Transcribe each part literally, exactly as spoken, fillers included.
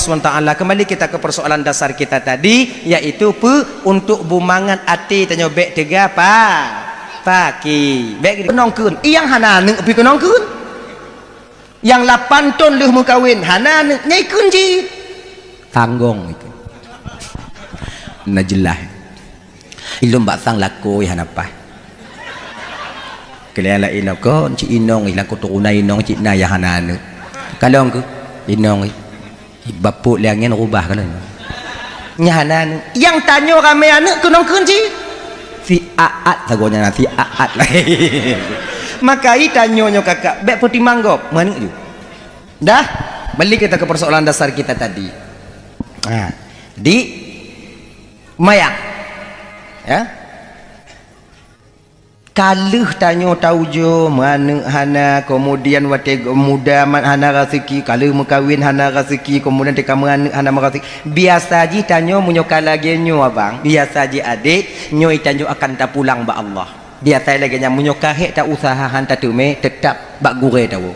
Subhanahu wa Taala. Kembali kita ke persoalan dasar kita tadi, yaitu pe untuk bumangat até tanyoe bék teuga pa-, paki. Bék keunong kheun, nyang hana aneuk pi keunong kheun. Nyang lapan thon lheueh meukawen hana aneuk, nyai kheun jih. Tanggong itu. Na jeulaih. Ilôn bak sang lakoe hana paih. Keulian laén kon cit inong, ilang keturunan inong cit na nyang hana aneuk. Kalon keuh inong, bapak lé angén rubah kalon. Nyang hana aneuk. Nyang tanyoe ramé aneuk keunong kheun cit. Si aat sagoe nyan, si aat. Maka i tanyoe nyoe kakak, bék peutimang gob, meuaneuk ju. Dah, balik kita ke persoalan dasar kita tadi. Ha, di Mayang. Ya. Ka lheueh tanyoe taujoe, meuaneuk hana, kemudian watée muda mat hana raseuki, ka lheueh meukawen hana raseuki, kemudian teuka meuaneuk hana meuraseuki. Biasa jih tanyoe meunyoe ka lagée nyoe abang, biasa jih adék, nyoe tanyoe akan tapulang bak Allah. Biasa lagée nyan meunyoe ka hék ta useuha han tateumé, teutap bak gurée tawoe.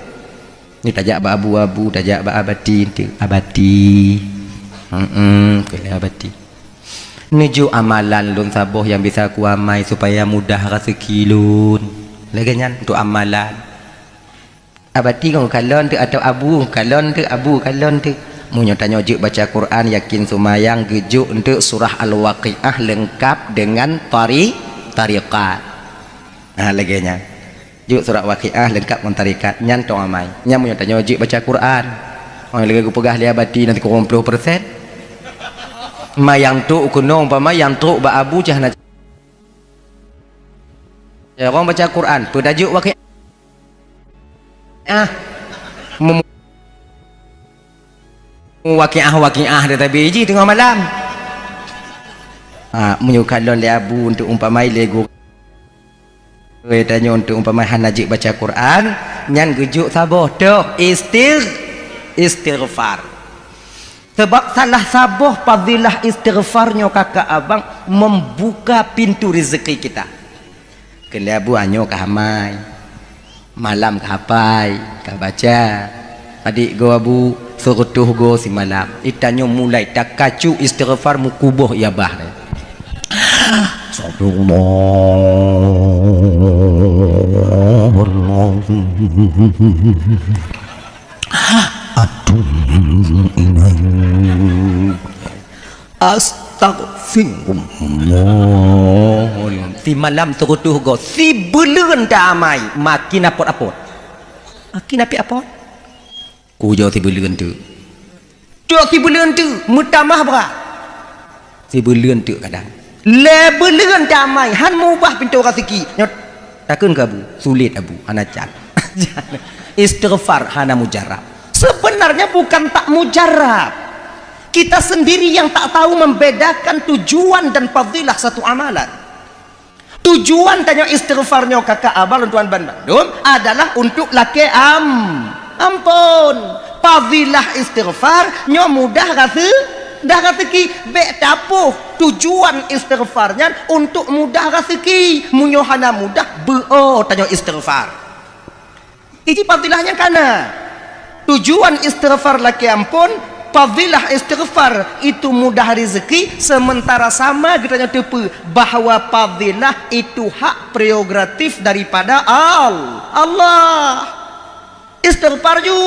Ni tajak bak abu-abu, tajak bak abati, abati. Hmm, keuneuk abati. Neujok amalan lôn saboh nyang bisa kuamai supaya mudah raseuki lôn. Lagée nyan untuk amalan. Abati ngon kalon teuk atau abu kalon teuk, abu kalon teuk. Meunyoe tanyoe jeuet baca Quran, yakin seumayang, geujok enteuk surah Al-Waqiah leungkab dengan tari-, tariqat. Ha, lagée nyan. Jok surat Waqiah leungkab ngon tarikat, nyan tong amai. Nyan meunyoe tanyoe jeuet baca Quran. Oi, lagée geupeugah lé abati nanti kurang ploh persen. Ma nyang trok keunoe umpama nyang trok bak abu cah na. Ya, ureuëng baca Quran, peue tajok Waqiah. Mem-, Waqiah, Waqiah dia tabi jih teungoh malam. Ha, meunyoe kalon lé abu untuk umpama lé guru. Tanyoe untuk umpama hana jeuet baca Quran, nyan geujok saboh toh istigh-, istighfar. Sebab salah saboh fadilah istighfar nyoe kakak abang membuka pintu rezeki kita. Keulian abu nyoe ka amai, malam ka hafai, ka baca. Adik go abu, seureutôh go simalam. Itanyoe mulai takacu istighfar meukuboh ié abah. Astagfirullahalazim. Atubu ilaik. Astagfirullah. Simalam seureutôh go, sibuleuen ta amai, makin apot-apot. Makin apot-apot. Kujoe sibuleuen teuk. Cok sibuleuen teuk, meutamah brat. Sibuleuen teuk kadang. Lhée buleuen ta amai, han mubah pintoe raseuki. Nyoe, takheun keu abu, sulet abu, hana can. Istighfar hana mujarab. Sebenarnya bukan tak mujarab. Kita sendiri yang tak tahu membedakan tujuan dan fadilah satu amalan. Tujuan tanyoe istighfar nyoe kakak abah lôn tuan ban bandum adalah untuk lakée am-, ampon. Fadilah istighfar nyoe mudah raseu-, dah raseuki. Bék tapoh tujuan istighfar nyan untuk mudah raseuki. Meunyoe hana mudah, beuo tanyoe istighfar. Iji fadilah nyang kana. Tujuan istighfar lakée ampon, fadilah istighfar itu mudah rezeki, sementara sama geutanyoe teupeue bahwa fadilah itu hak prerogatif daripada Al-, Allah. Istighfar ju.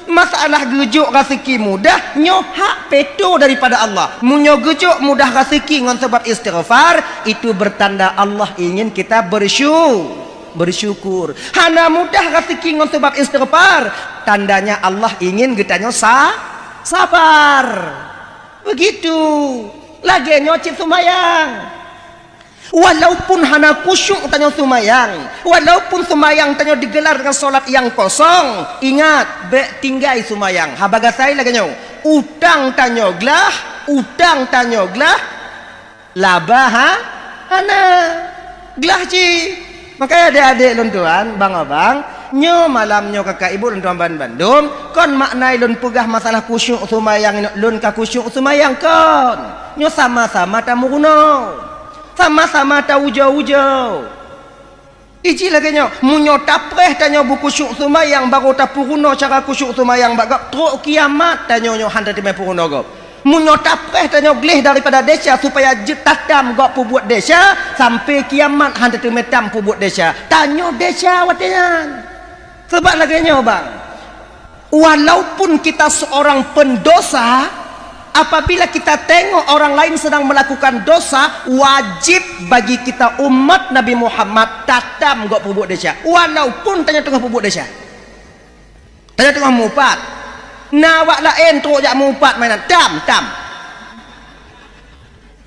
Masalah geujok raseuki mudah, nyoe hak peto daripada Allah. Meunyoe geujok mudah raseuki ngon sebab istighfar, itu bertanda Allah ingin kita bersyu-, bersyukur. Hana mudah raseuki ngon sebab istighfar, tandanya Allah ingin geutanyoe sa-, sabar. Begitu. Lagée nyoe cit seumayang. Walaupun hana khusyuk tanyoe seumayang, walaupun seumayang tanyoe digelar dengan solat nyang kosong, ingat, bék tinggai seumayang. Haba gasai lagée nyoe, utang tanyoe glah, utang tanyoe glah, laba ha-, hana. Glah cit. Makanya adék-adék lôn tuan, bang abang, nyoe malam nyoe kakak ibu lôn tuan ban bandum, kon makna lôn peugah masalah khusyuk seumayang, lôn ka khusyuk seumayang kon. Nyoe sama-sama tameurunoe. Sama-sama taujoe-ujoe. Iji lagée nyoe, meunyoe tapreh tanyoe beukhusyuk seumayang, barô tapeurunoe cara khusyuk seumayang bak gob, trok kiamat tanyoe nyoe hana teumé peurunoe gob. Meunyoe tapreh tanyoe gleh daripada desya supaya jeuet tatam gob peubuet desya, sampai kiamat hana teumé tam peubuet desya. Tanyoe desya watée nyan. Sabab lagée nyoe, bang. Walaupun kita seorang pendosa, apabila kita tengok orang lain sedang melakukan dosa, wajib bagi kita umat Nabi Muhammad tatam gob peubuet desya. Walaupun tanyoe teungoh peubuet desya. Tanyoe teungoh mupat. Na awak laén trok jak mupat mainan. Tam, tam.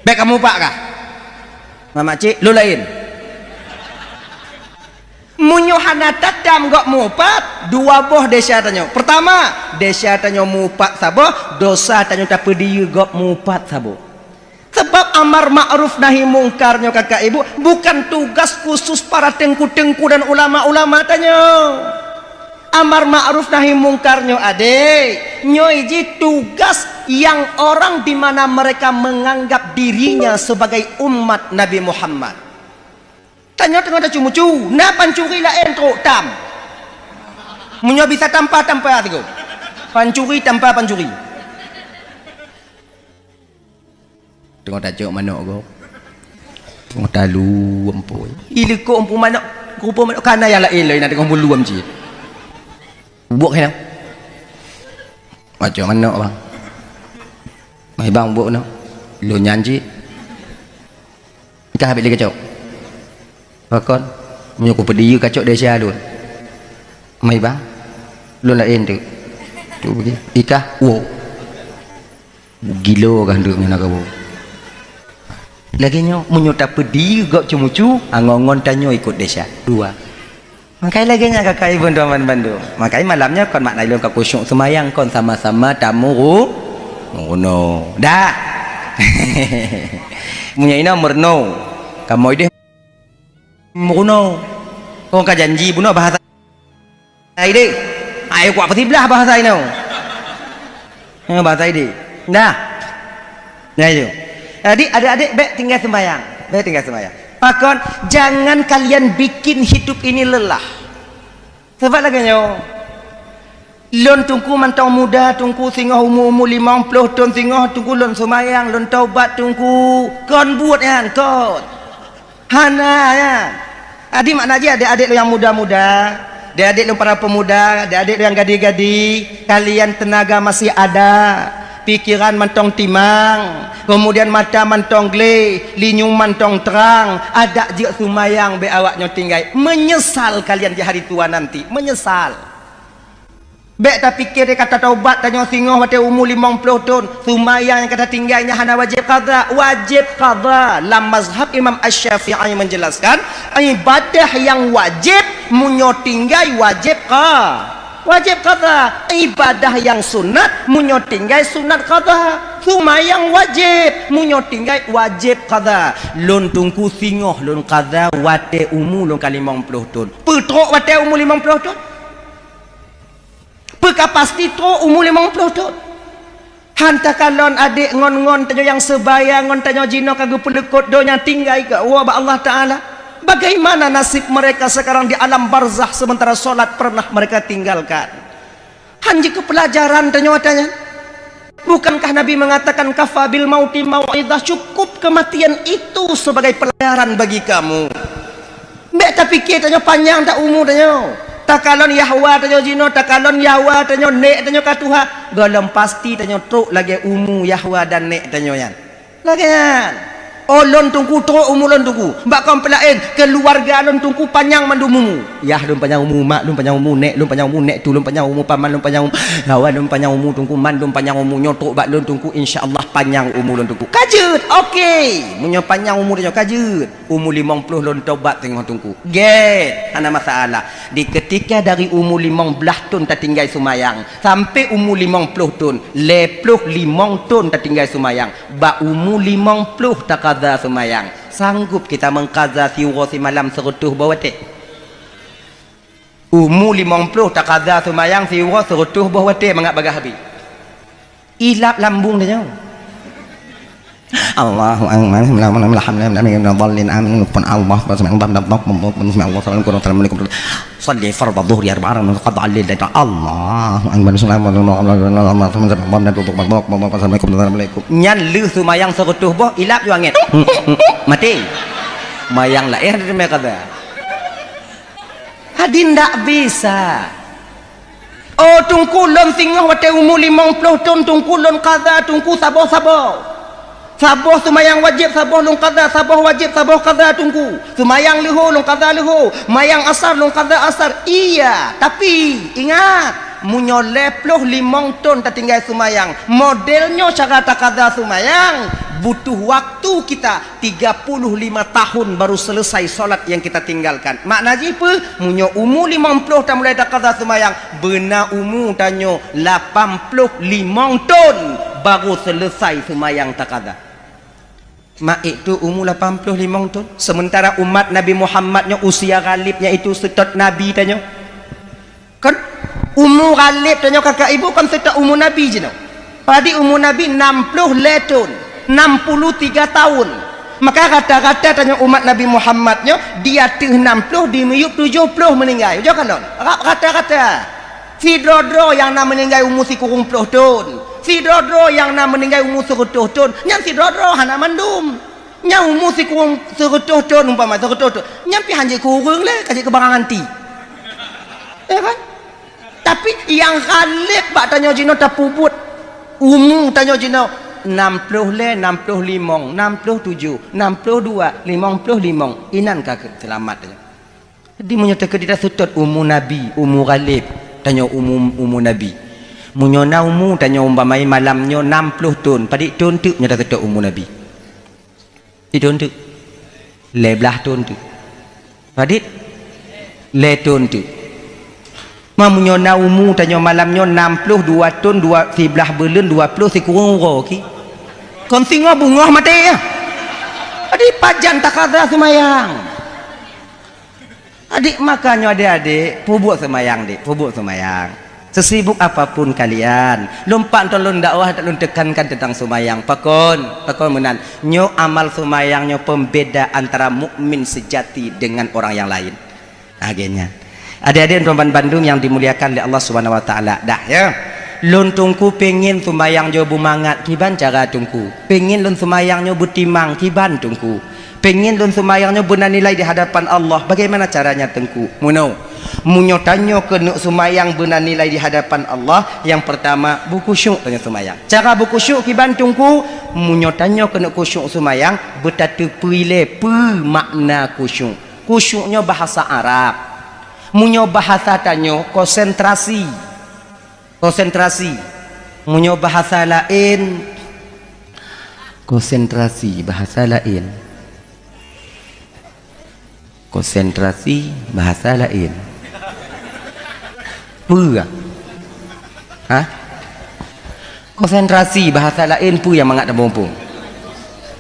Bék kamu upak kah? Mamak cik, lôn laén. Meunyoe hana tatam gob mupat, dua boh desya tanyoe. Pertama, desya tanyoe mupat saboh, dosa tanyoe tapeudiyeu gob mupat saboh. Sebab amar ma'ruf nahi mungkar nyoe, kakak ibu, bukan tugas khusus para teungku-teungku dan ulama-ulama tanyoe. Amar ma'ruf nahi mungkar nyoe, adek, nyoe jih tugas yang orang di mana mereka menganggap dirinya sebagai umat Nabi Muhammad. Tanyoe teungoh tacu-mucu, na pancuri laén trok tam. Meunyoe bisa tampa, tampa sigoe. Pancuri tampa pancuri. Teungoh tacok manok gob. Teungoh talu ampoi. Ileuko ampoi manok, rupa manok kana nyang laén lom na teungoh meuluem cit. Buet keunoe. Macam manok, bang. Mai bang buet keunoe. Lôn nyan cit. Ikah habéh lé kacok. Pakon? Meunyoe kupeudiyeu kacok desya lôn. Mai bang. Lôn laén teuk. Tu bagi. Ikah, wo. Gilo kah deuek ngon kawo. Lagée nyoe, meunyoe tapeudiyeu gob ceumucu, angon-ngon tanyoe ikot desya. Dua. Makai lagée nyan kakak ibu teuma bandum. Makai malam nyoe kon makna ilôn ka khusyuk seumayang kon sama-sama tamuru-, murunoe. Dah. Meunyoe inoe meurunoe. Kamoe ideh murunoe. Kon ka janji bunoe bahasa ideh. Ai kuat peusiblah bahasa inoe. Ha, bahasa ideh. Dah. Nah, itu. Jadi, adik-adik, bék tinggai sembahyang. Bék tinggai sembahyang. Pakon, jangan kalian bikin hidup ini lelah. Sabab lagée nyoe, lôn teungku mantong muda, teungku singoh umu-umu limong ploh thon singoh, teungku lôn seumayang, lôn taubat, teungku kon buet nyan, kon. Hana nyan. Jadi makna jih adik-adik lôn nyang muda-muda, adik-adik lôn para pemuda, adik-adik lôn nyang gadi-gadi, kalian tenaga masih ada, pikiran mantong timang, kemudian mata mantong gleh, linyueng mantong trang, adak jeuet seumayang bék awak nyoe tinggai. Menyesal kalian di hari tua nanti, menyesal. Bék tapike deh ka tataubat tanyoe singoh watée umu limong ploh thon, seumayang nyang ka tatinggai nyan hana wajéb qadha. Wajéb qadha. Lam mazhab Imam Asy-Syafi'i menjelaskan, ibadah nyang wajéb meunyoe tinggai wajéb qa-, wajéb qadha. Ibadah nyang sunat meunyoe tinggai sunat qadha. Seumayang wajéb meunyoe tinggai wajéb qadha. Lôn teungku singoh lôn qadha watée umu lôn ka limong ploh thon. Peutrok watée umu limong ploh thon? Peu ka pasti trok umu limong ploh thon? Han takalon adék ngon-ngon tanyoe nyang seubaya ngon tanyoe jinoe ka geupeuleukot donya tinggai geuwoe bak Allah Taala. Bagaimana nasib mereka sekarang di alam barzakh sementara solat pernah mereka tinggalkan? Han jeuet keu peulajaran tanyoe ata nyan. Bukankah Nabi mengatakan, "Kafa bil mauti mau'izah," cukup kematian itu sebagai pelajaran bagi kamu. Bék tapike tanyoe panyang that umu tanyoe. Takalon yahwa tanyoe jinoe, takalon yahwa tanyoe, nék tanyoe ka tuha, gohlom pasti tanyoe trok lagée umu yahwa dan nék tanyoe nyan. Lagée nyan. Oh, lôn teungku trok umu lôn teungku. Bak kaum peulaén, keuluwarga lôn teungku panyang mandum umu. Yah lôn panyang umu, mak lôn panyang umu, nék lôn panyang umu, nék tu lôn panyang umu, paman lôn panyang umu, kawan lôn panyang umu, teungku mandum panyang umu, nyoe trok bak lôn teungku, insya Allah panyang umu lôn teungku. Ka jeuet, oke. Meunyoe panyang umu tanyoe ka jeuet. Umu limong ploh lôn taubat teungoh teungku. Gét, hana masalah. Di ketika dari umu limong blaih thon tatinggai seumayang, sampai umu limong ploh thon, lhée ploh limong thon tatinggai seumayang. Bak umu limong ploh takaza seumayang. Sanggup kita mengkaza siuroe simalam seureutôh boh watée? Umu limong ploh takaza seumayang siuroe seureutôh boh watée mangat bagaih habéh. Ilap lambung tanyoe. Allahu Akbar. Bismillahirrahmanirrahim. Alhamdulillahirabbil alamin. Allahu Akbar. Sami Allahu liman hamidah. Shalli fardhu dhuhri arba'a rakaat. Assalamualaikum. Nyan lheueh seumayang seureutôh boh, ilab ju angén. Maté. Mayang laén teuma qadha. Hadirin, ndak bisa. Oh, Teungku, lôn singoh watèe umu limong ploh thon, Teungku, lôn qadha, Teungku, saboh-saboh. Saboh seumayang wajéb, saboh lôn qadha, saboh wajéb, saboh qadha, Teungku. Seumayang leuhô, lôn qadha leuhô. Mayang asar, lôn qadha asar. Iya, tapi, ingat, meunyoe lhèe ploh limong thon tatinggai seumayang, model nyoe cara taqadha seumayang, butuh waktu kita tiga puluh lima tahun baru selesai salat yang kita tinggalkan. Makna jih peue? Meunyoe umu limong ploh tamulai taqadha seumayang, beuna umu tanyoe lapan ploh limong thon baru selesai seumayang taqadha. Mak, itu umu lapan ploh limong thon. Sementara umat Nabi Muhammad nyoe usia ghalib, yaitu seutôt Nabi tanyoe. Kan? Umu ghalib tanyoe kakak ibu kan seutôt umu Nabi jinoe. Padit umu Nabi enam puluh lhèe thon, enam puluh tiga tahun. Maka rata-rata tanyoe umat Nabi Muhammad nyoe di ateueh enam puluh, di miyueb tujoh ploh meuninggai. Ujoe kalon, rata-rata. Sidroe-droe nyang na meuninggai umu sikureueng ploh thon, sidroe-droe nyang na meuninggai umu seureutôh thon, nyan sidroe-droe hana mandum. Nyang umu sikureueng seureutôh thon, umpama seureutôh thon, nyan pih han jeuet keu ureueng lé, ka jeuet keu barang anti. Ya kan? Tapi nyang ghalib bak tanyoe jinoe tapeubuet, umu tanyoe jinoe enam ploh lhèe, enam ploh limong, enam ploh tujoh, enam ploh dua, limong ploh limong, inan ka seulamat tanyoe. Jadi meunyoe teukeudi taseutôt umu Nabi, umu ghalib, tanyoe umu, umu Nabi. Meunyoe na umu tanyoe umpama malam nyoe enam ploh thon, padit thon teuk nyoe taseutôt umu Nabi? Padit thon teuk? Lhèe blaih thon teuk. Padit? Lhèe thon teuk. Ma meunyoe na umu tanyoe malam nyoe enam ploh dua thon, dua, siblaih buleuen, dua ploh sikureueng uroe ki. Kon singoh beungoh maté ya. Jadi pajan taqadha seumayang. Adik, makanya adik-adik, peubuet seumayang, dik, peubuet seumayang. Sesibuk apapun kalian, lôn pat ngon lôn dakwah, lôn tekankan tentang seumayang. Pakon, pakon meunan. Nyoe amal seumayang nyoe pembeda antara mukmin sejati dengan orang yang lain. Akhirnya, adik-adik dan bandum yang dimuliakan oleh Allah Subhanahu wa Taala, dah ya. Lôn Teungku pengen seumayang nyoe beumangat, kiban cara Teungku. Pengen lôn seumayang nyoe beutimang, kiban Teungku. Pengen lôn seumayang nyoe beuna nilai di hadapan Allah. Bagaimana caranya, Teungku? Meunoe. Meunyoe tanyoe keuneuk seumayang beuna nilai di hadapan Allah, yang pertama, beukhusyuk tanyoe seumayang. Cara beukhusyuk kiban, Teungku? Meunyoe tanyoe keuneuk khusyuk seumayang, beutateupeue lé peue makna khusyuk. Khusyuk nyoe bahasa Arab. Meunyoe bahasa tanyoe, konsentrasi. Konsentrasi. Meunyoe bahasa laén, konsentrasi, bahasa laén. Konsentrasi, bahasa laén. Peue? Hah? Konsentrasi, bahasa laén, peue nyang mangat tamuphom?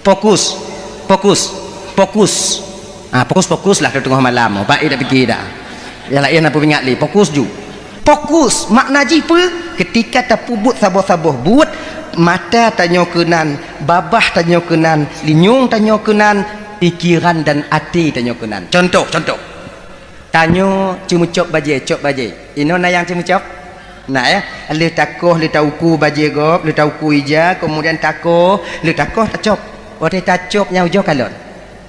Fokus, fokus, fokus. Ah, fokus, fokus lah teungoh malam. Baik dak pikir dak. Nyang laén apa ingat lé, fokus ju. Fokus, makna jih peue? Ketika tapeubuet saboh-saboh buet, mata tanyoe keunan, babah tanyoe keunan, linyueng tanyoe keunan, pikeran dan até tanyoe keunan. Contoh, contoh. Tanyoe ceumeucop bajée, cop bajée. Inoe na nyang ceumeucop? Na, ya? Lheueh takoh, lheueh tauku bajée gob, lheueh tauku ija, kemudian takoh, lheueh takoh tacop. Watée tacop nyan ujoe kalon.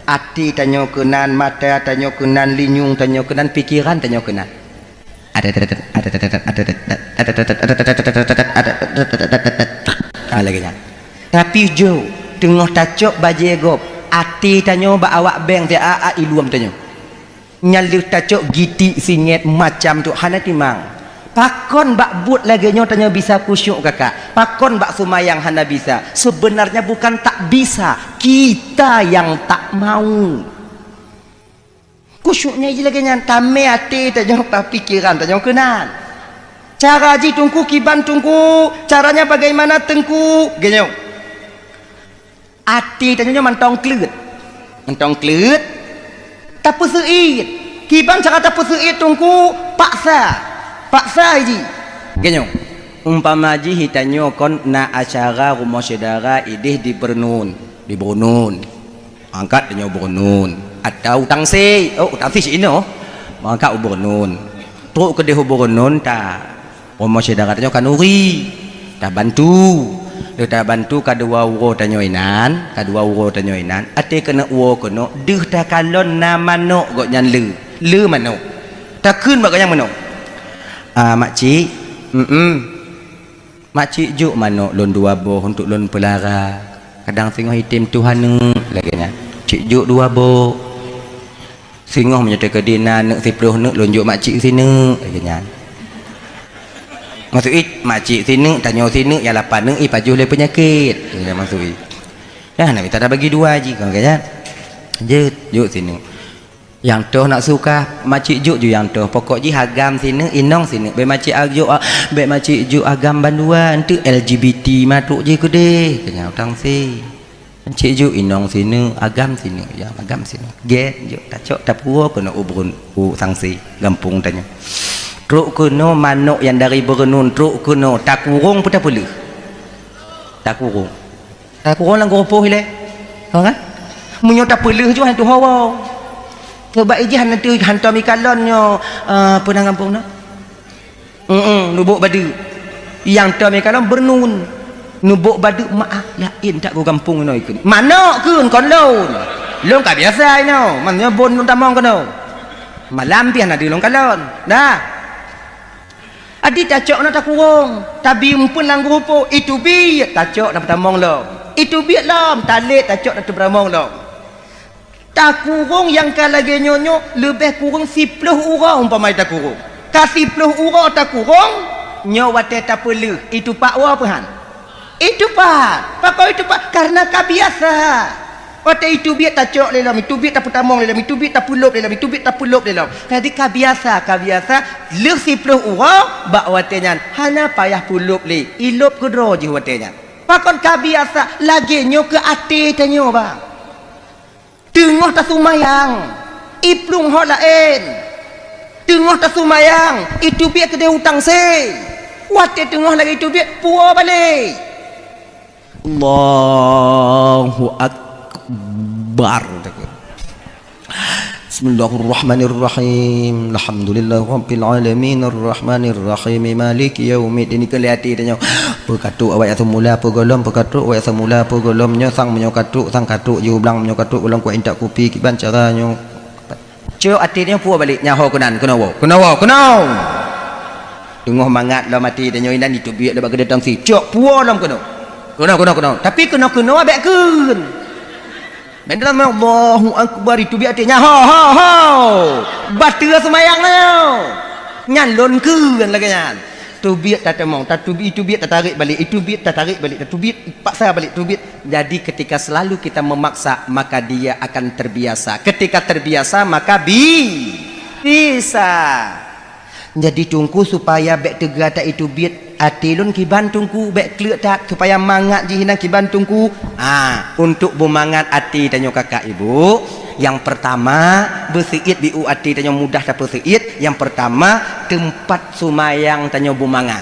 Até tanyoe keunan, mata tanyoe keunan, linyueng tanyoe keunan, pikeran tanyoe keunan. Ah, lagée nyan. Tapi ujoe, teungoh tacop bajée gob, até tanyoe bak awak beng, teuak-ak iluem tanyoe. Nyan lheueh tacok gitik singét macam tu hana timang. Pakon bak buet lagée nyoe tanyoe bisa khusyuk kakak? Pakon bak seumayang hana bisa? Sebenarnya bukan tak bisa, kita yang tak mau. Khusyuk nyan jih lagée nyan, tamé até tanyoe, pikeran tanyoe keunan. Cara jih Teungku kiban Teungku, caranya bagaimana Teungku? Geuh nyoe. Até tanyoe nyoe mantong kleuet. Mantong kleuet, tapeuseuit. Kiban cara tapeuseuit Teungku? Paksa. Paksa jih. Geuh nyoe. Umpama jih tanyoe kon na acara rumoh syedara idéh di Beureunon. Di Brunun. Angkat tanyoe Brunun. Atau Tangsi. Oh, Tangsi si inoe. Angkat u Brunun. Trok keudeh u Brunun ta. Rumoh syedara tanyoe Kanuri. Tabantu. Lheueh tabantu ka dua uroe tanyoe inan, ka dua uroe tanyoe inan. Até keuneuk uroe keunoe, deuh takalon na manok gobnyan le. Le manok. Takheun bak gobnyan manok. Ah, makcik. Mm-mm. Makcik jok manok lôn dua boh untuk lôn peulara. Kadang singoh item tuha neuk lagée nyan. Cik jok dua boh. Singoh meunyoe teukeudi na neuk siplôh neuk lôn jok makcik sineuk lagée nyan. Maksud i makcik sineuk, tanyoe sineuk, nyang lapan neuk i pajoh lé peunyakét. Lagée nyan maksud i. Dah na mita tabagi dua jih kon lagée nyan. Jeuet, jok sineuk. Nyang toh nak suka, makcik jok ju nyang toh. Pokok jih agam sineuk, inong sineuk. Bék makcik a-, jok a-, bék makcik jok agam bandua, enteuk L G B T matrok jih keudeh. Keu nyan utang si. Makcik jok inong sineuk, agam sineuk, ya, agam sineuk. Gét jok, tacok, tapuwoe keunoe u Brun-, u Tangsi, gampông tanyoe. Trok keunoe manok nyang dari Brunun, trok keunoe, takurong peu tapeuleueh? Takurong. Takurong lam geurupoh ilée. Ho kan? Meunyoe tapeuleueh ju han tuha woe. Sabab ijih hana teu hantom ikalon nyoe, eh, peue nan gampông na? Heeh, nubôk badeuk. Nyang tom ikalon Brunun. Nubôk badeuk maah, laén that geugampông inoe ikheun. Manok kheun kon lôn. Lôn ka biasa inoe, man nyoe bon lôn tamong keunoe. Malam pih hana deuh lôn kalon. Dah. Adi tacok na takurong, tabi umpeuen lam geurupoh, iteubiet tacok na peutamong lom. Iteubiet lom, talét tacok na teupeutamong lom. Takurong nyang ka lagée nyoe nyoe leubeh kureueng siplôh uroe umpama takurong. Ka siplôh uroe takurong, nyoe watée tapeuleueh, itupat woe peu han? Itupat. Pakon itupat? Karena ka biasa. Watée iteubiet tacok lé lom, iteubiet tapeutamong lé lom, iteubiet tapeulôb lé lom, iteubiet tapeulôb lé lom. Jadi ka biasa, ka biasa, lheueh siplôh uroe bak watée nyan hana payah peulôb lé, ilôb keudroe jih watée nyan. Pakon ka biasa, lagée nyoe keu até tanyoe, bang. Teungoh tasumayang, iplueng ho laén. Teungoh tasumayang, iteubiet keudeh u Tangsi. Watée teungoh lagée iteubiet, puwoe balek. Allahu Akbar. Bismillahirrahmanirrahim. Alhamdulillahirabbil alamin, arrahmanirrahim, maliki yaumiddin. Ikeu lé até tanyoe. Peukatrok awak nyang seumula peugolom, peukatrok awak nyang seumula peugolom nyoe sang meunyoe katrok, sang katrok jih u blang meunyoe katrok golom kuat intat kupi kiban cara nyoe. Cok até nyoe puwoe balek nyaho keunan, keunoe woe, keunoe woe, keunoe. Teungoh mangat lom até tanyoe inan iteubiet lé bak keudeh Tangsi. Cok puwoe lom keunoe. Keunoe, keunoe, keunoe. Tapi keunoe-keunoe bék kheun. Bék dalam Allahu Akbar iteubiet até nyan. Ho, ho, ho. Bateue seumayang nyoe. Nyan lôn kheun lagée nyan. Teubiet tatamong, tatubi-, iteubiet tatarék balek, iteubiet tatarék balek, tatubiet paksa balek, teubiet. Jadi ketika selalu kita memaksa, maka dia akan terbiasa. Ketika terbiasa, maka bi-, bisa. Jadi Teungku, supaya bék teuga that iteubiet até lôn kiban Teungku, bék kleuek that, supaya mangat jih inan kiban Teungku. Ah, untuk beumangat até tanyoe kakak ibu, nyang pertama, beuseuiet biu até tanyoe mudah tapeuseuiet. Nyang pertama, teumpat seumayang tanyoe beumangat.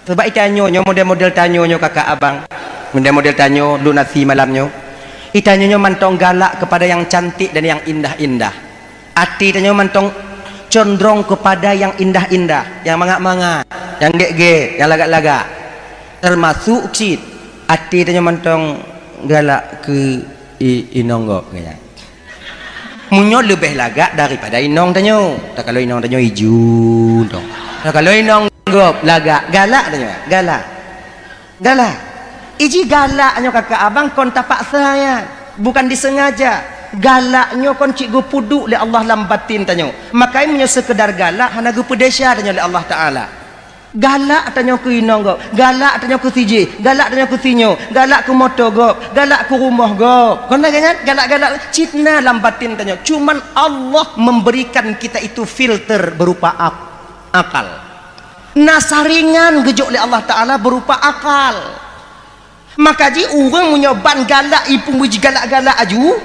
Sabab itanyoe nyoe model-model tanyoe nyoe kakak abang, model-model tanyoe lunasi malam nyoe. Itanyoe nyoe mantong galak kepada yang cantik dan yang indah-indah. Até tanyoe mantong condrong kepada yang indah-indah, yang mangat-mangat, yang gét-gét, yang lagak-lagak. Termasuk cit até tanyoe mantong galak keu i-, inong gob keu nyan. Meunyoe leubeh lagak daripada inong tanyoe. Takalon inong tanyoe iju dong. Takalon inong gob lagak, galak tanyoe, galak. Galak. Iji galak nyoe kakak abang kon tapaksa ya. Bukan disengaja. Galak nyoe kon cit geupeuduek lé Allah lam batin tanyoe. Makanya meunyoe seukeudar galak hana geupeudesya tanyoe lé Allah Taala. Galak tanyoe keu inong gob, galak tanyoe keu sijih, galak tanyoe keu sinyoe, galak keu moto gob, galak keu rumoh gob. Kon lagée nyan, galak-galak cit na lam batin tanyoe. Cuman Allah memberikan kita itu filter berupa ak-, akal. Na saringan geujok lé Allah Taala berupa akal. Maka jih ureuëng meunyoe ban galak, ipeue meuji galak-galak aju,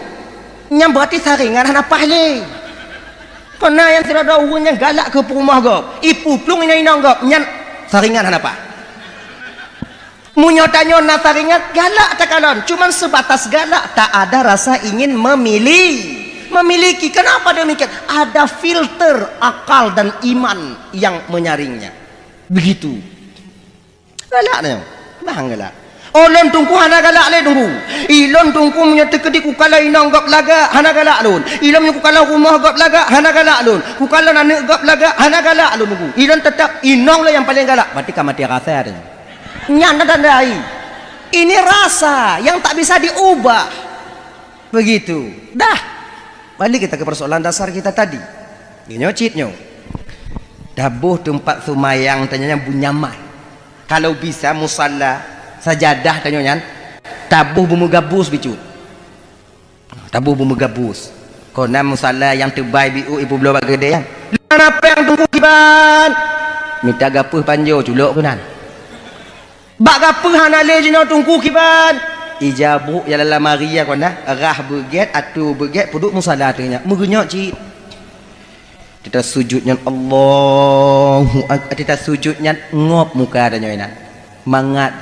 nyan berarti saringan hana paih lé. Kon na nyang sidroe-droe ureuëng nyang galak keu peurumoh gob, ipeuplueng inong-inong gob, nyan saringan hana paih. Meunyoe tanyoe na taringat, galak takalon, cuman sebatas galak, tak ada rasa ingin memili-, memiliki. Kenapa demikian? Ada filter akal dan iman yang menyaringnya. Begitu. Galak nyoe. Bang galak. Oh, lôn Teungku hana galak lé Teungku. Ilôn Teungku meunyoe teukeudi kukalon inong gob lagak, hana galak lôn. Ilôn meunyoe kukalon rumoh gob lagak, hana galak lôn. Kukalon aneuk gob lagak, hana galak lôn Teungku. Ilôn teutap inong lôn nyang paleng galak. Berarti ka maté rasa teuh. Nyan na tanda hai. Ini rasa yang tak bisa diubah. Begitu. Dah. Balik kita ke persoalan dasar kita tadi. Nyoe cit nyoe. Taboh teumpat seumayang tanyoe nyan beunyaman. Kalau bisa musala, sajadah tanyoe nyan, taboh beumeugabus bicut. Taboh beumeugabus. Kona musala nyang teubai biôh ibu bloe bak keudè nyan. Lôn hana péng Teungku kiban. Mita gapeuh panjoe culok keunan. Bak gapeuh hana lé jinoe Teungku kiban. Ija buet ya lam lamari ya kona, rhah beugét, atô beugét, peuduek musala teuh nyan. Meugeunyoe cit. Teuta sujut nyan Allahu Ak-, teuta sujut nyan ngop muka tanyoe inan. Mangat.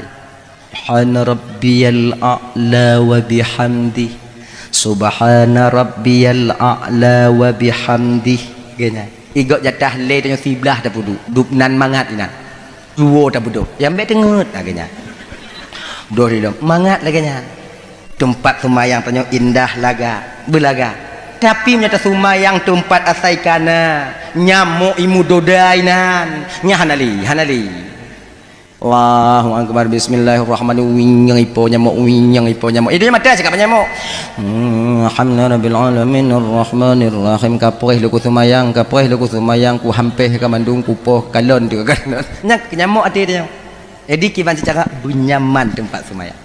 Subhana rabbiyal a'la wa bihamdih. Subhana rabbiyal a'la wa bihamdih. Geunya. Igob jatah lé tanyoe siblah tapeuduek. Dub nan mangat inan. Tuwo tapeuduek. Nyang bék teungeut lagée nyan. Boh di lom mangat lagée nyan. Teumpat seumayang tanyoe indah laga, beulaga. Tapi meunyoe taseumayang teumpat asai kana, nyamok imu doda inan, nyan hana lé, hana lé. Allahu akbar, bismillahirrahmanirrahim. Wing nyang ipo nyamok, wing nyang ipo nyamok. Itu mata cakap nyamok. Hmm, alhamdulillahirabbil alamin, arrahmanirrahim. Kapreh leuku seumayang, kapreh leuku seumayang, ku hampeh ka mandum, ku poh kalon tu ka kalon. Nyan nyamok até dia. Jadi kiban secara benyaman tempat seumayang.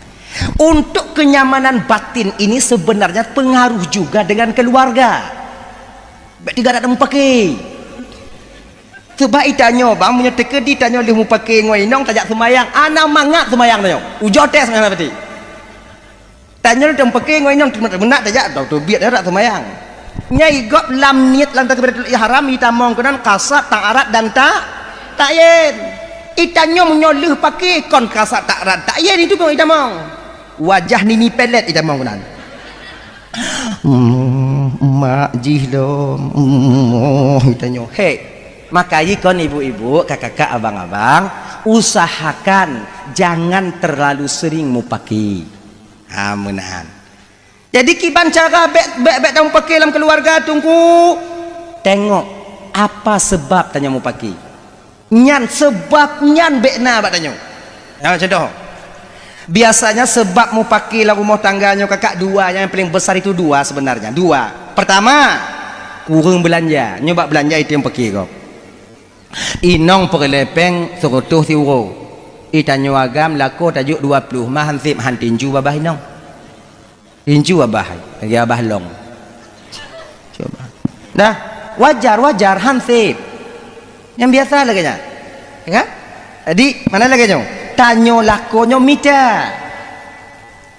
Untuk kenyamanan batin ini sebenarnya pengaruh juga dengan keluarga. Bèk teuga dak mupake. Sebab itanyoe bang, meunyoe teukeudi tanyoe lheueh mupake ngon inong tajak seumayang, hana mangat seumayang tanyoe. Ujoe teuh seumayang berarti. Tanyoe lheueh mupake ngon inong meunak tajak teubiet dak seumayang. Nyai gob lam niet lam takbiratul ihram itamong keunan kasat, ta'arat dan ta-, ta'yin. Itanyoe meunyoe lheueh pake kon kasat, ta'arat, ta'yin itu pun itamong. Wajah nini pelet itamong keunan. Hmm, mak jih lom. Hmm, oh, itanyoe. Hei. Maka kon ibu-ibu, kakak-kakak, abang-abang, usahakan jangan terlalu sering mupake. Ha, meunan. Jadi kiban cara bèk, bèk, bèk tamupake lam keuluwarga, Teungku? Tengok apa sebab tanyoe mupake. Nyan sebab nyan bèk na bak tanyoe. Ha, contoh. Biasanya sebab mupake lam rumoh tangga nyoe kakak dua, nyang paling besar itu dua sebenarnya. Dua. Pertama, kureueng beulanja. Nyoe bak beulanja itu nyang pake gob. Inong peureulèe pèng seureutôh siuroe. Itanyoe agam lakoe tajok dua ploh mah han sép han tinju babah inong. Tinju babah, lagèe babah long. Cuba. Nah, wajar, wajar, han sép. Nyang biasa lagèe nyan. Ya kan? Jadi, mana lagèe nyoe? Tanyoe lakoe nyoe mita.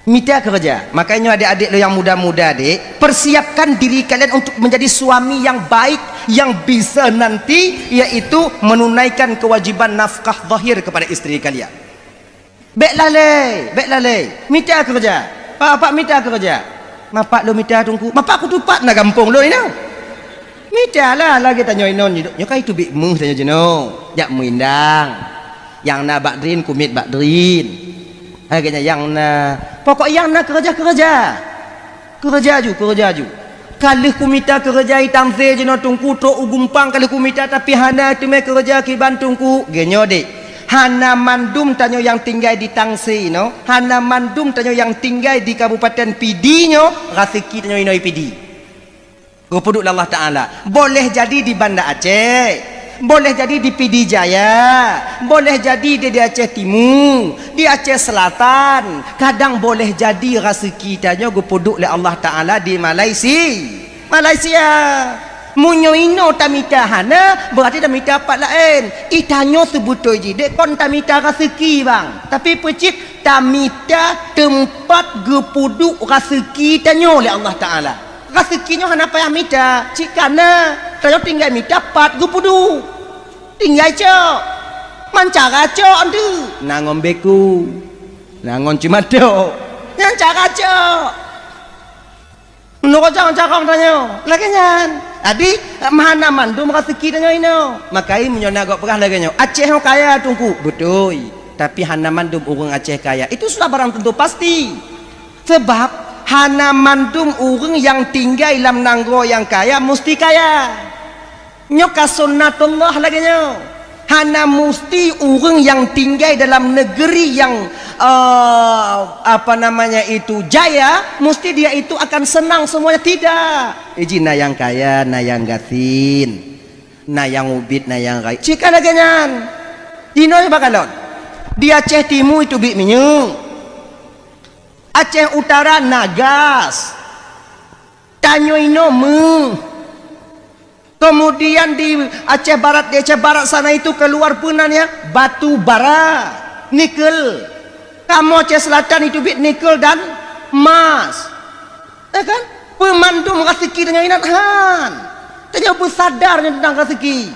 Mita keureuja. Makanya adik-adik lo yang muda-muda, Dek, persiapkan diri kalian untuk menjadi suami yang baik, yang bisa nanti, yaitu menunaikan kewajiban nafkah zahir kepada istri kalian. Bèk lalai, bèk lalai. Mita keureuja. Pak, pak mita keureuja. Mapak lo mita Teungku. Mapak kutupat na gampông lo inoe. Mita lah lagèe tanyoe inoe nyoe. Nyoe ka itu bit meuh tanyoe jinoe. Jak meuindang. Nyang na bak drin, kumiet bak drin. Hai geuhnyan nyang na, pokok nyang na keureuja-keureuja. Keureuja ju, keureuja ju. Ka lheueh kumita keureuja itam se jinoe Teungku trok u gumpang ka lheueh kumita tapi hana teumé keureuja kiban Teungku. Geuhnyoe dek, hana mandum tanyoe nyang tinggai di Tangse nyoe, hana mandum tanyoe nyang tinggai di Kabupaten Pidie nyoe, raseuki tanyoe inoe i Pidie. Geupeuduek lé Allah Taala. Boleh jadi di Banda Aceh, boleh jadi di Pidie Jaya, boleh jadi di, di Aceh Timu, di Aceh Selatan. Kadang boleh jadi raseuki tanyoe geupeuduek lé Allah Taala di Malaysia. Malaysia. Meunyoe inoe tamita hana, berarti tamita pat laén. Itanyoe seubeutôi jih dek kon tamita raseuki bang, tapi peucit tamita teumpat geupeuduek raseuki tanyoe lé Allah Taala. Raseuki nyoe hana payah mita, cit kana tanyoe tinggai mita pat geupeuduek. Tinggai cok, mancara cok antu na ngon beku. Nah, ngon cimatok. Nyan cara cok. Meunurot carông-carông tanyoe, lagèe nyan. Jadi, hana mandum raseuki tanyoe inoe. Makai meunyoe na gob peugah lagèe nyoe, "Aceh nyoe kaya, Teungku." Beutôi. Tapi hana mandum ureueng Aceh kaya. Itu sudah barang tentu pasti. Sebab hana mandum ureueng nyang tinggai lam nanggroe nyang kaya musti kaya. Nyoe ka sunnatullah lagèe nyoe. Hana musti ureueng nyang tinggai dalam negeri nyang, eh, apa namanya itu, jaya, musti dia itu akan senang semuanya. Tidak. Iji na nyang kaya, na nyang gasien, na nyang ubit, na nyang rayeuk. Cit ka lagèe nyan. Inoe bak kalon. Di Aceh Timu itu biet minyeuk. Aceh Utara na gas. Tanyoe inoe meuh. Kemudian di Aceh Barat, di Aceh Barat sana itu keluar peue nan nyan? Batu bara, nikel. Kamoe Aceh Selatan itu biet nikel dan emas. Ya kan? Peumandum raseuki tanyoe inan han. Tanyoe beusadar nyoe teuntang raseuki.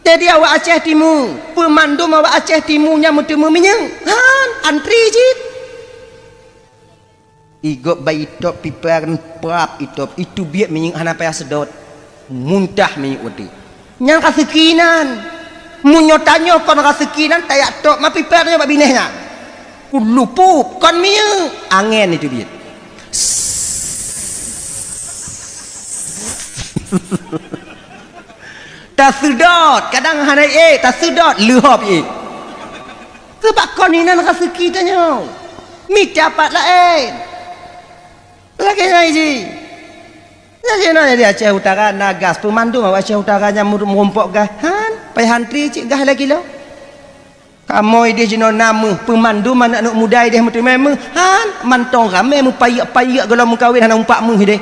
Jadi awak Aceh Timu, peumandum awak Aceh Timu nyan meuteumé minyeuk. Han, antri cit. Igop bak itop pipa kan prap itop, itu biet minyeuk hana payah seudot. Muntah minyeuk watèe. Nyan raseuki nan. Meunyoe tanyoe kon raseuki nan, tajak top ma pipa tanyoe bak binéh nyan. Kulupop kon minyeuk, angén itu biet. Taseudot, kadang hana ék, taseudot, leuhop ék. Keubah kon inan raseuki tanyoe. Mita pat laén. Lagèe nyan jih. Nyan jih na di Aceh Utara na gas, peumandum awak Aceh Utara nyan meu-, meurumpok gas. Han, payah antri cit gas lagèe nyoe. Kamoe idéh jinoe na meuh, peumandum aneuk-aneuk muda idéh meuteumé meuh. Han, mantong ramé meupayek-payek gohlom meukawen hana umpak meuh idéh.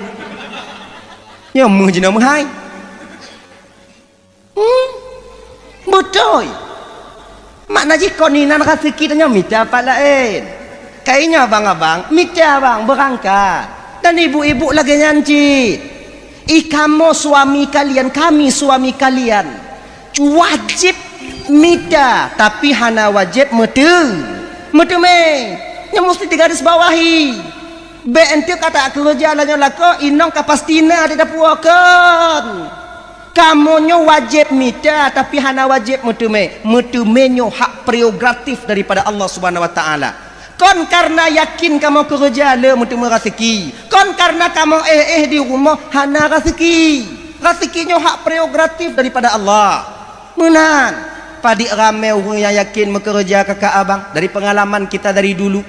Nyoe meuh jinoe meuhai. Hmm, beutôi. Makna jih kon inan raseuki tanyoe mita pat laén. Kayée nyoe abang-abang, mita abang beurangkat. Dan ibu-ibu lagée nyan cit. I kamoe suami kalian, kami suami kalian, wajéb mita, tapi hana wajéb meuteu-, meuteumé. Nyoe musti digaris bawahi. Bék enteuk ka takeureuja lagée nyoe lakoe, inong ka pasti na di dapu kon. Kamoe nyoe wajéb mita, tapi hana wajéb meuteumé. Meuteumé nyoe hak prerogatif daripada Allah Subhanahu wa Taala. Kon kareuna yakin kamoe keureuja le meuteumé raseuki. Kon kareuna kamoe éh-éh di rumoh hana raseuki. Raseuki nyoe hak prerogatif daripada Allah. Meunan, padit ramé ureuëng nyang yakin meukeureuja kakak abang dari peungalaman kita dari dulu.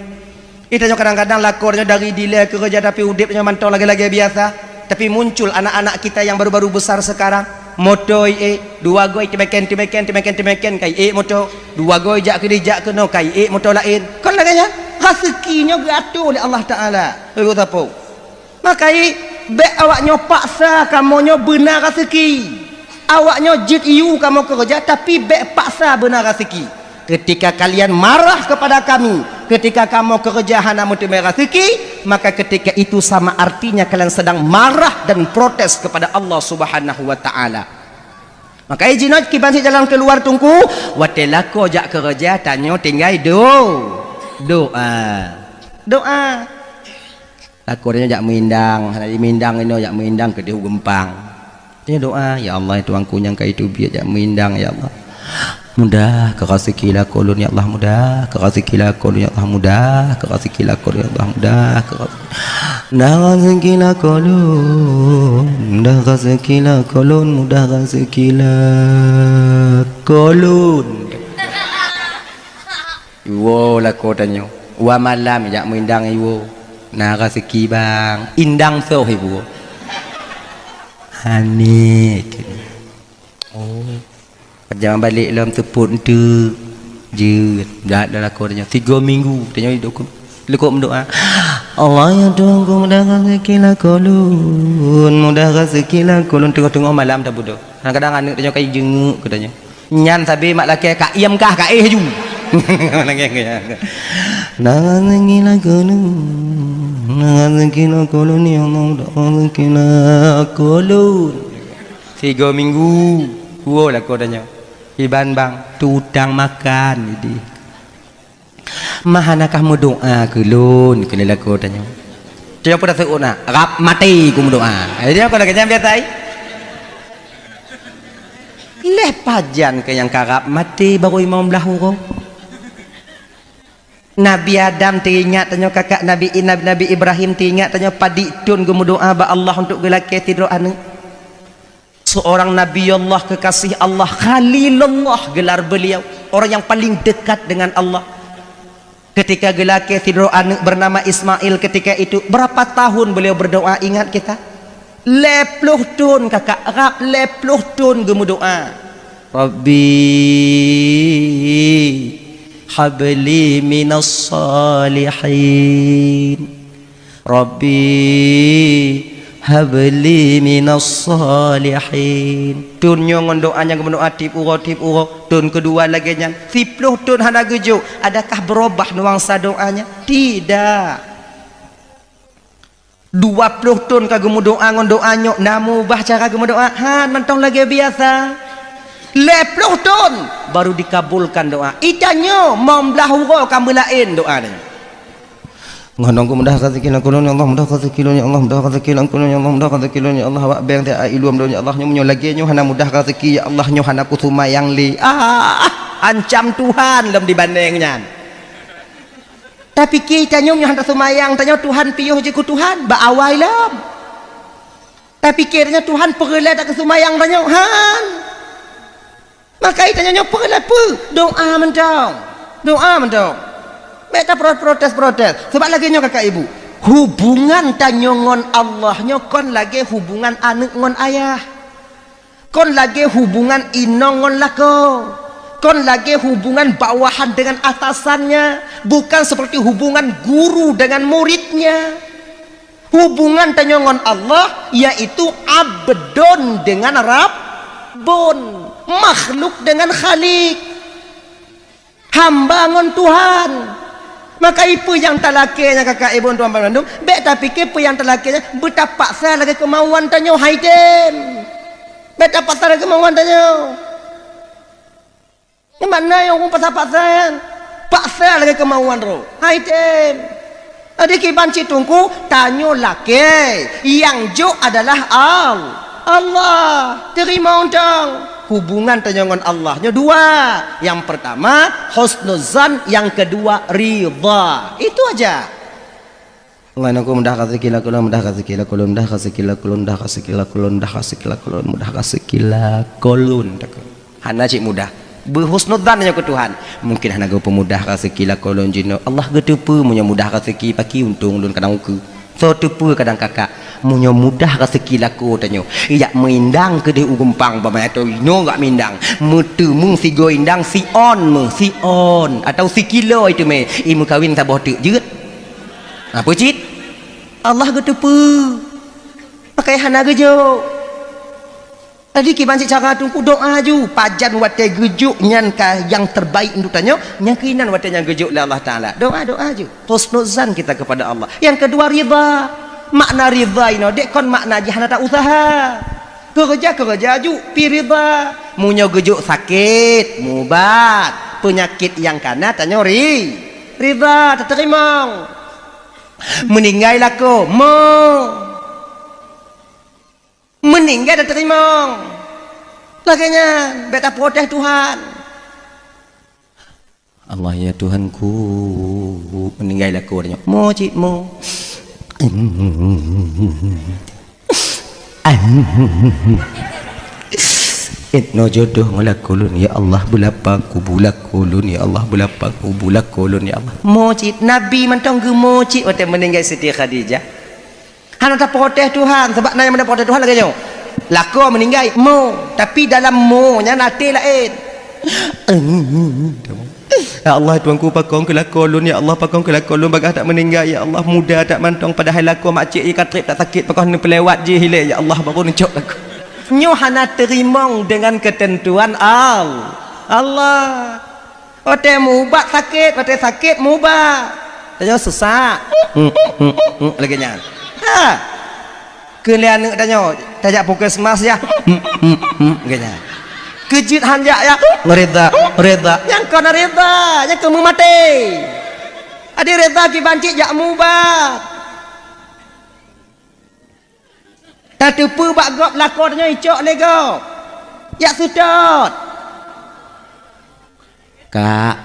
Ita nyoe kadang-kadang lakoe nyoe dari dilée keureuja, tapi udeb nyoe mantong lagée-lagée biasa. Tapi muncul anak-anak kita yang baru-baru besar sekarang, moto ék, dua goe teumeken, teumeken, teumeken, teumeken, kai ék moto, dua goe jak keudeh, jak keunoe, kai ék moto laén. Kon lagée nyan, raseuki nyoe geuatoe lé Allah Taala. Ibu tapo. Makai bék awak nyoe paksa kamoe nyoe beuna raseuki. Awak nyoe jeuet yue kamoe keureuja, tapi bék paksa beuna raseuki. Ketika kalian marah kepada kami, ketika kamoe keureuja hana meuteumé raseuki, maka ketika itu sama artinya kalian sedang marah dan protes kepada Allah Subhanahu wa Taala. Makai jinoe kiban sit jalan keuluar Teungku, watée lakoe jak keureuja tanyoe tinggai do-, doa. Doa. Lakoe tanyoe jak meuindang, hana jimeuindang inoe jak meuindang keudeh u geumpang. Tanyoe doa, "Ya Allah, ya Tuhanku nyang ka iteubiet jak meuindang, ya Allah. Mudahkan raseuki lakoe lôn, ya Allah, mudahkan raseuki lakoe lôn, ya Allah, mudahkan raseuki lakoe lôn, ya Allah, mudahkan raseuki, mudah raseuki lakoe lôn, mudah raseuki lakoe lôn, mudah raseuki lakoe lôn." Iwoe lakoe tanyoe. Wa malam jak meuindang iwoe. Na raseuki bang. Indang soh iwoe. Aneuk. Oh. Pajan balek lom teupot enteuk. Jeuet. Dak ada lakoe tanyoe. Tiga minggu tanyoe dok lekok meudoa. Allah ya Tuhanku, mudah raseuki lakoe lôn. Mudah raseuki lakoe lôn. Teungoh-teungoh malam tabudo. Kadang-kadang aneuk tanyoe kai jeungeuk keu tanyoe. Nyan sabe mak lakée ka iem kah ka éh ju. Nangis ngilang kolon, nangis ngilang kolon, ya Allah, nangis ngilang kolon. Tiga minggu, dua lakoe tanyoe. Iban bang, tu utang makan jadi. "Mah hana kah meudoa keu lôn," kheun lé lakoe tanyoe. Tanyoe peue taseuôt na, "Rab maté ku meudoa." Jadi apa lagèe nyan biasa ai? Lheuh pajan keu nyang ka rab maté barô limong blaih uroe. Nabi Adam teuingat tanyoe, kakak Nabi, Nabi, Nabi Ibrahim teuingat tanyoe, padit thon geumeudoa bak Allah untuk geulakèe sidroe aneuk. Seorang Nabi Allah, kekasih Allah, Khalilullah gelar beliau, orang yang paling dekat dengan Allah. Ketika geulakèe sidroe aneuk bernama Ismail, ketika itu berapa tahun beliau berdoa, ingat kita? Lhèe ploh thon, kakak, rab lhèe ploh thon geumeudoa, "Rabbi habli minas salihin. Rabbi habli minas salihin." Thon nyoe ngon doa nyang geumeudoa tiep uroe, tiep uroe. Thon keudua lagèe nyan. Siploh thon hana geujok. Adakah berubah nuansa doanya? Tidak. Dua ploh thon ka geumeudoa ngon doa nyoe, na meuubah cara geumeudoa? Han, mantong lagèe biasa. Lhèe ploh thon baru dikabulkan doa. Itanyoe limong blaih uroe ka meulaén doa nyoe. Ngon ku mudah rezeki lôn, ya Allah, mudah rezeki lôn, ya Allah, mudah rezeki lôn, ya Allah, mudah rezeki lôn, ya Allah, bak bank teuka ilôn lôn, ya Allah, nyoe meunyoe lagèe nyoe hana mudah rezeki, ya Allah, nyoe hana kuseumayang lé. Ah, ancam Tuhan lom dibandeng nyan. Tapike tanyoe nyoe hana seumayang, tanyoe Tuhan piôh jeuet keu Tuhan, bak awai lom. Tapike tanyoe Tuhan peureulèe takeuseumayang tanyoe, han. Maka tanyoe nyoe peureulèe peue? Doa mantong. Doa mantong. Bèk taprotes-protes. Sabab lagèe nyoe kakak ibu, hubungan tanyoe ngon Allah nyoe kon lagèe hubungan aneuk ngon ayah. Kon lagèe hubungan inong ngon lakoe. Kon lagèe hubungan bawahan dengan atasannya. Bukan seperti hubungan guru dengan muridnya. Hubungan tanyoe ngon Allah yaitu abdun dengan rabbun, makhluk dengan khalik. Hamba ngon Tuhan. Maka peue nyang talakèe nyan kakak ibu tuan bandum, bèk tapike peue nyang talakèe nyan beutapaksa lagèe keumauan tanyoe, hai tem. Bèk tapaksa lagèe keumauan tanyoe. Nyan makna nyang ureueng paksa-paksa nyan. Paksa lagèe keumauan droe, hai tem. Jadi kiban cit teungku, tanyoe lakèe, nyang jok adalah Al-, Allah. Teurimong dong. Hubungan tanyoe ngon Allah nyoe dua. Nyang pertama husnuzan, nyang kedua ridha. Itu aja. Allah, ngon ku mudah rezeki lôn, mudah rezeki lôn, mudah rezeki lôn, mudah rezeki lôn, mudah rezeki lôn, mudah rezeki lôn. Hana cit mudah. Beuhusnuzan nyoe keu Tuhan. Mungkin hana geupeumudah rezeki lakoe lôn jinoe. Allah geuteupeue meunyoe mudah rezeki, pakri untông lôn kadang ukeue. Soe teupeue kadang kakak, meunyoe mudah rezeki lakoe tanyoe, jak meuindang keudeh u geumpang, bak mata inoe jak meuindang, meuteumé sigoe indang siôn meuh, siôn, atau sikilo iteumé, i meukawen saboh teuk jeuet. Apa cit? Allah geuteupeue. Pakai hana geujok. Jadi kiban cit cara teungku, doa ju. Pajan watèe geujok nyan ka nyang terbaik untuk tanyoe, nyan keuh inan watèe nyang geujok lé Allah Taala. Doa, doa ju. Husnuzan kita kepada Allah. Nyang keudua ridha. Makna ridha inoe dek kon makna jih hana ta-useuha. Keureuja, keureuja ju, pi ridha. Meunyoe geujok sakét, mubat. Peunyakét nyang kana tanyoe ri-, ridha, tateurimong. Meuninggai lakoe, mo. Meuninggai tateurimong. Lagèe nyan, bèk taprotes Tuhan. Allah, ya Tuhanku, meuninggai lakoe nyoe. Mo cit mo. Inoe jodoh ngon lakoe lôn, ya Allah, beulapang kubu lakoe lôn, ya Allah, beulapang kubu lakoe lôn, ya Allah. Mo cit, Nabi mantong geumo cit watèe meuninggai Siti Khadijah. Hana taprotes Tuhan, sabab na nyang meuprotes Tuhan lagèe nyoe. Lakoe meuninggai, mo, tapi dalam mo nyan até laén. Ya Allah, Tuhanku, pakon keu lakoe lôn, ya Allah, pakon keu lakoe lôn, bagaih that meuninggai, ya Allah, muda that mantong, padahai lakoe makcik jih ka trép that sakét, pakon neupeulewat jih ilèe, ya Allah, baru neucok lakoe. Nyoe hana teurimong dengan keuteuntuan Al-, Allah. Watèe mubat sakét, watèe sakét mubat. Tanyoe sesak. Lagèe nyan. Ha. Keu lé aneuk tanyoe, tajak puskesmas ya. Lagèe nyan. Keu jeuet hanjak ya. Ridha, ridha. Nyang kon ridha, nyang kon meumaté. Adak reza kiban cit jak mubat. Tateupeue bak gob lakoe tanyoe icok lé gob. Jak seutôt. Kak,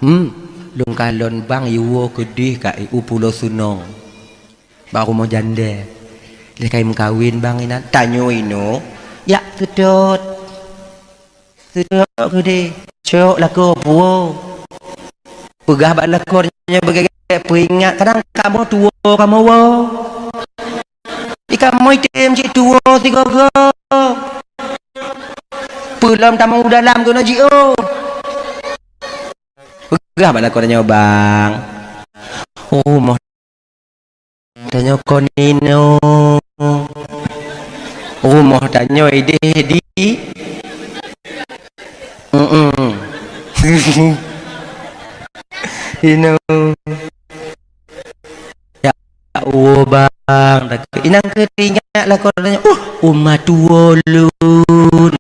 hmm, lôn kalon bang iwoe keudeh, Kak, i u Pulo Sunong. Bak rumoh jandée. Lé kayém kawen bang inan, tanyoe inoe, jak seutôt. Seutôt keudeh, cok lakoe puwoe. Peugah bak lakoe nyoe beugét-gét peuingat, kadang kamoe tuwoe kamoe woe. Di kamoe item cit tuwoe sigoe-goe. Peulom tamong u dalam keunoe jiôh. Peugah bak lakoe tanyoe, "Bang, rumoh tanyoe kon inoe. Rumoh tanyoe ideh di, mm-mm, inoe." Ya Allah, bang, inong keuh teuingat lakoe tanyoe, "Uh, uma tuwoe lôn."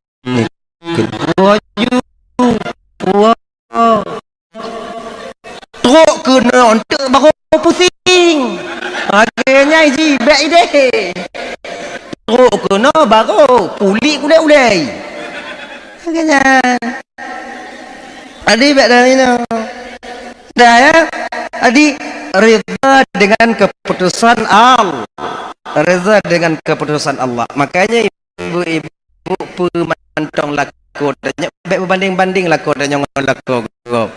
Woe ju, woe. Trok keunoe eunteuk barô pusing. Lagée nyan jih bék ideh. Trok keunoe barô puléh ulée-ulée. Lagée nyan. Jadi bék dari inoe. Dah ya. Jadi reza dengan keputusan Allah. Reza dengan keputusan Allah. Makanya ibu-ibu peumantong lakoe tanyoe, bék beubandeng-bandeng lakoe tanyoe ngon lakoe gob.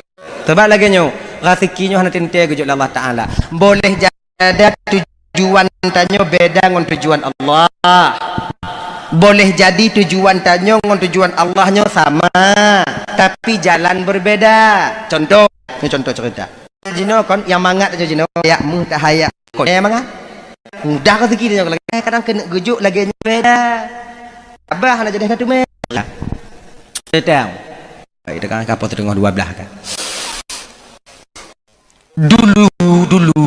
Sabab lagée nyoe, raseuki nyoe hana teuntée geujok lé Allah Taala. Boleh jadi tujuan tanyoe beda ngon tujuan Allah. Boleh jadi tujuan tanyoe ngon tujuan Allah nyoe sama, tapi jalan berbeda. Contoh, ni contoh cerita. Jinoe kon nyang mangat aja jinoe, jak meuh tahayak. Kon nyang mangat. Mudah rezeki tanyoe lagée, kadang keuneuk geujok lagée nyoe beda. Abah hana jadi hana teumé. Sedang. Baik, tekan kapot teungoh dua belas kan. Dulu, dulu.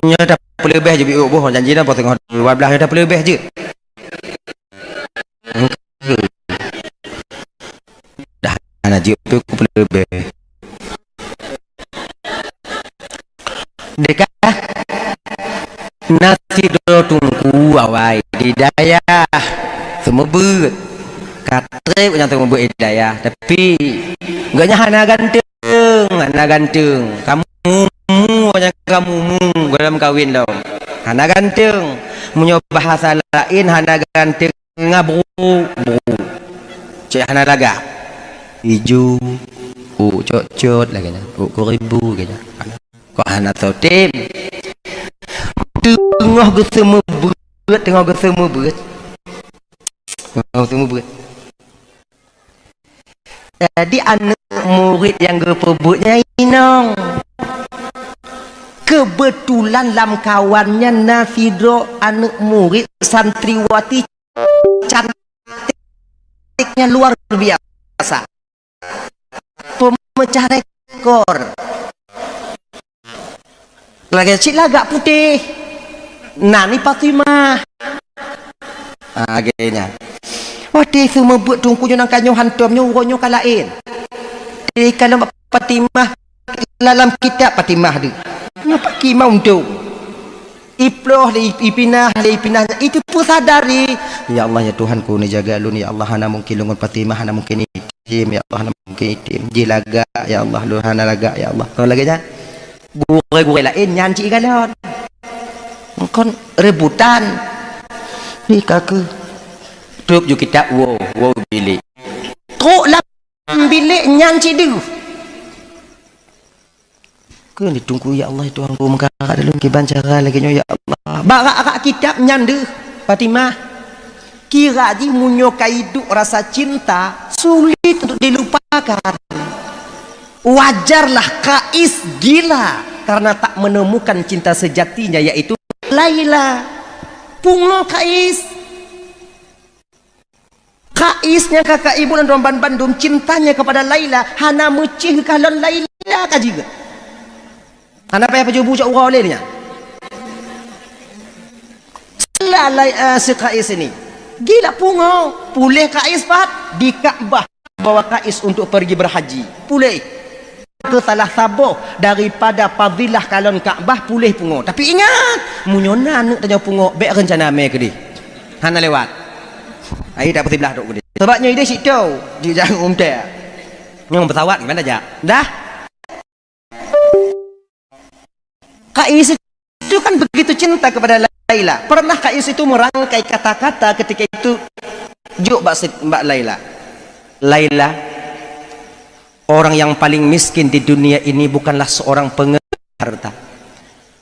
Nyoe dah peuleubeh je biôk boh janji dah poh teungoh dua belas nyoe dah peuleubeh je. Dah hana jeuet pih kupeuleubeh. Deka na sidroe teungku awai di dayah seumeubeuet. Ka trép nyang seumeubeuet di dayah, tapi gobnyan hana ganteueng, hana ganteueng. Kamu mu, nyang kamu mu dalam kawen lom. Hana ganteueng. Meunyoe bahasa laén hana ganteueng. Ngabru, bru. Cit hana lagak. Ijo, ôk cot-cot lagée nyan. Ôk keuribu lagée nyan. Kok hana soe tem. Teungoh geuseumeubeuet, teungoh geuseumeubeuet. Teungoh geuseumeubeuet. Jadi aneuëk murit nyang geupeubuet nyan inong. Keubeutulan lam kawan nyan na sidroe aneuëk murit santriwati cantiknya luar biasa. Peumeucah rekor. Lagée cit lagak putéh. Nan ni Fatimah. Ah, lagée nyan. Watée seumeubeuet teungku nyoe nang ka nyoe hantom nyoe uroe nyoe ka laén. Di kalon Fatimah, lam kitab Fatimah deuh. Nyoe pakimau untok. Iploh lé ipinah, lé ipinah. Itu pun sadari. Ya Allah, ya Tuhanku, ni jaga lôn, ya Allah, hana mungkin lôn ngon Fatimah, hana mungkin item, ya Allah, hana mungkin item. Jih lagak, ya Allah, lôn hana lagak, ya Allah. Kon lagée nyan. Gurée-gurée laén nyan cit galon. Kon rebutan. Ni ka keuh. Trok ju kitab woe, woe bilék. Trok lam bilék nyan cit deuh. Keu ni teungku, ya Allah, ya Tuhanku, meukarat lôn kiban cara lagée nyoe, ya Allah. Bak rak-rak kitab nyan deuh, Fatimah. Kira jih meunyoe ka iduek rasa cinta, sulit untuk dilupakan. Wajarlah Kais gila karena tak menemukan cinta sejatinya, yaitu Laila. Pungo Kais. Kais nyang ka kaibu lam bandum cintanya kepada Laila, hana meucéh geukalon Laila ka jeuet. Hana payah pajoh bu cok uroe lé nyan. Seulai, eh, si Kais ini. Gila pungo, puléh Kais pat di Ka'bah, bawa Kais untuk pergi berhaji. Puléh. Keu salah saboh daripada fadilah kalon Ka'bah puléh pungo. Tapi ingat, meunyoe na aneuk tanyoe pungo, bék reuncana mé keudeh. Hana lewat. Ai tak beusiblah trok keudeh. Sabab nyoe ideh situ, di jalan umtée. Nyoe pesawat gimana jak? Dah? Kais itu kan begitu cinta kepada Laila. Pernah Kais itu merangkai kata-kata ketika itu, jok bak si-, bak Laila. Laila, orang yang paling miskin di dunia ini bukanlah seorang pengelola harta.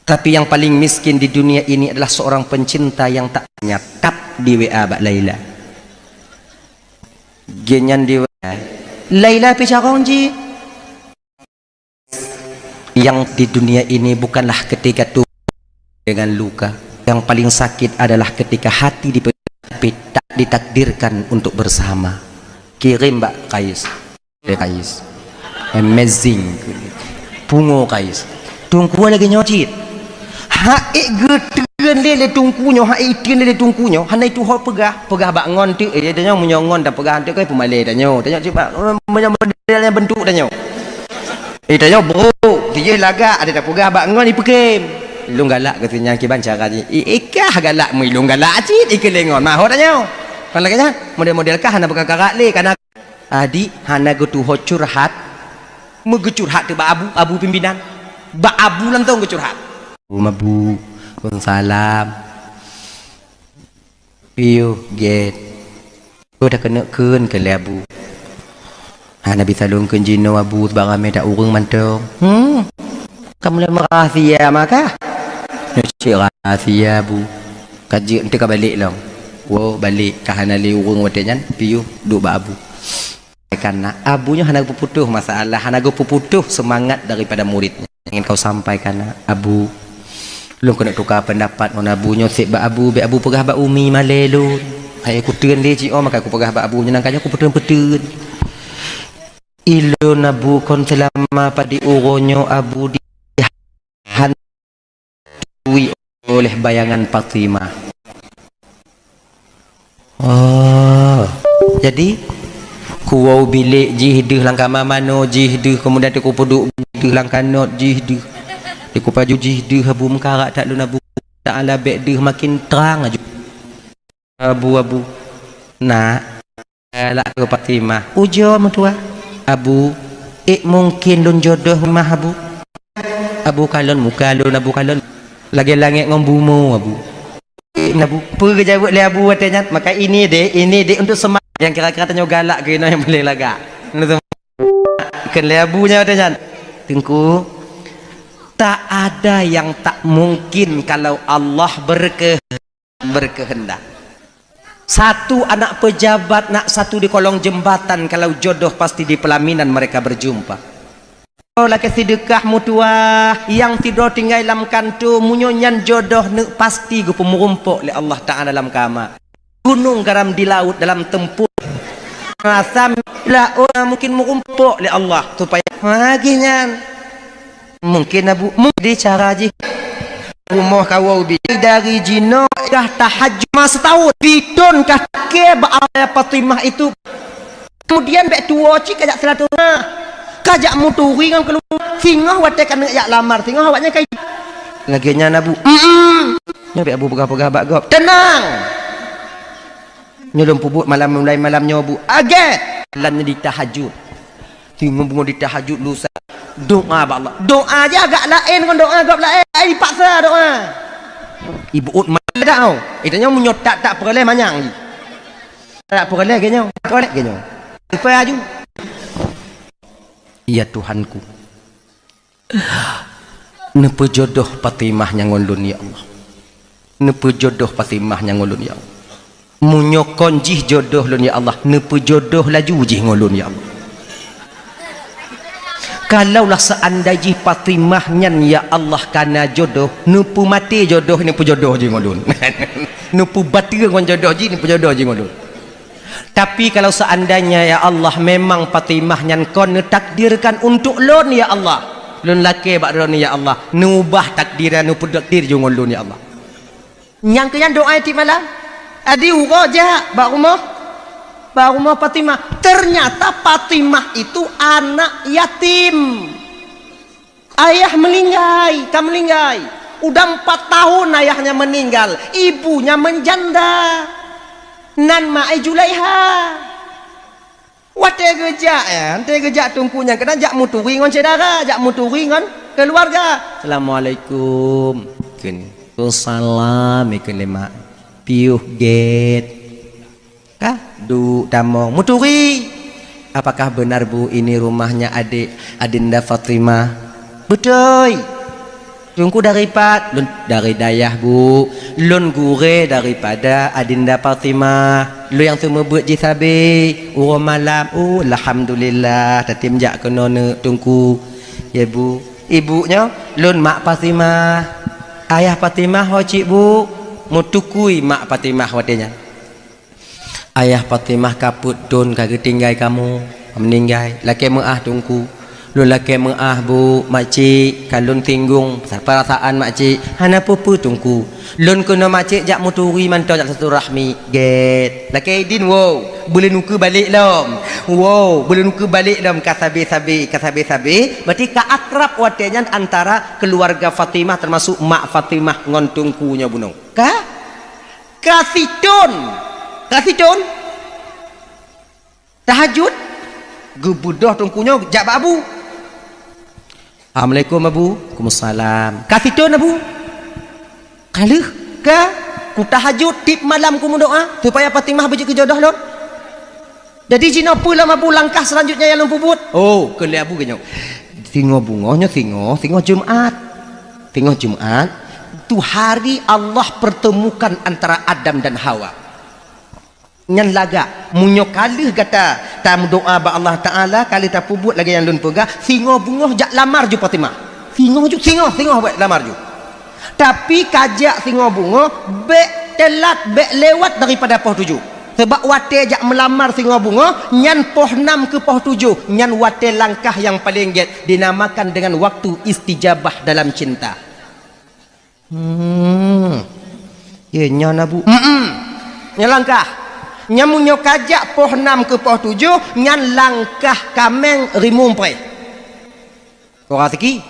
Tapi yang paling miskin di dunia ini adalah seorang pencinta yang tak nyatap di W A bak Laila. Genyan di W A. Laila pi carong ji. Yang di dunia ini bukanlah ketika tu dengan luka. Yang paling sakit adalah ketika hati dipe-, tapi tak ditakdirkan untuk bersama. Kirim bak Kais. Eh, Kais. Amazing. Pungo Kais. Teungku lagée nyoe cit. Hak ék geutreun lé, lé teungku nyoe, hak ék treun lé, lé teungku nyoe. Hana itu ho peugah. Peugah bak ngon teuk, eh, tanyoe meunyoe ngon tapeugah teuk, kai peumalée tanyoe. Tanyoe cuba, eh, meunyoe model nyang bentuk tanyoe. Eh, tanyoe brok, dijih lagak, ada tapeugah bak ngon ipeukem. Lôn galak keu sinyang kiban cara jih. I, ikah galak meuilôn galak cit, ikeu lé ngon. Mahot tanyoe. Kan lagée nyan, model-model kah hana beukakarak lé, kana adik hana geutuho curhat. Meugeucurhat teuk bak abu, abu pimpinan. Bak abu lantong geucurhat. Mabu, salam. Piôh gét. Peue takeuneuk kheun keu lé abu. Hana bisa lôn kheun jinoe abu, sabab ramé that ureuëng mantong. Hmm. Ka mulai meurahsia maka. Nyoe cit rahsia abu. Ka jeuet enteuk ka balek lom. Woe balek ka hana lé ureuëng watée nyan, piôh duek bak abu. Kana abu nyoe hana geupeuputoh masalah, hana geupeuputoh seumangat daripada murid nyan. Ingin kau sampaikan, abu. Lôn keuneuk tuka peundapat ngon abu nyoe seb bak abu, bék abu peugah bak umi malée lôn. Hai kutreun lé jiôh, maka kupeugah bak abu nyoe, nangka nyoe kupeuteun-peuteun. Ilôn abu kon seulama padub uroe nyoe abu di han tui oleh bayangan Fatimah. Oh, jadi kuwoe bilék jih deuh lam kama manoe jih deuh, keumudian teukupeuduek deuh lam kanot jih deuh, teukupaju jih deuh abu meukarak that lôn abu. Taala bék deuh makin trang aju. Abu, abu. Nak. Galak keu Fatimah. Ujoe meutuah. Abu, ék mungken lôn jodoh mah abu. Abu kalon muka lôn abu kalon. Lagée langét ngon bumoe abu. Ék abu. Peue geujaweueb lé abu watée nyan? Maka ini dek, ini dek untuk semak. Nyang kira-kira tanyoe galak keu inoe nyang paléng lagak. Kheun lé abu nyan watée nyan. Teungku, tak ada yang tak mungkin kalau Allah berke-, berkehendak. Satu anak pejabat, nak satu di kolong jembatan, kalau jodoh pasti di pelaminan mereka berjumpa. Oh, lakée sideukah meutuah, nyang sidroe tinggai lam kanto, meunyoe nyan jodoh neuk pasti geupeumeurumpok lé Allah Taala lam kama. Gunong garam di laôt dalam tempoh. Rasa la, oh, mungkin meurumpok lé Allah supaya lagée nyan. Mungkin abu, mu-, di cara jih. Rumoh kawoe bi dari jinoe kah tahajud ma seutahun. Piton kah ke ba Fatimah itu. Kemudian bék tuwoe cit kajak silaturahmi. Kajak meuturi ngon keuluwarga. Singoh watée keuneuk jak lamar, singoh awaknyan kai. Lagée nyan abu. Mm-mm. Nyoe bék abu peugah-peugah bak gob. Tenang. Nyoe lôn peubuet malam, mulai malam nyoe bu. Agét! Lam nyoe di tahajud. Timbang bungoh di tahajud lusa. Doa bak Allah. Doa jih agak laén ngon doa gob laén. Ai dipaksa doa. Ibuet malam dak tau. Itanyoe meunyoe tak, tak peureulée manyang jih. Tak peureulée geuh nyoe. Peureulée geuh nyoe. Lupa aju. Ya Tuhanku. Neupeujodoh Fatimah nyan ngon lôn, ya Allah. Neupeujodoh Fatimah nyan ngon lôn, ya Allah. Meunyoe kon jih jodoh lôn, ya Allah, neupeujodoh laju jih ngon lôn, ya Allah. Kalaulah seandai jih Fatimah nyan, ya Allah, kana jodoh, neupeumaté jodoh, neupeujodoh jih ngon lôn. Neupeubateue ngon jodoh jih, neupeujodoh jih ngon lôn. Tapi kalau seandainya, ya Allah, memang Fatimah nyan kon neutakdirkan untuk lôn, ya Allah, lôn lakée bak droeneuh, ya Allah, neuubah takdir nyan, neupeutakdir jih ngon lôn, ya Allah. Nyang keu nyan doa tiep malam. Adi uroe jak bak rumoh, bak rumoh Fatimah. Ternyata Fatimah itu anak yatim. Ayah meulinggai, ka meulinggai. Udah empat tahun ayahnya meninggal, ibunya menjanda. Nan ma ai Julaiha. Watée geujak, ya, watée geujak teungku nyan keunan jak meuturi ngon syedara, jak meuturi ngon keuluwarga. "Assalamualaikum." Kheun, "Waalaikumsalam," kheun lé mak. "Piôh gét." Ka duek tamong meuturi. "Apakah benar, Bu, ini rumahnya adik Adinda Fatimah?" "Beutôi." "Teungku dari pat?" "Lôn dari dayah, Bu. Lôn gurée daripada Adinda Fatimah. Lôn nyang seumeubeuet jih sabe uroe malam." "Oh, alhamdulillah, tatem jak keunoe neuk, Teungku." "Ya, Bu." "Ibu nyoe?" "Lôn mak Fatimah." "Ayah Fatimah ho cit, Bu?" Meutukui mak Fatimah watée nyan. "Ayah Fatimah ka peuet thon ka geutinggai kamoe, meuninggai. Lakée meuáh, Teungku." "Lôn lakée meuáh, Bu, makcik, ka lôn singgong peurasaan makcik." "Hana peue-peue, Teungku. Lôn keunoe makcik jak meuturi mantong, jak silaturahmi." "Gét. Lakée idin, woe, beuleunukeue balek lom. Woe, beuleunukeue balek lom, ka sabe-sabe, ka sabe-sabe." Berarti ka akrab watée nyan antara keuluwarga Fatimah, teumasuk mak Fatimah ngon Teungku nyoe bunoe. Ka? Ka sithon. Ka sithon. Tahajud. Geubeudôh Teungku nyoe jak bak Abu. "Assalamualaikum, Abu." "Waalaikumsalam." "Ka sithon, Abu?" "Ka lheueh." "Ka. Kutahajud tiep malam kumeudoá supaya Fatimah beujeuet keu jodoh lôn." "Jadi jinoe peue lom, Abu, langkah selanjutnya nyang lôn peubuet?" "Oh," kheun lé Abu geuh nyoe, "singoh beungoh nyoe singoh, singoh Jumat. Singoh Jumat, tu hari Allah pertemukan antara Adam dan Hawa. Nyan lagak, meunyoe ka lheueh gata tameudoá bak Allah Taala, ka lheueh tapeubuet lagée nyang lôn peugah, singoh beungoh jak lamar ju Fatimah. Singoh ju, singoh, singoh bék lamar ju. Tapi ka jak singoh beungoh, bék teulat, bék lewat daripada poh tujoh. Sabab watée jak meulamar singoh beungoh, nyan poh nam keu poh tujoh, nyan watée langkah nyang paleng gét, dinamakan dengan waktu istijabah dalam cinta." Hmm. "Ya, nyan, Abu." "Mm-mm. Nyan langkah. Nyan meunyoe ka jak poh nam keu poh tujoh, nyan langkah kaméng rimueng preh." Kora siki.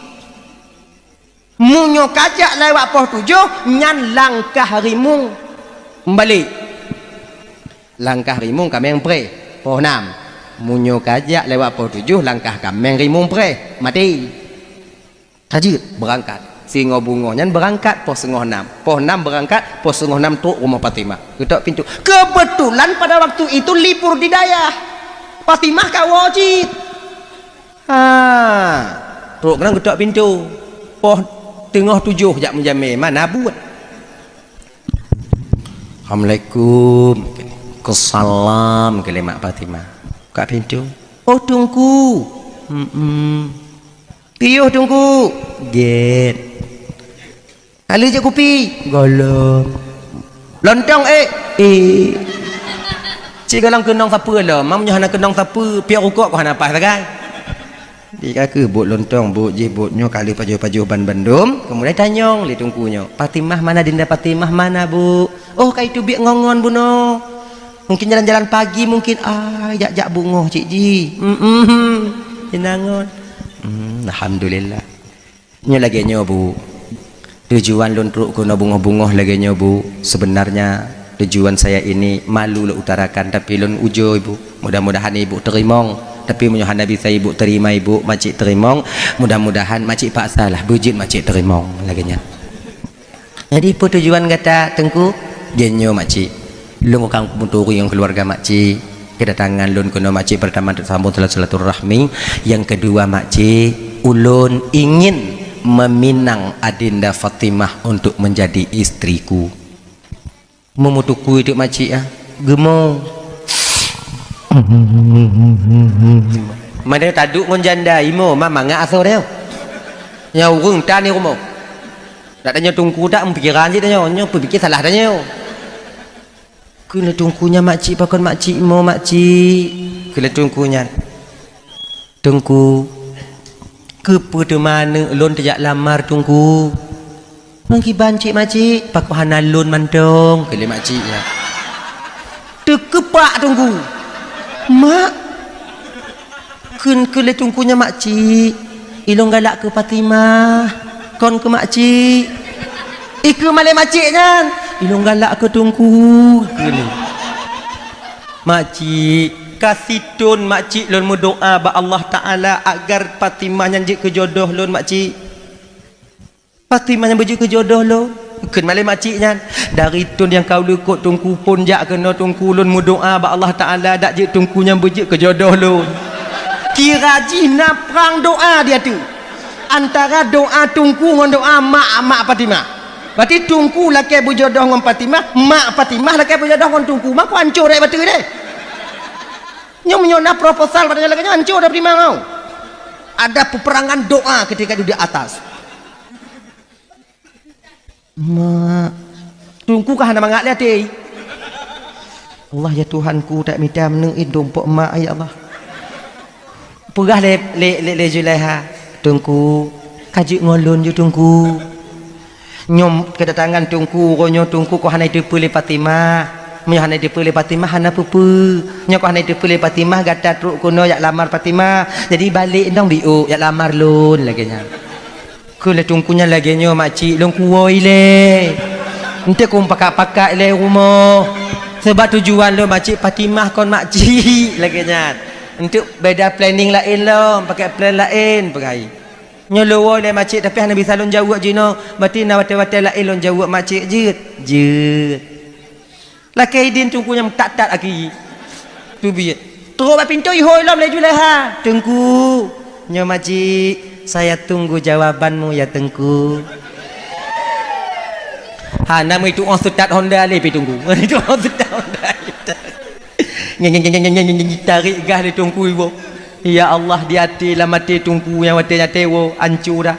"Meunyoe ka jak lewat poh tujoh, nyan langkah rimueng meubalek." Langkah rimueng kaméng preh, poh nam. Meunyoe ka jak lewat poh tujoh, langkah kaméng rimueng preh, maté. Ka jeuet, beurangkat. Singoh beungoh nyan beurangkat poh singoh nam. Poh nam beurangkat, poh singoh nam trok rumoh Fatimah. Geutok pintoe. Kebetulan pada waktu itu libur di dayah. Fatimah ka woe cit. Ha, trok keunan geutok pintoe. Poh teungoh tujoh jak meujamé, mana buet. "Assalamualaikum." "Waalaikumsalam," kheun lé mak Fatimah. Buka pintoe. "Oh, Teungku." "Mm-mm." "Piôh, Teungku." "Gét." "Ka lheueh jép kupi?" "Gohlom." "Lontong ék?" "Ék." "Cit gohlom keunong sapeue lom, meunyoe hana keunong sapeue, piôh rukok kok hana paih sagai." Di ka kheueh buet lontong, buet jih, buet nyoe, ka lheueh pajoh-pajoh ban bandum, keumudian tanyong lé Teungku nyoe, "Fatimah mana, Dinda Fatimah mana, Bu?" "Oh, ka iteubiet ngon-ngon bunoe. Mungkin jalan-jalan pagi mungkin, ah, jak-jak beungoh cit jih." "Mm-mm, inong ngon." "Hmm, alhamdulillah." Nyoe lagée nyoe, Bu. Tujuan lôn trok keunoe beungoh-beungoh lagée nyoe, Bu. Sebenarnya tujuan saya ini malu lôn utarakan, tapi lôn ujoe, Bu. Mudah-mudahan Ibu teurimong. Tapi meunyoe hana bisa Ibu terima, Ibu, makcik teurimong, mudah-mudahan makcik paksalah beujeuet makcik teurimong lagée nyan. Jadi, peue tujuan gata, Teungku? Jih nyoe, makcik. Lôn ka meuturi ngon keuluwarga makcik. Keudatangan lôn keunoe makcik, pertama, untuk sambung silaturahmi. Yang kedua, makcik, ulôn ingin meminang Adinda Fatimah untuk menjadi istriku. Meumutukui teuk makcik, ah. Geumo. Mana taduek ngon janda, imo, ma mangat asoe dia. Nyang ureueng tan di rumoh. Dak tanyoe Teungku dak meupikiran cit tanyoe, nyoe peupike salah tanyoe. Kheun lé Teungku nyan, "Makcik, pakon makcik mo, makcik?" Kheun lé Teungku nyan, "Teungku, keupeue teuma aneuk lôn teujak lamar, Teungku?" "Ngon kiban cit, makcik?" "Pakon hana lôn mantong?" kheun lé makcik nyan. Teukeupak Teungku. "Mak," kheun, kheun lé Teungku nyan, "Makcik, Ilôn galak keu Fatimah, kon keu makcik. Ikeu malée makcik nyan, ilôn galak keu Teungku. Keu lé. Makcik, ka sithon makcik lôn meudoá bak Allah Taala agar Fatimah nyan jeuet keu jodoh lôn, makcik. Fatimah nyan beujeuet keu jodoh lôn. Kheun malée makcik nyan, dari thon nyang ka u likot Teungku phon jak keunoe Teungku lôn meudoá bak Allah Taala dak jeuet Teungku nyan beujeuet keu jodoh lôn. Kira jih na prang doá di ateueh. Antara doá Teungku ngon doá mak, mak Fatimah. Berarti Teungku lakée beujodoh ngon Fatimah, mak Fatimah lakée beujodoh ngon Teungku. Mako hancô rot bateue deh. Nyoe meunyoe na proposal pada nyoe lagée nyoe hancô dah Fatimah nyoe. Ada peperangan doa ketika di atas. Mak, Teungku ka hana mangat lé até. Allah ya Tuhanku, tak mita meuneuk indong pok mak ya Allah. Peugah lé, lé, lé, lé Zulaiha, "Teungku, ka jeuet ngon lôn ju Teungku." Nyoe keudatangan Teungku, uroe nyoe Teungku kok hana jiteupeue lé Fatimah. Meunyoe hana jiteupeue lé Fatimah, hana peue-peue. Nyoe kok hana jiteupeue lé Fatimah, gata trok keunoe jak lamar Fatimah. Jadi balek dong biôk jak lamar lôn lagée nyan. Kheun lé Teungku nyan lagée nyoe, "Makcik, lôn kuwoe ilée. Enteuk keu pakat-pakat ilée rumoh. Sabab tujuan lôn makcik Fatimah kon makcik," lagée nyan. "Enteuk beda planning laén lom, pakai plan laén," peugah. "Nyoe lôn woe ilée makcik, tapi hana bisa lôn jaweueb jinoe. Berarti na watée-watée laén lôn jaweueb makcik." "Jeuet, jeuet." Lakée idin Teungku nyang that-that aki. Teubiet. Trok bak pintoe ihôi lom lé Zulaiha. "Teungku, nyoe makcik, saya tunggu jawabanmu ya Teungku." Hana meuitu'oh seutat Honda lé pi Teungku. Itu'oh seutat Honda. Tarék gas lé Teungku iboh. Ya Allah, di até lam até Teungku nyang watée nyan tewoe, hancô dah.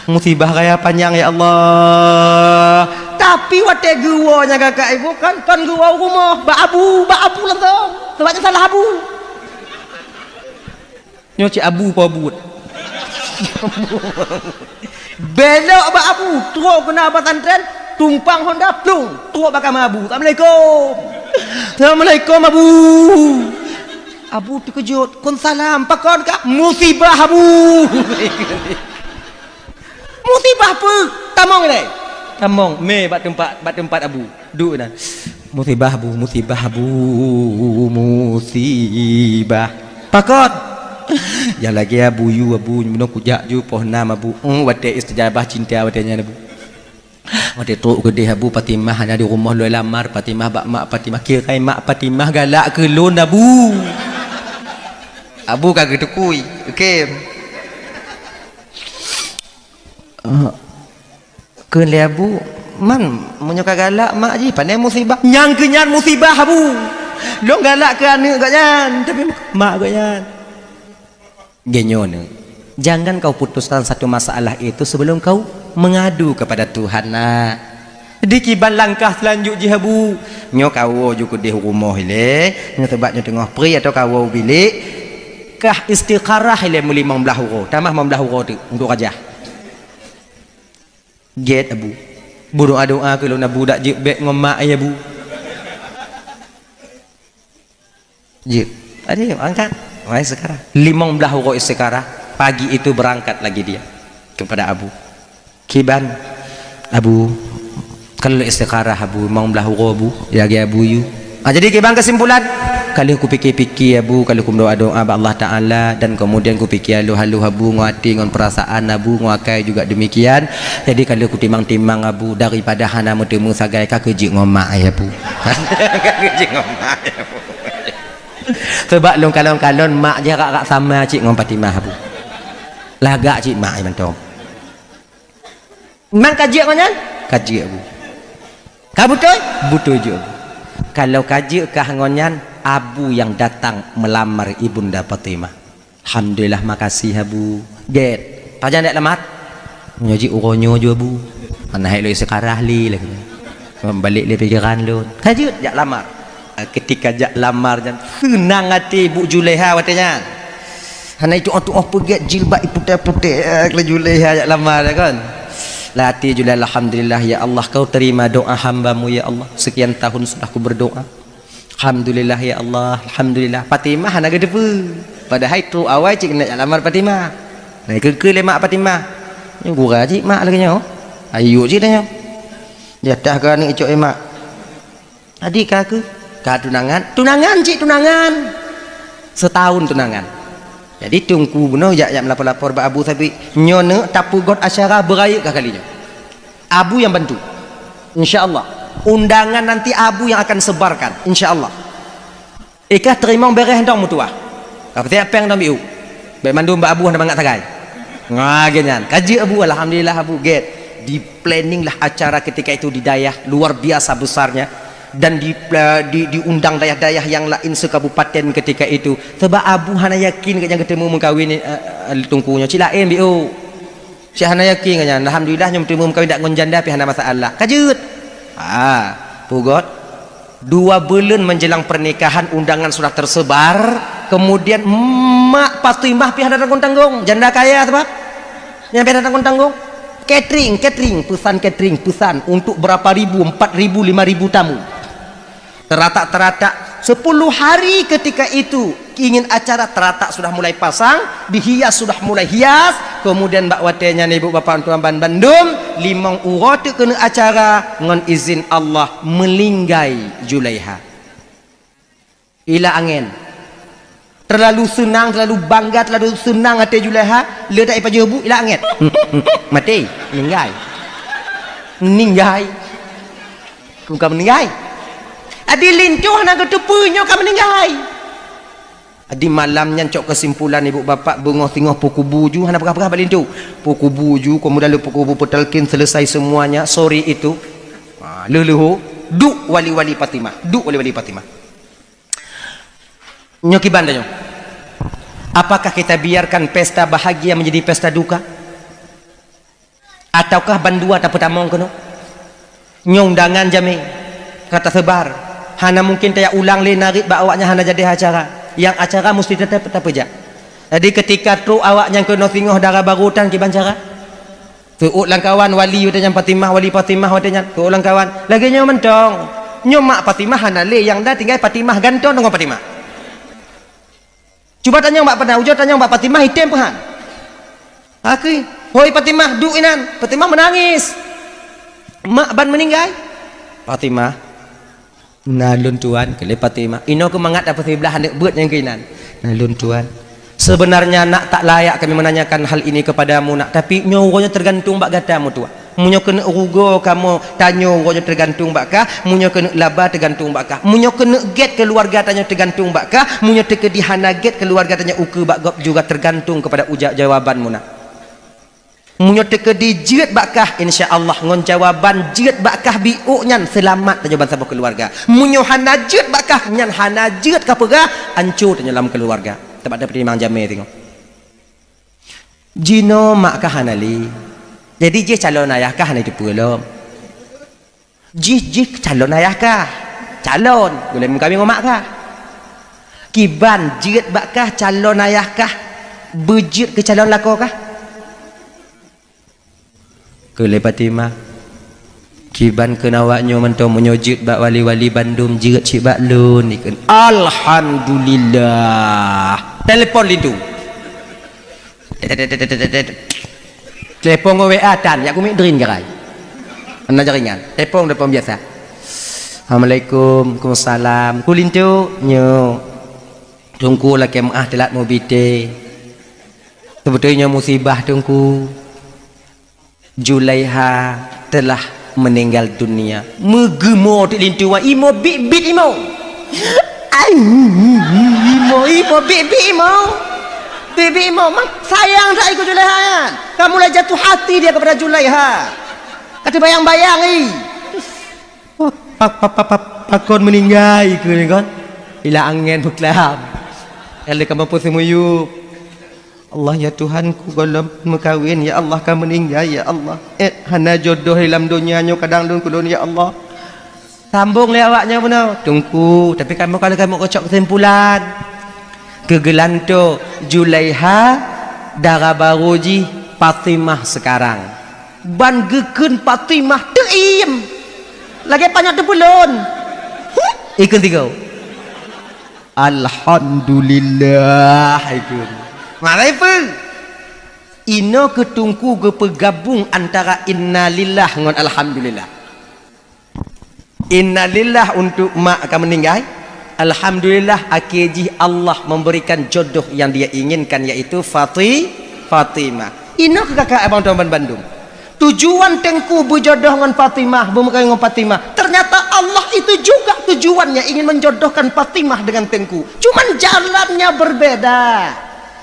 Musibah raya panyang, ya Allah. Tapi watée geuwoe nyang kakak ibu kan, kon geuwoe u rumoh, bak abu, bak abu langsung. Sebab nyan salah abu. Nyoe cit abu po buet. Belok bak abu, trok keunan pesantren, tumpang Honda, plung, trok bak kama abu. "Assalamualaikum." "Assalamualaikum, Abu." Abu teukeujot, "Kon salam, pakon kah?" "Musibah, Abu." "Musibah peue?" "Tamong ilée." Tamong, mé bak teumpat, bak teumpat Abu. Duek na. "Musibah, Abu, musibah, Abu, musibah." "Pakon?" "Nyang lagée Abu yue, Abu, bunoe kujak ju poh nam, Abu." Oh, watée istijabah cinta watée nyan, Abu. Watée trok keudeh Abu, Fatimah hana di rumoh, lôn lamar Fatimah bak mak Fatimah. "Kira mak Fatimah galak keu lôn, Abu." Abu ka geutukui, oke. Eh, kheun lé Abu, "Man, meunyoe ka galak mak jih, pane musibah?" "Nyang keu nyan musibah, Abu. Lôn galak keu aneuëk gobnyan, tapi mak gobnyan." Geunyoe, jangan kau putuskan satu masalah itu sebelum kau mengadu kepada Tuhan, nak. Di kiban langkah seulanjut jih, Abu? Nyoe kawoe ju keudeh u rumoh ilée, nyoe teubat nyoe teungoh pri atau kawoe u bilék, kah istikharah ilée meulimong blaih uroe, tamah limong blaih uroe teuk untuk rajah. Gét, Abu. Beudoa-doa keu lôn, Abu, dak jeuet bék ngon mak, ya, Abu. Jeuet. Tadi angkat. Mai sekarang. Limong blaih uroe istikharah. Pagi itu berangkat lagi dia kepada Abu. Kiban, Abu, ka lheueh istikharah, Abu, limong blaih uroe, Abu, lagée Abu yue. Ah, jadi kiban kesimpulan, ka lheueh kupike-pike, Abu, ka lheueh kumeudoa-doa bak Allah Taala, dan kemudian kupike haloh-haloh, Abu, ngon até, ngon perasaan, Abu, ngon akai juga demikian. Jadi ka lheueh kutimang-timang, Abu, daripada hana meuteumé sagai, ka keuh jeuet ngon mak, ya, Abu. Ka keuh jeuet ngon mak, ya, Abu. Sebab lôn kalon-kalon mak jih rak-rak sama cit ngon Fatimah, Abu. Lagak cit mak jih mantong. Memang ka jeuet ngon nyan? Ka jeuet, Abu. Ka beutôi? Beutôi jeuet, Abu. Kalau ka jeuet kah ngon nyan, Abu nyang datang meulamar Ibunda Fatimah. Alhamdulillah, makasih, Abu. Gét. Pajan jak lamar? Nyoe jih uroe nyoe ju, Abu. Hana hék lôn istikharah lé lagée nyan. Balek lé pikiran lôn. Ka jeuet jak lamar. Ah, ketika jak lamar nyan, seunang até Bu Julaiha watée nyan. Hana itu'oh-tu'oh peugét jilbab iputéh-putéh, eh, laju lé jak lamar, ya kan? Lam até Julaiha, "Alhamdulillah, ya Allah, Kau terima doa hamba-Mu, ya Allah. Sekian tahun sudah ku berdoa. Alhamdulillah, ya Allah, alhamdulillah." Fatimah hana geuteupeue. Padahai trok awai cit keuneuk jak lamar Fatimah. Nah, keu-keu lé mak Fatimah. Nyoe gura cit mak lagèe nyoe. Ayo cit dah nyoe. Di atah ka aneuk icok lé mak. Adik ka keu? Ka tunangan. Tunangan cit tunangan. Setahun tunangan. Jadi teungku bunoe jak, jak melapor-lapor bak Abu Thabit. Nyoe neuk tapeugot acara beurayeuk ka kali nyoe. Abu yang bantu. Insya Allah. Undangan nanti Abu yang akan sebarkan. Insya Allah. Ikah teurimong bèrèh dong meutuah. Ka peusiap péng dong biu. Bèk mandum bak Abu hana mangat sagai. Nga geuh nyan. Ka jeuet Abu, alhamdulillah Abu gèt. Di-planning lah acara ketika itu di dayah, luar biasa besarnya. Dan di, di, diundang dayah-dayah yang lain sekabupaten ketika itu. Sebab Abu hana yakin geuh nyang geuteumeung meukawen, eh, eh, teungku nyoe. Cit laén biu. Cit hana yakin geuh nyan. Alhamdulillah nyoe meuteumé meukawen dak ngon janda pih hana masalah. Ka jeuet. Ha, peugot. Dua buleuen menjelang pernikahan undangan sudah tersebar, kemudian mak Fatimah pih hana tanggong-tanggong. Janda kaya sebab. Nyan pih hana tanggong-tanggong. Catering, catering, pesan catering, pesan untuk berapa ribu, empat ribu, lima ribu tamu. Teratak-teratak, sepuluh hari ketika itu ingin acara, teratak sudah mulai pasang, dihias sudah mulai hias, kemudian bak watèe nyan ibu bapak tuan ban bandum, limong uroe teuk keuneuk acara, ngon izin Allah, meuninggai Julaiha. Ila angén. Terlalu seunang, terlalu bangga, terlalu seunang até Julaiha, le dak ipajoh bu, ila angén. Maté, meuninggai. Meuninggai. Bukan meuninggai. Adi linto hana geuteupeue nyoe ka meuninggai. Adi malam nyan cok keusimpulan ibu bapak beungoh singoh peukubu ju hana peugah-peugah bak linto. Peukubu ju, kemudian lé peukubu peutalkin selesai semuanya, sore itu. Ha, leuh-leuh, duek wali-wali Fatimah, duek wali-wali Fatimah. Nyoe kiban tanyoe. Apakah kita biarkan pesta bahagia menjadi pesta duka? Ataukah bandua tapeutamong keunoe? Nyoe undangan jamé ka tasebar. Hana mungkin tajak ulang lé narit bak awaknyan hana jadi acara. Nyang acara musti teutap tapeujak. Jadi ketika trok awaknyan keunoe singoh dara barô tan kiban cara? Seuôt lam kawan wali watèe nyan Fatimah, wali Fatimah watèe nyan. Seuôt lam kawan. Lagèe nyoe mantong. Nyoe mak Fatimah hana lé, nyang na tinggai Fatimah gantoe deungon Fatimah. Cuba tanyong bak Fatimah, ujoe tanyong bak Fatimah, item peuhan. Akui, "Hoi Fatimah, duek inan." Fatimah meunangis. "Mak ban meuninggai?" Fatimah, "Na lôn tuan," keu lé Fatimah. Inoe keuh mangat tapeusiblah aneuk beuet nyang keuinan. "Na lôn tuan. Sebenarnya nak tak layak kami menanyakan hal ini kepadamu nak, tapi nyoe uroe nyoe tergantung bak gata meutuah. Meunyoe keuneuk rugoe kamoe tanyoe uroe nyoe tergantung bak kah, meunyoe keuneuk laba tergantung bak kah. Meunyoe keuneuk gèt keuluwarga tanyoe tergantung bak kah, meunyoe teukeudi hana gèt keuluwarga tanyoe ukeue bak gob juga tergantung kepada uja-, jawaban mu nak." Meunyoe teukeudi jeuet bak kah, insya Allah ngon jawaban jeuet bak kah biôk nyan seulamat tanyoe bansaboh keuluwarga. Meunyoe hana jeuet bak kah, nyan hana jeuet ka peugah, anco tanyoe lam keuluwarga. Teuma tapeutimang jamé singoh. Jinoe mak kah hana lé. Jadi jih calon ayah kah hana jiteupeue lom. Jih, jih calon ayah kah? Calon, gulèe meukawen ngon mak kah? Kiban jeuet bak kah calon ayah kah? Beujeuet keu calon lakoe kah? Keu lé Fatimah, kiban kheun awak nyoe mantong, meunyoe jeuet bak wali-wali bandum jeuet cit bak lôn, ikheun. Alhamdulillah. Telepon linto. Telepon ngon W A tan, jak kumiet drin jarai. Hana jaringan. Telepon, telepon biasa. Assalamualaikum, waalaikumsalam. Ku linto, nyoe. Teungku lakèe meu'ah teulat meubi thé. Seubeutôi nyoe musibah Teungku. Julaiha telah meninggal dunia. Meugeumo teuk linto wan, imo bit-bit imo. Ai, imo, imo bit-bit imo. Bit-bit imo. Mang sayang that ikeu Julaiha nyan. Ka mulai jatuh hati dia kepada Julaiha. Ka teubayang-bayang i. Wah, pa, pa, pa, pa, pakon meuninggai keu ni kon. Ila angén beuklam. Nyang lé ka mampu seumuyup. Allah, ya Tuhanku, gohlom meukawen, ya Allah, ka meuninggai, ya Allah. Eh, hana jodoh lam donya nyoe kadang lôn keu lôn, ya Allah. Sambong lé awak nyoe bunoe, Teungku, tapi kamoe ka lheueh kamoe keucok keusimpulan. Keu geulantoe Julaiha, dara barô jih Fatimah sekarang. Ban geukheun Fatimah teuiem. Lagèe panyöt teupeulon. Ikheun tiga. Alhamdulillah, ikheun. Marai peue? Inoe keuh Teungku geupeugabong antara innalillah ngon alhamdulillah. Innalillah untuk mak ka meuninggai. Alhamdulillah, akhé jih Allah memberikan jodoh yang Dia inginkan, yaitu Fati-, Fatimah. Inoe keuh kakak abang tuan ban bandum. Tujuan Teungku beujodoh ngon Fatimah, beumeukawen ngon Fatimah. Ternyata Allah itu juga tujuannya ingin menjodohkan Fatimah dengan Teungku. Cuman jalannya berbeda.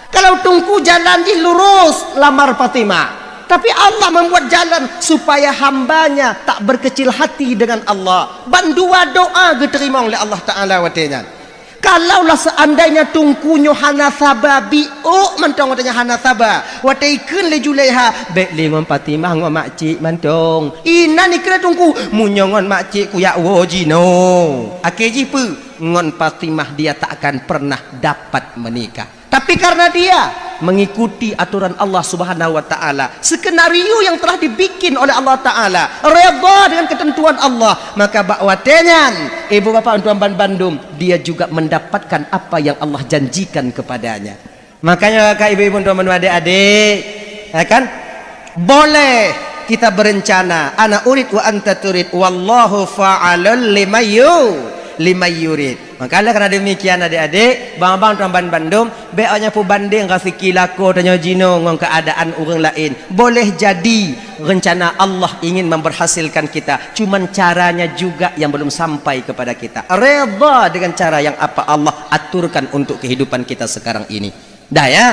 Kalau Teungku jalan jih lurus lamar Fatimah. Tapi Allah membuat jalan supaya hamba-Nya tak berkecil hati dengan Allah. Ban dua doa geuteurimong lé Allah Taala watée nyan. Kalaulah seandainya Teungku nyoe hana saba, biôk mantong watée nyan hana saba. Watée ikheun lé Zulaiha, "Bék lé ngon Fatimah ngon makcik mantong." Inan ikheun lé Teungku, "Meunyoe ngon makcik kuyak woe jinoe." Akhé jih peue? Ngon Fatimah dia tak akan pernah dapat menikah. Tapi karena dia mengikuti aturan Allah Subhanahu wa Taala, skenario yang telah dibikin oleh Allah Taala, redha dengan ketentuan Allah, maka bak watée nyan, ibu bapak tuan ban bandum, dia juga mendapatkan apa yang Allah janjikan kepadanya. Makanya, kakak, ibu-ibu, tuan ban adik-adik, ya kan? Boleh kita berencana, ana urid wa anta turid, wallahu fa'alul limayyu-, limayyurid. Maka, oleh karena demikian, adik-adik, bang-bang tuan ban bandum, bék awaknyan peubandeng raseuki lakoe tanyoe jinoe ngon keuadaan ureuëng laén. Boleh jadi rencana Allah ingin memberhasilkan kita, cuman caranya juga yang belum sampai kepada kita. Redha dengan cara yang apa Allah aturkan untuk kehidupan kita sekarang ini. Dah, ya.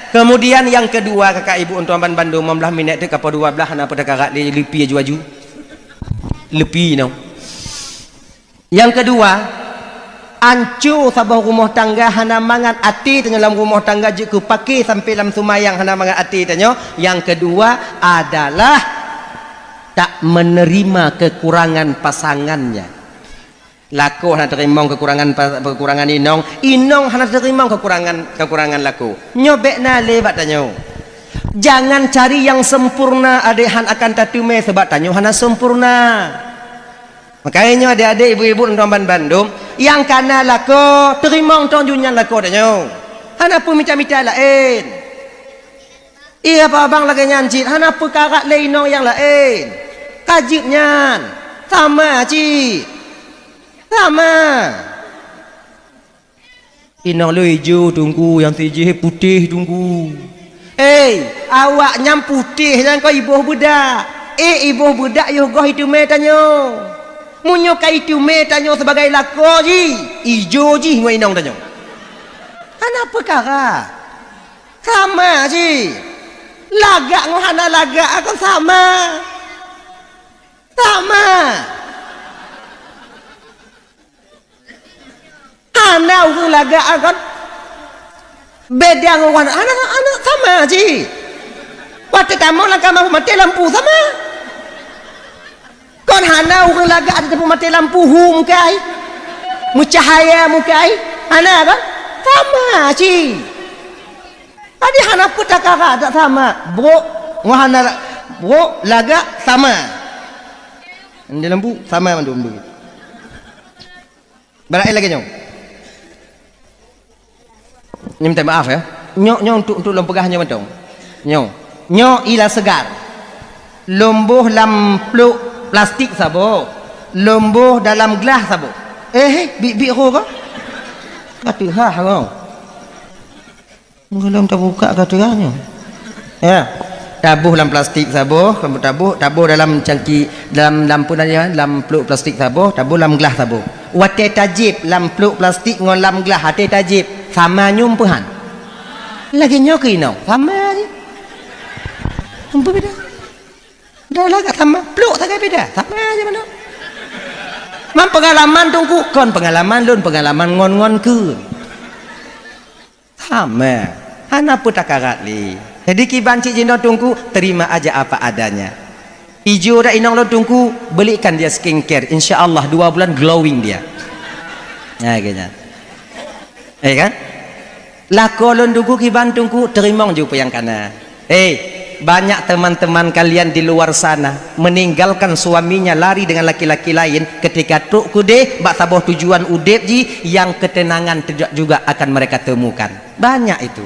Kemudian yang kedua, kakak ibu, tuan ban bandum, lima belas minit tu, kapal dua belas, hana peue takarat lé, leupie aju-aju. Leupie, no. Yang kedua, anco saboh rumoh tangga hana mangat até tanyoe lam rumoh tangga jeuet keu paké sampai lam seumayang hana mangat até tanyoe. Yang kedua adalah tak menerima kekurangan pasangannya. Lakoe hana teurimong kekurangan pa-, kekurangan inong, inong hana teurimong kekurangan, kekurangan lakoe. Nyoe bék na lé bak tanyoe. Jangan cari yang sempurna, adak han akan tateumé, sabab tanyoe hana sempurna. Makanya nyoe adik-adik, ibu-ibu, tuan ban bandum, nyang kana lakoe, teurimong tong jih nyan lakoe tanyoe. Hana peue mita-mita laén. Iya, abang lagée nyan cit, hana peue karat lé inong nyang laén. Ka jeuet nyan. Sama cit. Sama. Inong lôn ijo Teungku, nyang sijih putéh Teungku. Hei, awak nyan putéh nyan kon iboh beudak. Eh, iboh beudak yoh goh iteumé tanyoe. Meunyoe ka iteumé tanyoe sibagai lakoe jih, ijo jih ngon inong tanyoe. Hana peukara. Sama jih. Lagak ngon hana lagak kon sama. Sama. Hana ureuëng lagak kon beda ngon ureuëng hana, hana sama jih. Watée tamong lam kama maté lampu sama. Kon hana ureuëng lagak ada teupeu maté lampu hu mukai. Meucahaya mukai. Hana kon? Sama jih. Tadi hana peue takara dak sama. Brok ngon hana brok lagak sama. Di lampu sama mandum. Barang lagée nyoe. Nyoe minta maaf ya. Nyoe, nyoe untuk, untuk lôn peugah nyoe mantong. Nyoe. Nyoe ila segar. Lôn boh lam plôk plastik saboh. Lôn boh dalam glah saboh. Eh, eh, bik-bik ho ka? Ka teuhah ho. Golom tabuka ka teuga nyoe. Ya. Taboh lam plastik saboh, kamu taboh, taboh dalam cangki, dalam, lam pun aja, lam plôk plastik saboh, taboh lam glah saboh. Watée tajép lam plôk plastik ngon lam glah, watée tajép, sama nyoe peuhan. Lagée nyoe keu inong, sama aja. Ampun beda. Dah lah kat sama, plôk sagai beda, sama aja mana. Man pengalaman Teungku, kon pengalaman lôn, pengalaman ngon-ngon keu. Sama. Hana peue takarat lé. Jadi kiban cit jinoe Teungku, terima aja apa adanya. Ijo dak inong lôn Teungku, belikan dia skincare. Insya Allah dua bulan glowing dia. Nah, kayaknya. Eh kan? Lakoe lôn Teungku kiban Teungku, teurimong ju peue nyang kana. Eh, banyak teman-teman kalian di luar sana meninggalkan suaminya lari dengan laki-laki lain ketika trok keudeh bak saboh tujuan udeb jih yang ketenangan tidak juga akan mereka temukan. Banyak itu.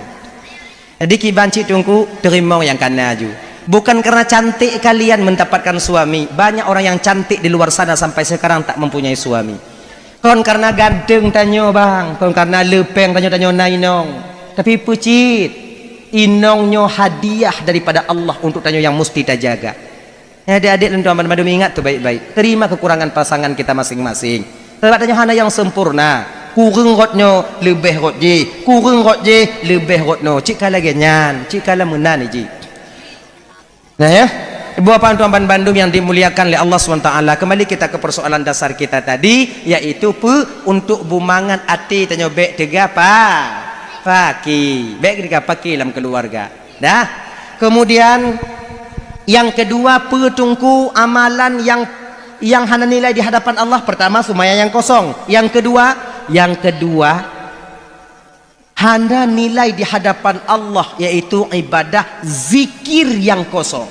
Jadi kiban cit Teungku, teurimong nyang kana ju. Bukan karena cantik kalian mendapatkan suami. Banyak orang yang cantik di luar sana sampai sekarang tak mempunyai suami. Kon karena ganteng tanyoe bang, kon karena leupeng tanyoe, tanyoe na inong. Tapi peue cit, inong nyoe hadiah daripada Allah untuk tanyoe yang mesti tajaga. Adik-adik dan tuan-tuan bandum, ingat tu baik-baik. Terima kekurangan pasangan kita masing-masing. Sebab tanyoe hana nyang sempurna. Kureueng rot nyoe, leubeh rot jih. Kureueng rot jih, leubeh rot nyoe. Cit ka lagée nyan, cit ka lagée meunan jih. Nah ya, ibu bapak tuan-tuan bandum yang dimuliakan oleh Allah subhanahu wa taala, kembali kita ke persoalan dasar kita tadi, yaitu peue, untuk bumangat até tanyoe bék teuga pa-, paki, bék teuga paki lam keluarga. Dah. Kemudian yang kedua, peue Teungku amalan yang, yang hana nilai di hadapan Allah? Pertama, seumayang yang kosong. Yang kedua, yang kedua, hana nilai di hadapan Allah, yaitu ibadah zikir yang kosong.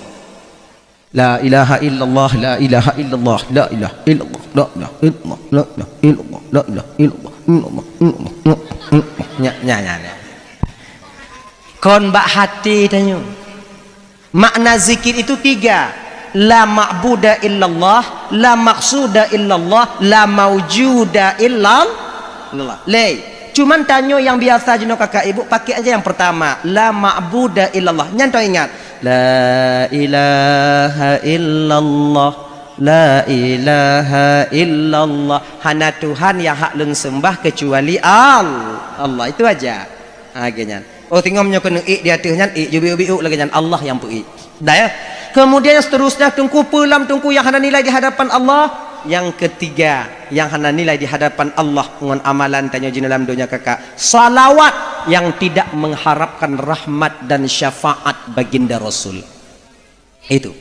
La ilaha illallah, la ilaha illallah, la ilaha illallah, la ilaha illallah, la ilaha illallah, la ilaha illallah, illallah, illallah, illallah. Nya, nya, nya, nya. Kon bak hati tanyoe. Makna zikir itu tiga. La ma'buda illallah, la maqsuda illallah, la maujuda illallah. Lé. Cuman tanyoe nyang biasa jinoe kakak ibu, pakai aja yang pertama. La ma'buda illallah. Nyan teuingat. La ilaha illallah. La ilaha illallah. Hana Tuhan yang hak lôn sembah kecuali Al-, Allah. Itu aja. Ha, lagée nyan. Oh, teungoh nyoe keuneuk ék di ateueh nyan, ék ju biuk-biuk lagée nyan, Allah nyang peu-ék. Dah ya. Kemudian seterusnya, Teungku, peue lom Teungku yang hana nilai di hadapan Allah? Yang ketiga, yang hana nilai di hadapan Allah ngon amalan tanyoe jinoe lam donya kakak, salawat yang tidak mengharapkan rahmat dan syafaat baginda Rasul. Itu.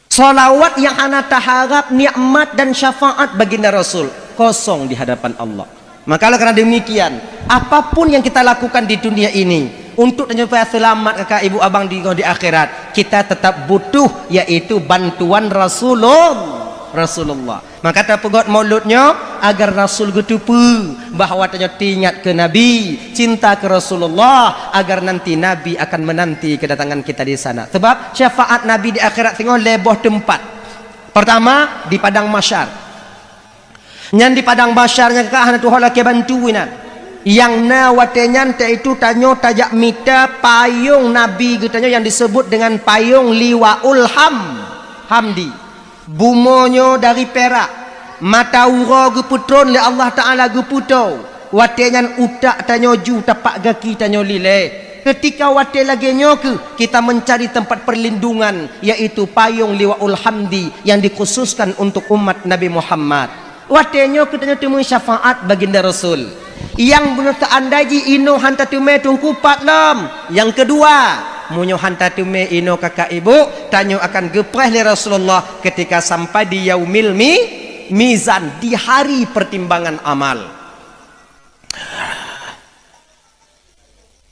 Salawat yang hana taharap nikmat dan syafaat baginda Rasul, kosong di hadapan Allah. Maka oleh karena demikian, apapun yang kita lakukan di dunia ini, untuk tanyoe supaya selamat kakak ibu abang di, di akhirat, kita tetap butuh, yaitu bantuan Rasulul-, Rasulullah. Maka tapeugot maulud nyoe agar Rasul geuteupeue bahwa tanyoe teuingat keu Nabi, cinta keu Rasulullah, agar nanti Nabi akan menanti kedatangan kita di sana. Sebab syafaat Nabi di akhirat singoh lhée boh teumpat. Pertama, di padang mahsyar. Nyan di padang mahsyar nyan ka hana tuho lakée bantu inan. Nyang na watée nyan, yaitu tanyoe tajak mita payong Nabi geutanyoe nyang disebut dengan payong Liwaul Ham-, Hamdi. Bumoe nyoe dari pirak, mata uroe geupeutron lé Allah Taala geupeutoe, watée nyan utak tanyoe ju tapak gaki tanyoe lilée. Keutika watée lagée nyoe kheueh kita mencari tempat perlindungan, yaitu payong Liwaul Hamdi yang dikhususkan untuk umat Nabi Muhammad. Watée nyoe kheueh tanyoe teumé syafaat baginda Rasul. Nyang beuneuh teuandai jih inoe hán tateumé Teungku pat lom. Nyang keudua, meunyoe hán tateumé inoe kakak ibu, tanyoe akan geupreh lé Rasulullah keutika sampai di yaumil mi-, mizan, di hari pertimbangan amal.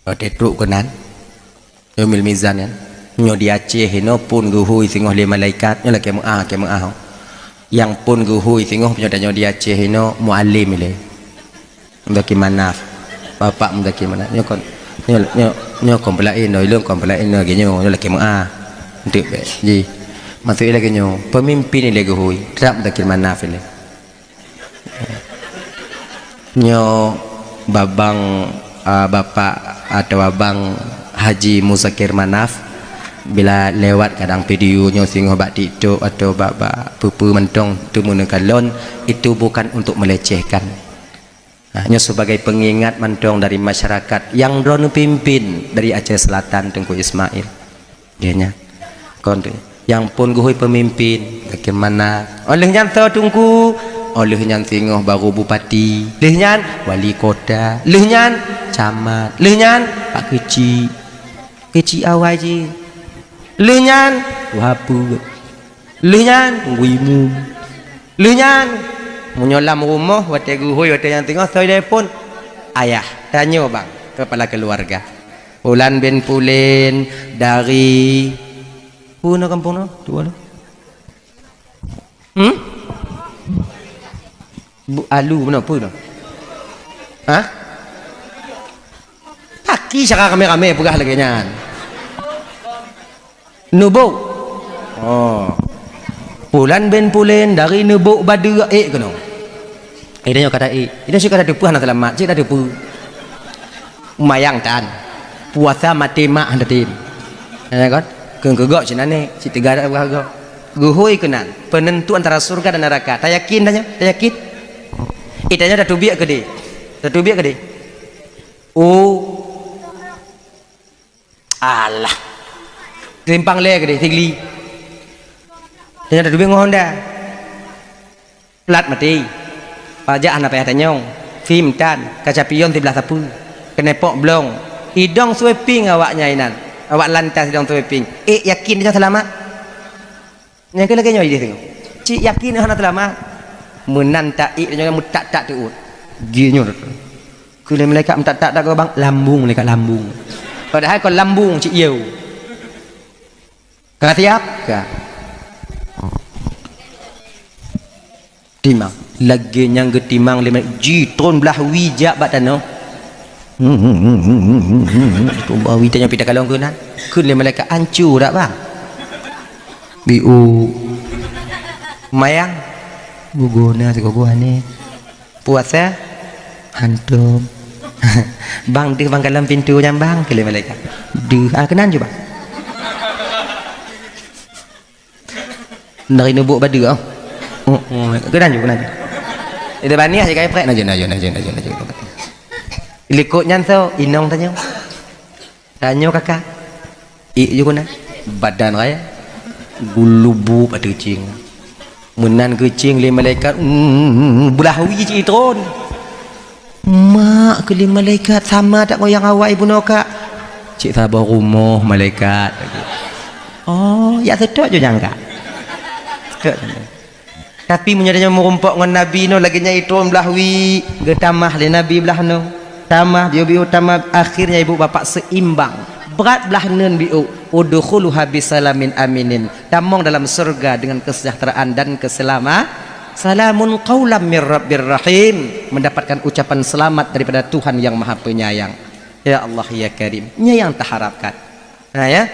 Watée trok keunan, yaumil mizan nyan, nyoe di Aceh inoe phon geuhôi singoh lé malaikat, nyoe lakée meu'ah, lakée meu'ah. Nyang phon geuhôi singoh nyoe tanyoe di Aceh inoe mualim ilée. Muzakir Manaf. Bapak Muzakir Manaf. Nyoe kon, nyoe, nyoe, nyoe kon peulaén, nyoe ilôn kon peulaén, nyoe lagée nyoe, nyoe lakée meu'ah. Enteuk bék. Ji. Maksud lagée nyoe, peumimpin ilée geuhôi, trap Muzakir Manaf ilée. Nyoe babang, ah, bapak atau abang Haji Muzakir Manaf, bila lewat kadang video nyoe singoh bak TikTok atau bak, bak peue-peue mantong teumeuneuk kalon, itu bukan untuk melecehkan. Nah, nyoe sebagai pengingat mantong dari masyarakat nyang droeneuh pimpin dari Aceh Selatan, Teungku Ismail. Geuhnyan. Kon tu. Nyang phon geuhôi peumimpin, bagaimana? Óh lheueh nyan soe Teungku? Óh lheueh nyan singoh barô bupati. Lheueh nyan wali kota. Lheueh nyan camat. Lheueh nyan pak keuchik. Keuchik awai jih. Lheueh nyan tuha peuet. Lheueh nyan teungku imum. Lheueh nyan, meunyoe lam rumoh, watée geuhôi, watée nyang teungoh, soe telepon? Ayah, tanyoe bang, kepala keluarga. Pulan bin Pulen dari, peue na kampung na? Tuwoe na. Hmm? Bu, alu, meunan peue na? Hah? Paki. Cara ramé-ramé peugah lagée nyan. Nubôk. Oh. Pulan bin Pulen dari Nubôk Badeue ék keunoe. Eh, tanyoe kata ék. Tanyoe cit ka tateupeue hana seulamat, cit tateupeue. Mayang tan. Puasa maté mak hana tem. Ya kan? Keu keugok cit nane, cit teuga dak peugah gok. Geuhôi keunan, peunentu antara syurga dan neuraka. Tayakin tanyoe? Tayakin? Eh, tanyoe tateubiet keudeh. Tateubiet keudeh. Oh. Alah. Simpang lé keudeh, Sigli. Tanyoe tateubiet ngon Honda. Plat maté. Pajak hana payah tanyong. Sim tan, kaca pion siblah sapeue. Keunepok blong. Idong sweeping awak nyan inan. Awak lantas idong sweeping. Eh, yakin tanyoe seulamat? Nyang keu lagée nyoe ideh teungoh. Cit yakin hana seulamat. Meunan taék tanyoe meutak-tak teuôt. Jih nyoe. Keu lé malaikat meutak-tak dak bang, lambung malaikat lambung. Padahai kon lambung cit yeu. Ka siap? Ka. Timang. Lagée nyang geutimang lé malaikat, jitron blaih wie jak bak tanoh. Tron blaih wie tanyoe pih takalon keunan. Kheun lé malaikat, "Ancu dak, bang?" Biu. Mayang. Guguna sigogo aneh. Puasa? Hantom. Bang deuh bang kalon pintoe nyan bang, kheun lé malaikat. Deuh, ah, keunan ju bang. Dari Nubôk Badeue, oh. Oh, oh, keunan ju, keunan ju. Ida baniah je kai prek, naju, naju, naju, naju, naju. Likot nyan soe, inong tanyoe. Tanyoe kaka. Ék ju keunan. Badan raya. Gulubu bak teucing. Meunan keucing lé malaikat, mm, blaih wie cit jitron. Mak, kheun lé malaikat, sama that ngon nyang awai bunoe kak? Cit saboh rumoh malaikat. Oh, jak seutôt ju nyang kak. Seutôt. Tapi meunyoe tanyoe meurumpok ngon Nabi nyoe lagée nyan jitron blaih wie, geutamah lé Nabi blaih nyoe. Tamah, biu-biu tamah, akhirnya ibu bapak seimbang. Brat blaih neun biu, udkhuluha bisalamin aminin. Tamong dalam surga dengan kesejahteraan dan keselama-, salamun qaulam mir rabbir rahim. Mendapatkan ucapan selamat daripada Tuhan yang Maha Penyayang. Ya Allah, ya Karim. Nyan nyang taharapkan. Ha, ya?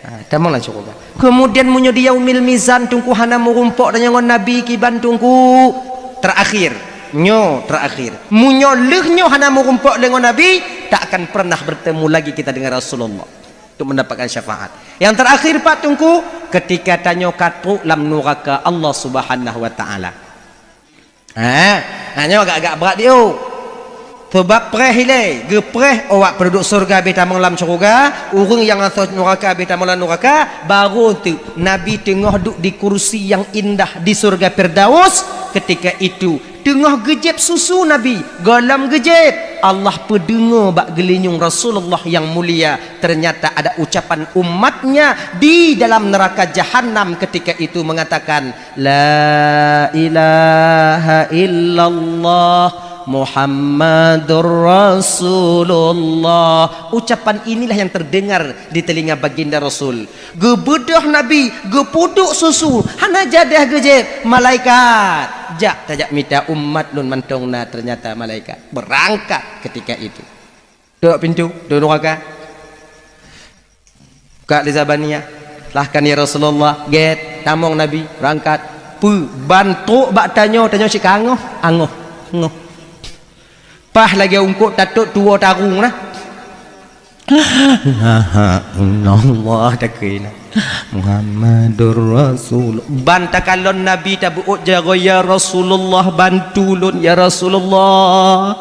Ha, tamong lam syeuruga. Kemudian meunyoe di yaumil mizan, Teungku, hana meurumpok tanyoe ngon Nabi kiban, Teungku, terakhir. Nyoe terakhir. Meunyoe lheueh nyoe hana meurumpok lé ngon Nabi, tak akan pernah bertemu lagi kita dengan Rasulullah untuk mendapatkan syafaat. Yang terakhir, Pak, Teungku, ketika tanyoe ka trok lam nuraka Allah Subhanahu wa Taala. Ha, ha, nyoe agak-agak brat diu. Sabab preh ilée, geupreh awak peududuek syeuruga habéh tamong lam syeuruga, ureuëng nyang asoe nuraka habéh tamong lam nuraka, barô teuk Nabi teungoh duek di kursi nyang indah di syeuruga Firdaus. Ketika itu, teungoh geujieb susu Nabi, gohlom geujieb, Allah peudeungoe bak geulinyueng Rasulullah nyang mulia, ternyata ada ucapan umatnya di dalam neraka Jahanam ketika itu mengatakan, "La ilaha illallah Muhammadur Rasulullah." Ucapan inilah yang terdengar di telinga baginda Rasul. Geubeudôh Nabi, geupeuduek susu, hana jadeh geujieb, malaikat, "Jak tajak mita umat lôn mantong na." Ternyata malaikat berangkat ketika itu. Tok pintoe, tok nuraka. Buka lé Zabaniyah. Silahkan ya Rasulullah, gét, tamong Nabi, berangkat. Peue, ban trok bak tanyoe, tanyoe cit ka angoh, angoh, angoh. Paih lagée eungkôt tatot tuwoe tarung na. Allah takui na. Muhammadur Rasul. Ban takalon Nabi tabeuôt jaroe, "Ya Rasulullah, bantu lôn, ya Rasulullah."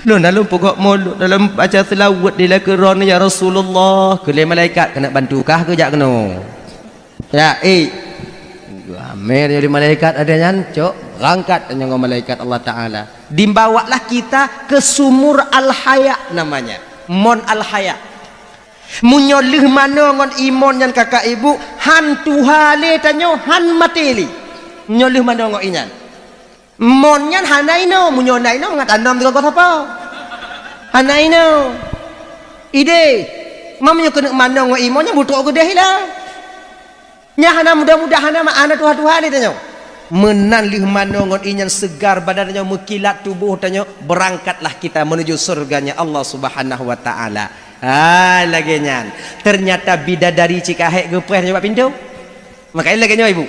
Lôn dalam peugot mulod, dalam baca seulaweuet di lakoe droeneuh, "Ya Rasulullah," kheun lé malaikat, "Keuneuk bantu kah keu jak keunoe?" Ya, eh. Amé nyoe di malaikat ada nyan, cok, berangkat nyoe ngon malaikat Allah Taala. Dibawalah kita ke sumur Al-Haya namanya. Mon Al-Haya. Meunyoe lheueh manoe ngon imon nyan kakak ibu, han tuha lé tanyoe, han maté lé. Meunyoe lheueh manoe ngon inyan. Mon nyan hana inoe, meunyoe na inoe mangat anom teugogoh sapo. Hana inoe. Ideh, meunyoe keuneuk manoe ngon imon nyan butrok keudeh ila. Nyan hana mudah-mudah, hana ma-, hana tuha-tuha lé tanyoe. Meunan lheueh manoe ngon ié nyan seugar badan tanyoe, meukilat tuboh tanyoe, beurangkatlah kita menuju syurganya Allah Subhanahu wa Ta'ala. Ha, lagée nyan. Teunyata bidadari cit ka hék geupreh tanyoe bak pintoe. Makajih lagée nyoe, Ibu.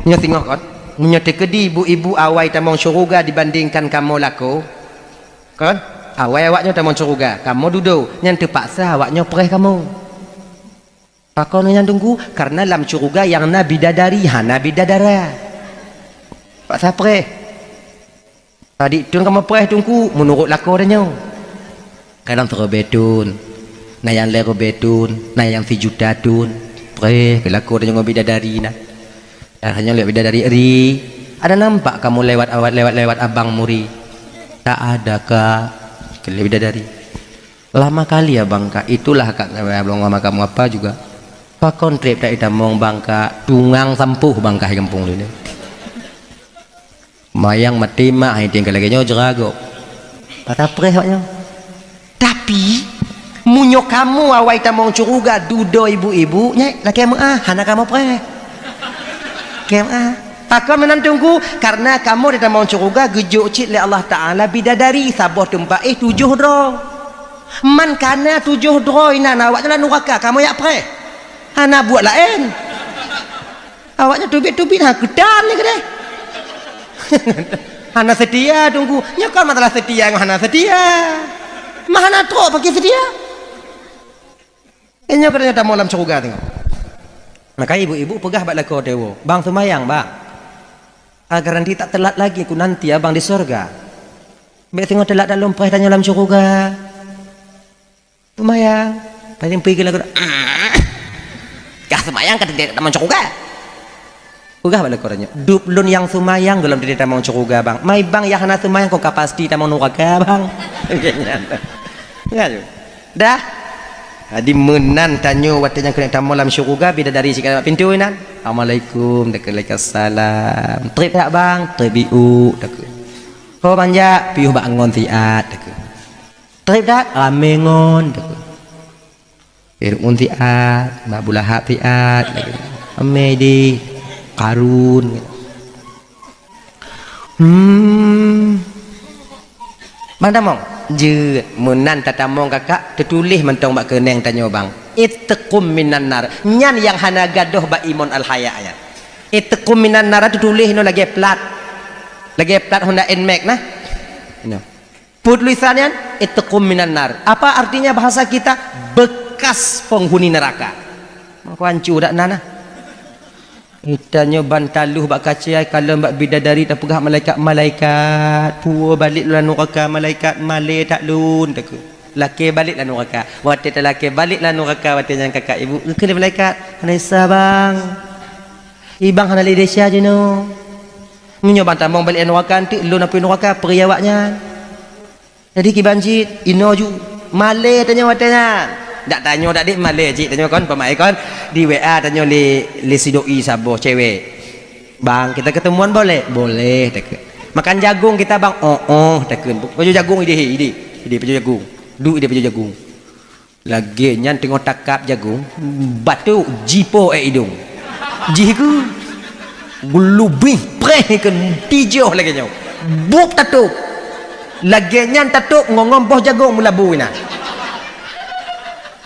Nyoe singoh kon. Meunyoe teukeudi ibu-ibu awai tamong syeuruga dibandingkan kamoe lakoe, kon? Awai awaknyoe tamong syeuruga, kamoe dudoe, nyan teupaksa awaknyoe preh kamoe. Pakon nyan Teungku? Karena lam syeuruga nyang na bidadari, hana bidadara. Paksa preh. Padit thon kamoe preh Teungku, meunurot lakoe tanyoe. Kadang sireubée thon, na nyang lhée reubée thon, na nyang sijuta thon. Preh keu lakoe tanyoe ngon bidadari na. Dan hana lé bidadari ri, ada nampak kamoe lewat awat, lewat-lewat abang muri? Tak ada, Kak. Keu lé bidadari. Lama kali abang, Kak. Itulah, Kak, lama kamoe apa juga. Pakon treb that itamong, bang, Kak. Tungang sampôh bang, Kak, di gampông lé. Mayang maté mak, hai tinggai lagée nyoe jeuet gob. Paksa preh awaknyoe. Tapi, meunyoe kamoe awai tamong syeuruga dudoe ibu-ibu, nyan lakée meu'ah, hana kamoe preh. Lakée meu'ah. Pakon meunan Teungku? Karena kamoe di tamong syeuruga geujok cit lé Allah Ta'ala bidadari, saboh teumpat éh tujoh droe. Man kana tujoh droe inan awaknyan lam nuraka, kamoe jak preh. Hana buet laén. Awaknyan teubiet-teubiet, ha, keutan ni keudeh. Hana seutia Teungku. Nyoe kon masalah seutia ngon hana seutia. Mah hana trok pakai seutia. Eh, nyoe keudeh tamong lam syeuruga teuh. Maka ibu-ibu peugah bak lakoe teuh, "Bang seumayang, Bang. Agar nanti tak telat lagi ku nanti abang di syeuruga. Bék singoh telat dak lôn preh tanyoe lam syeuruga." Seumayang. Paling pui keu lakoe, "Ah, kah seumayang ka teudiek tamong syeuruga?" Peugah bak lakoe tanyoe, "Dub lôn nyang seumayang gohlom teudiek tamong syeuruga, Bang. Mai Bang nyang hana seumayang kon ka pasti tamong nuraka, Bang." Nyan. Dah. Jadi meunan tanyoe watée nyang keuneuk tamong lam syeuruga, bidadari cit ka bak pintoe nan. "Assalamualaikum," takheun, "Waalaikumsalam." "Treb that, Bang?" "Treb iuk," takheun. "Ho ban jak?" "Piôh bak ngon siat," takheun. "Treb that?" "Ramé ngon," takheun. Fir'aun siat, Abu Lahab siat, lagée ramé di Qarun. Hmm. Bang tamong? Jeuet, meunan tatamong kakak, teutuléh mantong bak keuneng tanyoe bang. Itqum minan nar. Nyan nyang hana gadôh bak Imon Al-Haya nyan. Itqum minan nar teutuléh inoe lagée plat. Lagée plat Honda Nmax nah. Inoe. Peue tulisan nyan? Itqum minan nar. Apa artinya bahasa kita? Bekas penghuni neraka. Meukancue dak na nah. Geutanyoe ban taloh bak kacée, kalon bak bidadari tapeugah malaikat, "Malaikat, puwoe balék lôn lam nuraka, malaikat, malée that lôn," takheun. Lakée balék lam nuraka. Watée talakée balék lam nuraka, watée nyan kakak ibu, geukheun lé malaikat, "Hana desya, Bang. Ibang hana lé desya jinoe. Meunyoe ban tamong balék lam nuraka, eunteuk lôn apui nuraka, peuraya awaknyan." Jadi kiban cit, inoe ju, malée tanyoe watée nyan. Dak tanyoe dak dek malée cit tanyoe kon, peumaén kon. Di W A tanyoe lé, lé si doi saboh cewek. "Bang, kita ketemuan boleh?" "Boleh," takheun. "Makan jagung kita, Bang?" "Oh, oh," takheun. Pajoh jagung idéh, idéh. Idéh pajoh jagung. Duek idéh pajoh jagung. Lagée nyan teungoh takab jagung, batuk jipo ék idong. Jih keu geulubih preh keu tijoh lagée nyoe. Bueb tatôb. Lagée nyan tatôb ngon, ngon boh jagung meulabu inan.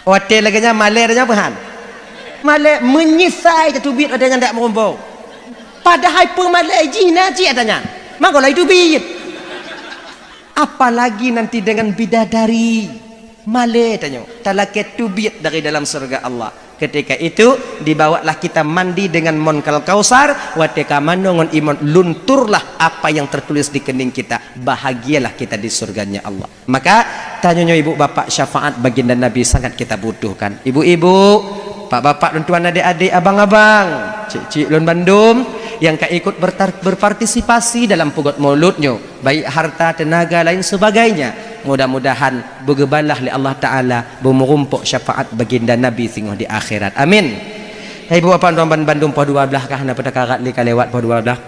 Watée lagée nyan malée tanyoe peuhan. Malée meunyeusai tateubiet watée nyan dak meurumpok. Padahai peumalée jih na cit ata nyan. Mangko laju teubiet. Apalagi nanti dengan bidadari. Malée tanyoe, talakée teubiet dari dalam syeuruga Allah. Ketika itu, dibawalah kita mandi dengan mon Kal-, Kausar, watée ka manoe ngon Imon, lunturlah apa yang tertulis di kening kita, bahagialah kita di surganya Allah. Maka, tanyoe nyoe ibu bapak, syafaat baginda Nabi sangat kita butuhkan. Ibu-ibu, pak-bapak, lôn tuan, adék-adék, abang-abang, cik-cik lôn bandum, nyang ka ikut bertar-, berpartisipasi dalam peugot maulud nyoe, baik harta, tenaga, lain sebagainya. Mudah-mudahan beugeubalah lé Allah Ta'ala, beumeurumpok syafaat baginda Nabi singoh di akhirat. Amin. Hai ibu bapak tuan ban-, bandum, poh dua blaih kah na peutakarat lé ka lewat poh dua blaih.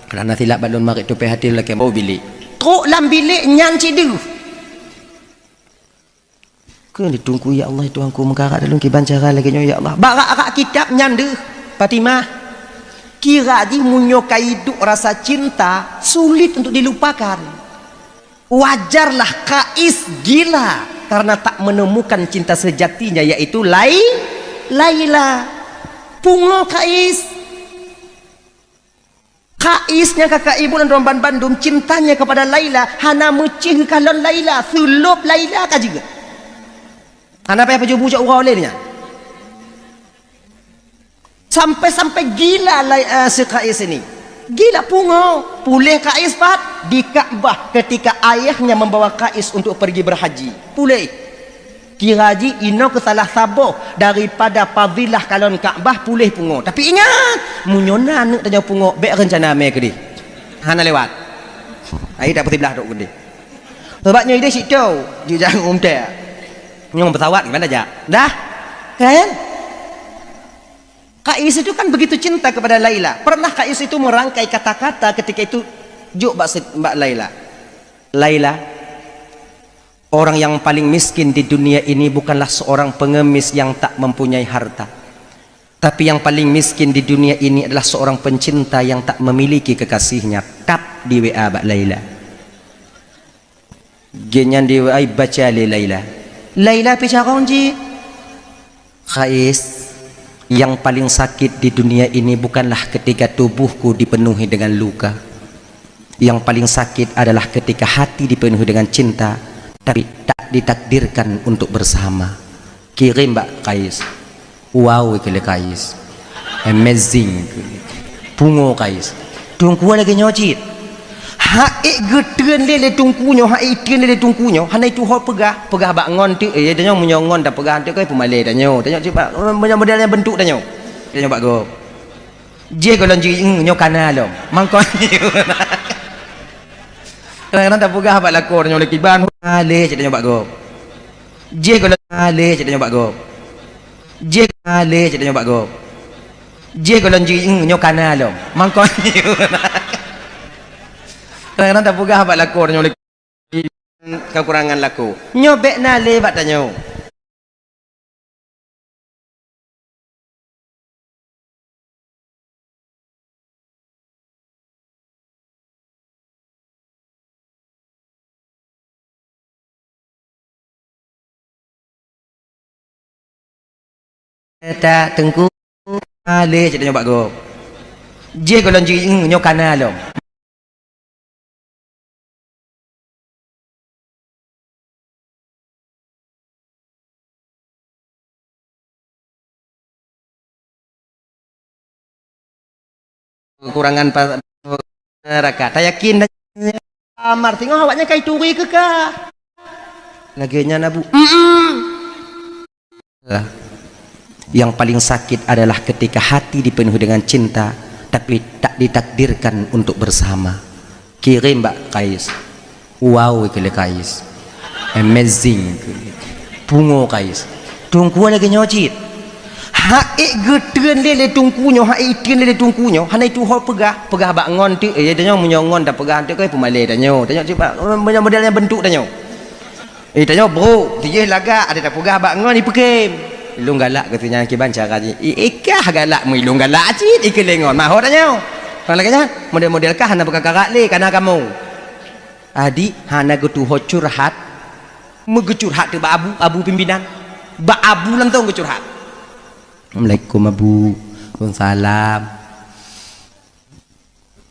Karena silap bak lôn marit tupée hati lôn lakée bau bilék. Trok lam bilék nyan cit deuh. Keu di Teungku, "Ya Allah, Tuhanku, meukarat lôn kiban cara lagée nyoe, ya Allah." Bak rak-rak kitab nyan deuh, Fatimah. Kira jih meunyoe ka iduek rasa cinta, sulit untuk dilupakan. Wajarlah Kais gila karena tak menemukan cinta sejatinya, yaitu Lai-, Laila. Pungo Kais. Kais nyang ka kaibu lam droe banmandum cintanya kepada Laila, hana meucéh geukalon Laila, seulôb Laila ka jeuet. Hana payah pajoh bu cok uroe lé nyan. Sampai-sampai gila lai-, eh, si Kais ini. Gila pungo. Puléh Kais pat di Ka'bah ketika ayahnya membawa Kais untuk pergi berhaji. Puléh. Kira jih inoe keu salah saboh daripada fadilah kalon Ka'bah puléh pungo. Tapi ingat, meunyoe na aneuk tanyoe pungo, bék reuncana mé keudeh. Hana lewat. Ai tak peusiblah dok keudeh. Sebab nyoe ideh situ, jijak umtée. Nyoe pesawat gimana jak? Dah? Kan? Kais itu kan begitu cinta kepada Laila. Pernah Kais itu merangkai kata-kata ketika itu jok bak se-, bak Laila. Laila, orang yang paling miskin di dunia ini bukanlah seorang pengemis yang tak mempunyai harta. Tapi yang paling miskin di dunia ini adalah seorang pencinta yang tak memiliki kekasihnya. Tap di W A bak Laila. Gobnyan di W A baca lé Laila. Laila pi carông jih. Kais, yang paling sakit di dunia ini bukanlah ketika tubuhku dipenuhi dengan luka. Yang paling sakit adalah ketika hati dipenuhi dengan cinta, tapi tak ditakdirkan untuk bersama. Kirém bak Kais. Wow, keu lé Kais. Amazing. Pungo Kais. Teungku lagée nyoe cit. Hai geutreun lé, lé teungku nyoe, hai treun lé, lé teungku nyoe, hana itu ho peugah, peugah bak ngon teuk, eh, tanyoe meunyoe ngon tapeugah teuk, kai peumalée tanyoe. Tanyoe cit bak, meunyoe model nyang beuntuk tanyoe. Tanyoe bak gob. Jih gohlom jih, nyoe kana lom. Mangkon. Kadang-kadang tapeugah bak lakoe tanyoe lé kiban, ha lé cit tanyoe bak gob. Jih gohlom, ha lé cit tanyoe bak gob. Jih, ha lé cit tanyoe bak gob. Jih gohlom jih, nyoe kana lom. Mangkon. Kadang-kadang tapeugah bak lakoe tanyoe lé kekurangan lakoe. Nyoe bék na lé bak tanyoe. Eta teungku, ha lé cit tanyoe bak gob. Jih gohlom jih, nyoe kana lom. Kekurangan pa-, neraka. Tayakin dah amar, tengok awaknya kai turi keu kah. Lagée nyan Abu. Mm-mm. Yang paling sakit adalah ketika hati dipenuhi dengan cinta, tapi tak ditakdirkan untuk bersama. Kirém bak Kais. Wow, keu lé Kais. Amazing. Pungo Kais. Teungku lagée nyoe cit. Hai geutreun lé, lé teungku nyoe, hai treun lé, lé teungku nyoe, hana itu ho peugah, peugah bak ngon teuk, eh, tanyoe meunyoe ngon tapeugah teuk, kai peumalée tanyoe. Tanyoe cit bak, meunyoe model nyang beuntuk tanyoe. Eh, tanyoe brok, tijih lagak, ada tapeugah bak ngon ipeukém. Ilôn galak keu si nyan kiban cara jih. I, ikah galak meuilôn galak cit, ikeu lé ngon. Mahot tanyoe. Kan lagée nyan, model-model kah hana beukakarak lé, kana kamoe. Adik, hana geutuho curhat. Meugeucurhat teuk bak Abu, Abu pimpinan. Bak Abu langsong geucurhat. Assalamualaikum, Abu. Waalaikumsalam.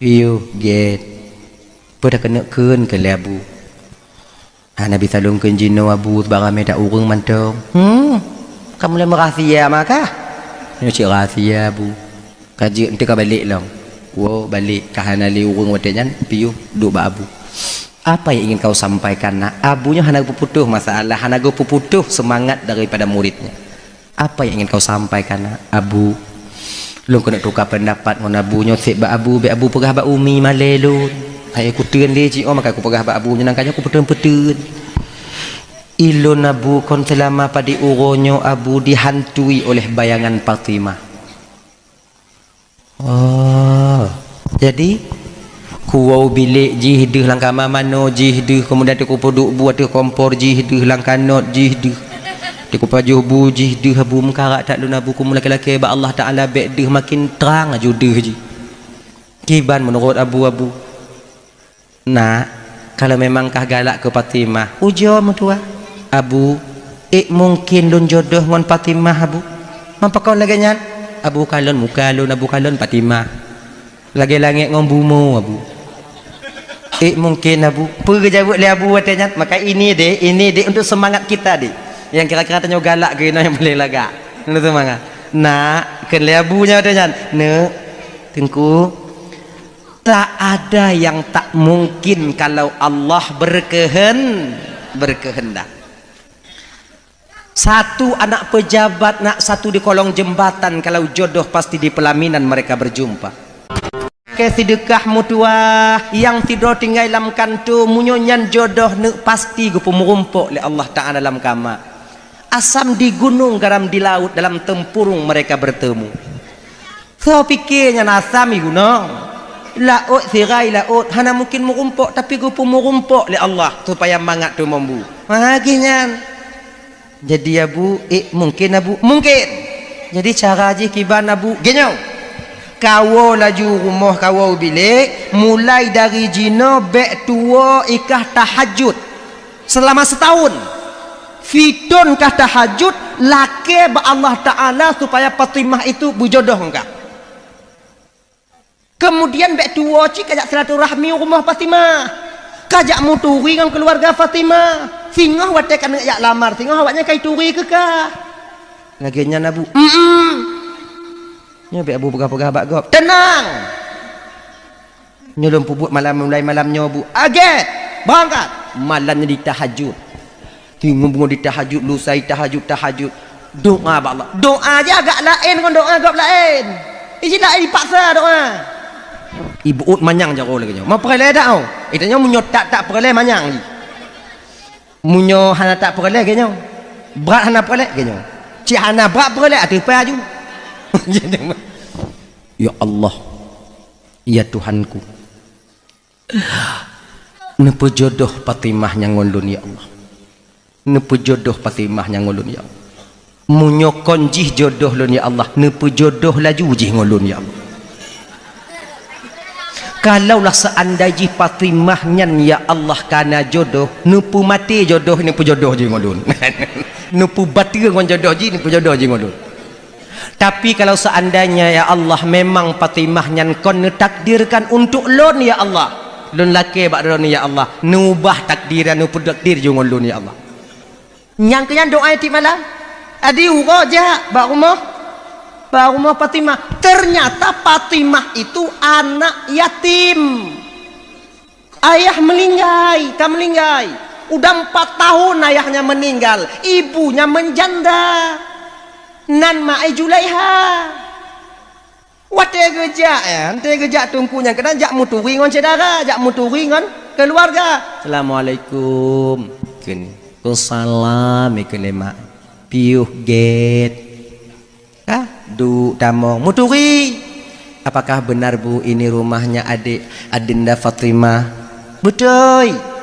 Iyo, gét. Peue takeuneuk kheun keu lé Abu? Hana bisa lôn kheun jinoe Abu, sabab ramé that ureuëng mantong. Hmm, ka mulai meurahsia maka? Nyoe cit rahsia Abu. Ka jeuet, enteuk ka balek lom. Woe, balek, ka hana lé ureuëng watée nyan, piôh duek bak Abu. Apa yang ingin kau sampaikan, Nak? Abu nyoe hana geupeuputoh masalah, hana geupeuputoh seumangat daripada muridnya. Apa yang ingin kau sampaikan, Nak? Abu, lôn keuneuk tuka peundapat ngon Abu nyoe seb bak Abu, bék Abu peugah bak umi malée lôn. Hai kuteueun lé jiôh, maka kupeugah bak Abu nyoe, nangka nyoe kupeuteun-peuteun. Ilôn Abu kon seulama padub uroe nyoe Abu dihantui oleh bayangan Fatimah. Oh, jadi, kuwoe u bilék jih deuh, lam kama manoe jih deuh, keumudian teuk kupeuduek bu ateueh kompor jih deuh, lam kanot jih deuh, teuk kupajoh bu jih deuh, Abu meukarat that lôn Abu, kumeuh lakée-lakée bak Allah Taala bék deuh, makin trang laju deuh jih. Kiban meunurot Abu, Abu? Nak, kalau memang kah galak keu Fatimah, ujoe meutuah. Abu, ék mungken lôn jodoh ngon Fatimah, Abu? Man pakon lagée nyan? Abu kalon muka lôn, Abu kalon Fatimah. Lagée langét ngon bumoe, Abu. Ék mungken, Abu? Peue geujaweueb lé Abu watée nyan? Maka ini deh, ini deh untuk semangat kita deh. Nyang kira-kira tanyoe galak keu inoe nyang paléng lagak. Untuk semangat. Nak, kheun lé Abu nyan watée nyan. Neuk, Teungku, tak ada yang tak mungkin kalau Allah berkehen-, berkehendak. Satu anak pejabat, nak satu di kolong jembatan, kalau jodoh pasti di pelaminan mereka berjumpa. Ke sidekah meutuah, nyang sidroe tinggai lam kantô, meunyoe nyan jodoh neuk pasti geupeumeurumpok lé Allah Ta'ala lam kama. Asam di gunong, garam di laut, dalam tempurung mereka bertemu. Soe pike nyan asam i gunong, laôt sira i laôt, hana mungken meurumpok, tapi geupeumeurumpok lé Allah supaya mangat teumombu. Ha, geuh nyan. Jadi, Abu, ék mungken, Abu? Mungken. Jadi, cara jih kiban, Abu? Geuh nyoe. Kawoe laju rumoh kawoe u bilék, mulai dari jinoe bék tuwoe i kah tahajud. Selama setahun, fitôn kah tahajud, lakée bak Allah Ta'ala supaya Fatimah itu beujodoh ngon kah. Kemudian bék tuwoe cit kajak silaturahmi u rumoh Fatimah, kajak meuturi ngon keuluwarga Fatimah. Singoh watée keuneuk jak lamar, singoh awaknyan ka ituri keu kah. Lagée nyan, Abu. Mm-mm. Nyoe bék Abu peugah-peugah bak gob. Teunang! Nyoe lôn peubuet malam, mulai malam nyoe, Bu. Agét! Beurangkat! Malam nyoe ditahajud. Singoh beungoh ditahajud, lusa tahajud, tahajud. Doá bak Allah. Doá jih agak laén ngon doá gob laén. Iji laén dipaksa doá. Ibuet manyang jaroe lagée nyoe. Ma peureulée dak, oh? Ita nyoe meunyoe tak-tak peureulée manyang jih. Meunyoe hana tak peureulée lagée nyoe. Brat hana peureulée lagée nyoe. Cit hana brat peureulée ateueh pai aju. Ya Allah. Ya Tuhanku. Neupeujodoh Fatimah nyang ngon lôn, ya Allah. Neupeujodoh Fatimah nyang ngon lôn, ya Allah. Meunyoe kon jih jodoh lôn, ya Allah, neupeujodoh laju jih ngon lôn, ya Allah. Kalaulah seandai jih Fatimah nyan, ya Allah, kana jodoh, neupeumaté jodoh, neupeujodoh jih ngon lôn. Neupeubateue ngon jodoh jih, neupeujodoh jih ngon lôn. Tapi kalau seandainya, ya Allah, memang Fatimah nyan kon neutakdirkan untuk lôn, ya Allah, lôn lakée bak droeneuh, ya Allah, neuubah takdir dan neupeutakdir jih ngon lôn, ya Allah. Nyang keu nyan doá tiep malam. Adi uroe jak bak rumoh, bak rumoh Fatimah. Ternyata Fatimah itu anak yatim. Ayah meuninggai, ka meuninggai. Udah empat tahun ayahnya meninggal, ibunya menjanda. Nan ma ai Julaiha. Watée geujak, ya, watée geujak teungku nyan keunan jak meuturi ngon syedara, jak meuturi ngon keuluwarga. "Assalamualaikum." Kheun, "Waalaikumsalam," kheun lé mak. "Piôh gét." Ka duek tamong, meuturi. "Apakah benar, Bu, ini rumahnya adik Adinda Fatimah?" "Beutôi."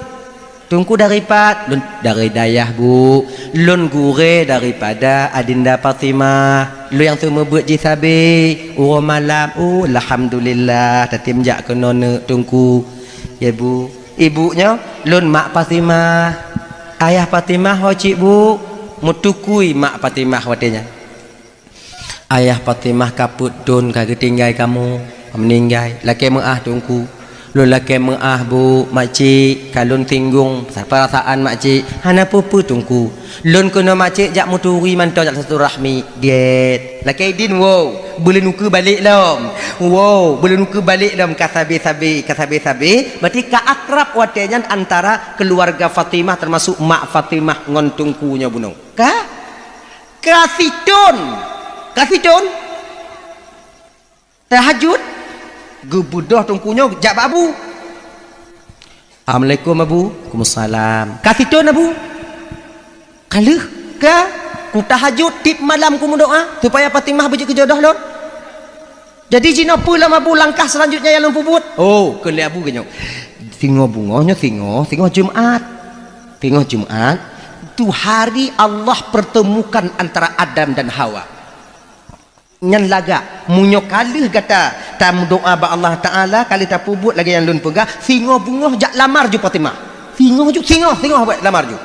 "Teungku dari pat?" "Lôn dari dayah, Bu. Lôn gurée daripada Adinda Fatimah. Lôn nyang seumeubeuet jih sabe uroe malam." "Oh, alhamdulillah, tatem jak keunoe neuk, Teungku." "Ya, Bu." "Ibu nyoe?" "Lôn mak Fatimah." "Ayah Fatimah ho cit, Bu?" Meutukui mak Fatimah watée nyan. "Ayah Fatimah ka peuet thon ka geutinggai kamoe, meuninggai." "Lakée meuáh, Teungku." "Lôn lakée meuáh, Bu, makcik ka lôn singgong peurasaan makcik." "Hana peue-peue, Teungku. Lôn keunoe makcik jak meuturi mantong jak silaturahmi." "Gét." "Lakée idin, woe, beulôn ukeue balek lom." "Woe, beulôn ukeue balek lom, ka sabe-sabe, ka sabe-sabe." Berarti ka akrab watée nyan antara keuluwarga Fatimah, teumasok mak Fatimah ngon Teungku nyoe bunoe. Ka? Ka sithon. Ka sithon. Tahajud. Geubeudôh Teungku nyoe jak bak Abu. "Assalamualaikum, Abu." "Waalaikumsalam." "Ka sithon, Abu?" "Ka lheueh." "Ka? Kutahajud tiep malam kumeudoá supaya Fatimah beujeuet keu jodoh lôn. Jadi jinoe peue lom, Abu, langkah selanjutnya nyang lôn peubuet?" "Oh," kheun lé Abu geuh nyoe. "Singoh beungoh nyoe singoh, singoh Jumat. Singoh Jumat, tu hari Allah pertemukan antara Adam dan Hawa." Nyan lagak, meunyoe ka lheueh gata tameudoa bak Allah Taala, ka lheueh tapeubuet lagée nyang lôn peugah, singoh beungoh jak lamar ju Fatimah. Singoh ju, singoh, singoh bék lamar ju.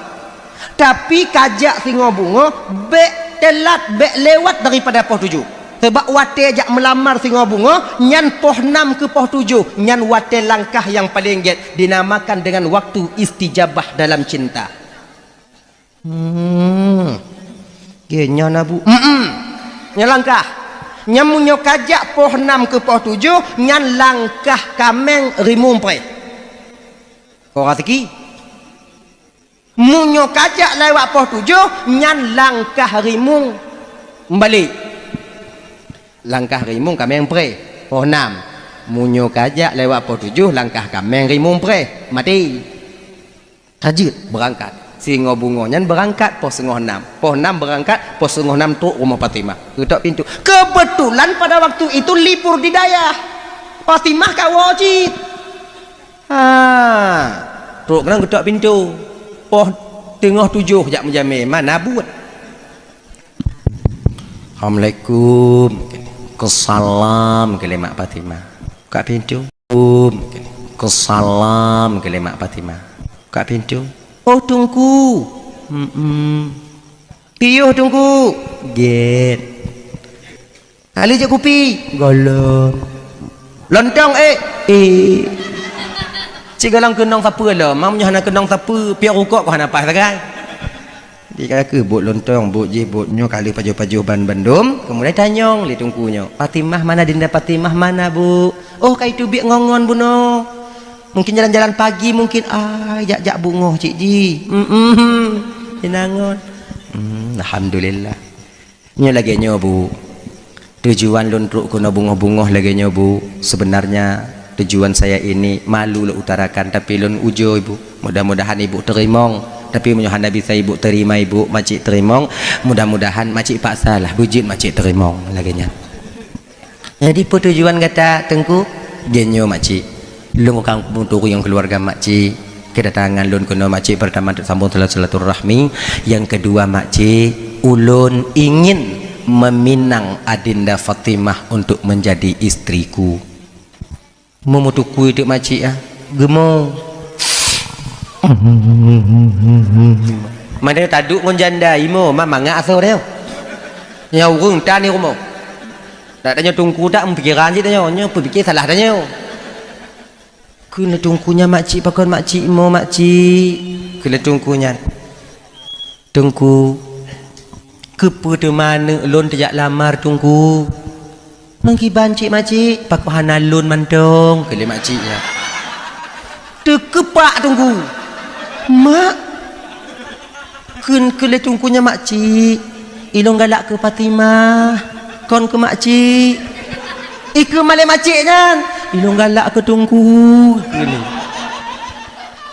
Tapi ka jak singoh beungoh, bék teulat, bék lewat daripada poh tujoh. Sabab watée jak meulamar singoh beungoh, nyan poh nam keu poh tujoh, nyan watée langkah nyang paleng gét, dinamakan dengan waktu istijabah dalam cinta. Hmm. Oke, nyan Abu. Mm-mm. Nyan langkah. Nyan meunyoe ka jak poh nam keu poh tujoh, nyan langkah kaméng rimueng preh. Kok raseuki? Meunyoe ka jak lewat poh tujoh, nyan langkah rimueng meubalek. Langkah rimueng kaméng preh, poh nam. Meunyoe ka jak lewat poh tujoh, langkah kaméng rimueng preh, maté. Ka jeuet beurangkat. Singoh beungoh nyan beurangkat poh singoh nam. Poh nam beurangkat, poh singoh nam trok rumoh Fatimah. Geutok pintoe. Keubeutulan pada waktu itu libur di dayah. Fatimah ka woe cit. Ha. Trok keunan geutok pintoe. Poh teungoh tujoh jak meujamé, mana buet. Assalamualaikum. Kesalam keu lé mak Fatimah. Buka pintoe. Assalamualaikum. Kesalam keu lé mak Fatimah. Buka pintoe. Oh, Teungku. Mm-mm. Piôh, Teungku. Gét. Hana jeuet kupi. Gohlom. Lontong, eh. Eh. Cit gohlom keunong sapeue lom. Meunyoe hana keunong sapeue, piôh rukok kok hana paih sagai. Di ka keuh buet lontong, buet jih, buet nyoe, ka lheueh pajoh-pajoh ban bandum, keumudian tanyong lé Teungku nyoe, "Fatimah mana, Dinda Fatimah mana, Bu?" "Oh, ka iteubiet ngon-ngon bunoe. Mungkin jalan-jalan pagi mungkin, ah, jak-jak beungoh cit jih." "Mm-mm, inangon." Hmm, alhamdulillah. Nyoe lagée nyoe, Bu. Tujuan lôn trok keunoe beungoh-beungoh lagée nyoe, Bu. Sebenarnya tujuan saya ini malu lôn utarakan, tapi lôn ujoe, Bu. Mudah-mudahan Ibu teurimong. Tapi meunyoe hana bisa Ibu teurimong, Ibu, makcik teurimong, mudah-mudahan makcik paksalah beujeuet makcik teurimong lagée nyan. Jadi, peue tujuan gata, Teungku? Lagée nyoe, makcik. Lôn ka meuturun ngon keuluwarga makcik. Kedatangan lôn keunoe makcik, pertama untuk sambung silaturahmi, yang kedua makcik, ulôn ingin meminang Adinda Fatimah untuk menjadi istriku. Meumutukui teuk makcik ah, geumo. Mandai taduek ngon janda imo, ma mangat asoe tanyoe. Nyoe ureuëng tan di rumoh. Tak tanyoe Teungku tak meupikiran cit tanyoe, nyoe peupike salah tanyoe. Kheun lé Teungku nyan, "Makcik, pakon makcik mo, makcik?" Kheun lé Teungku nyan, "Teungku, keupeue teuma aneuk lôn teujak lamar, Teungku?" "Ngon kiban cit, makcik?" "Pakon hana lôn mantong?" kheun lé makcik nyan. Teukeupak Teungku. "Mak," kheun keu lé Teungku nyan, "Makcik, ilôn galak keu Fatimah, kon keu makcik." Ikheun malée makcik nyan, "Ilôn galak keu Teungku," kheun lé.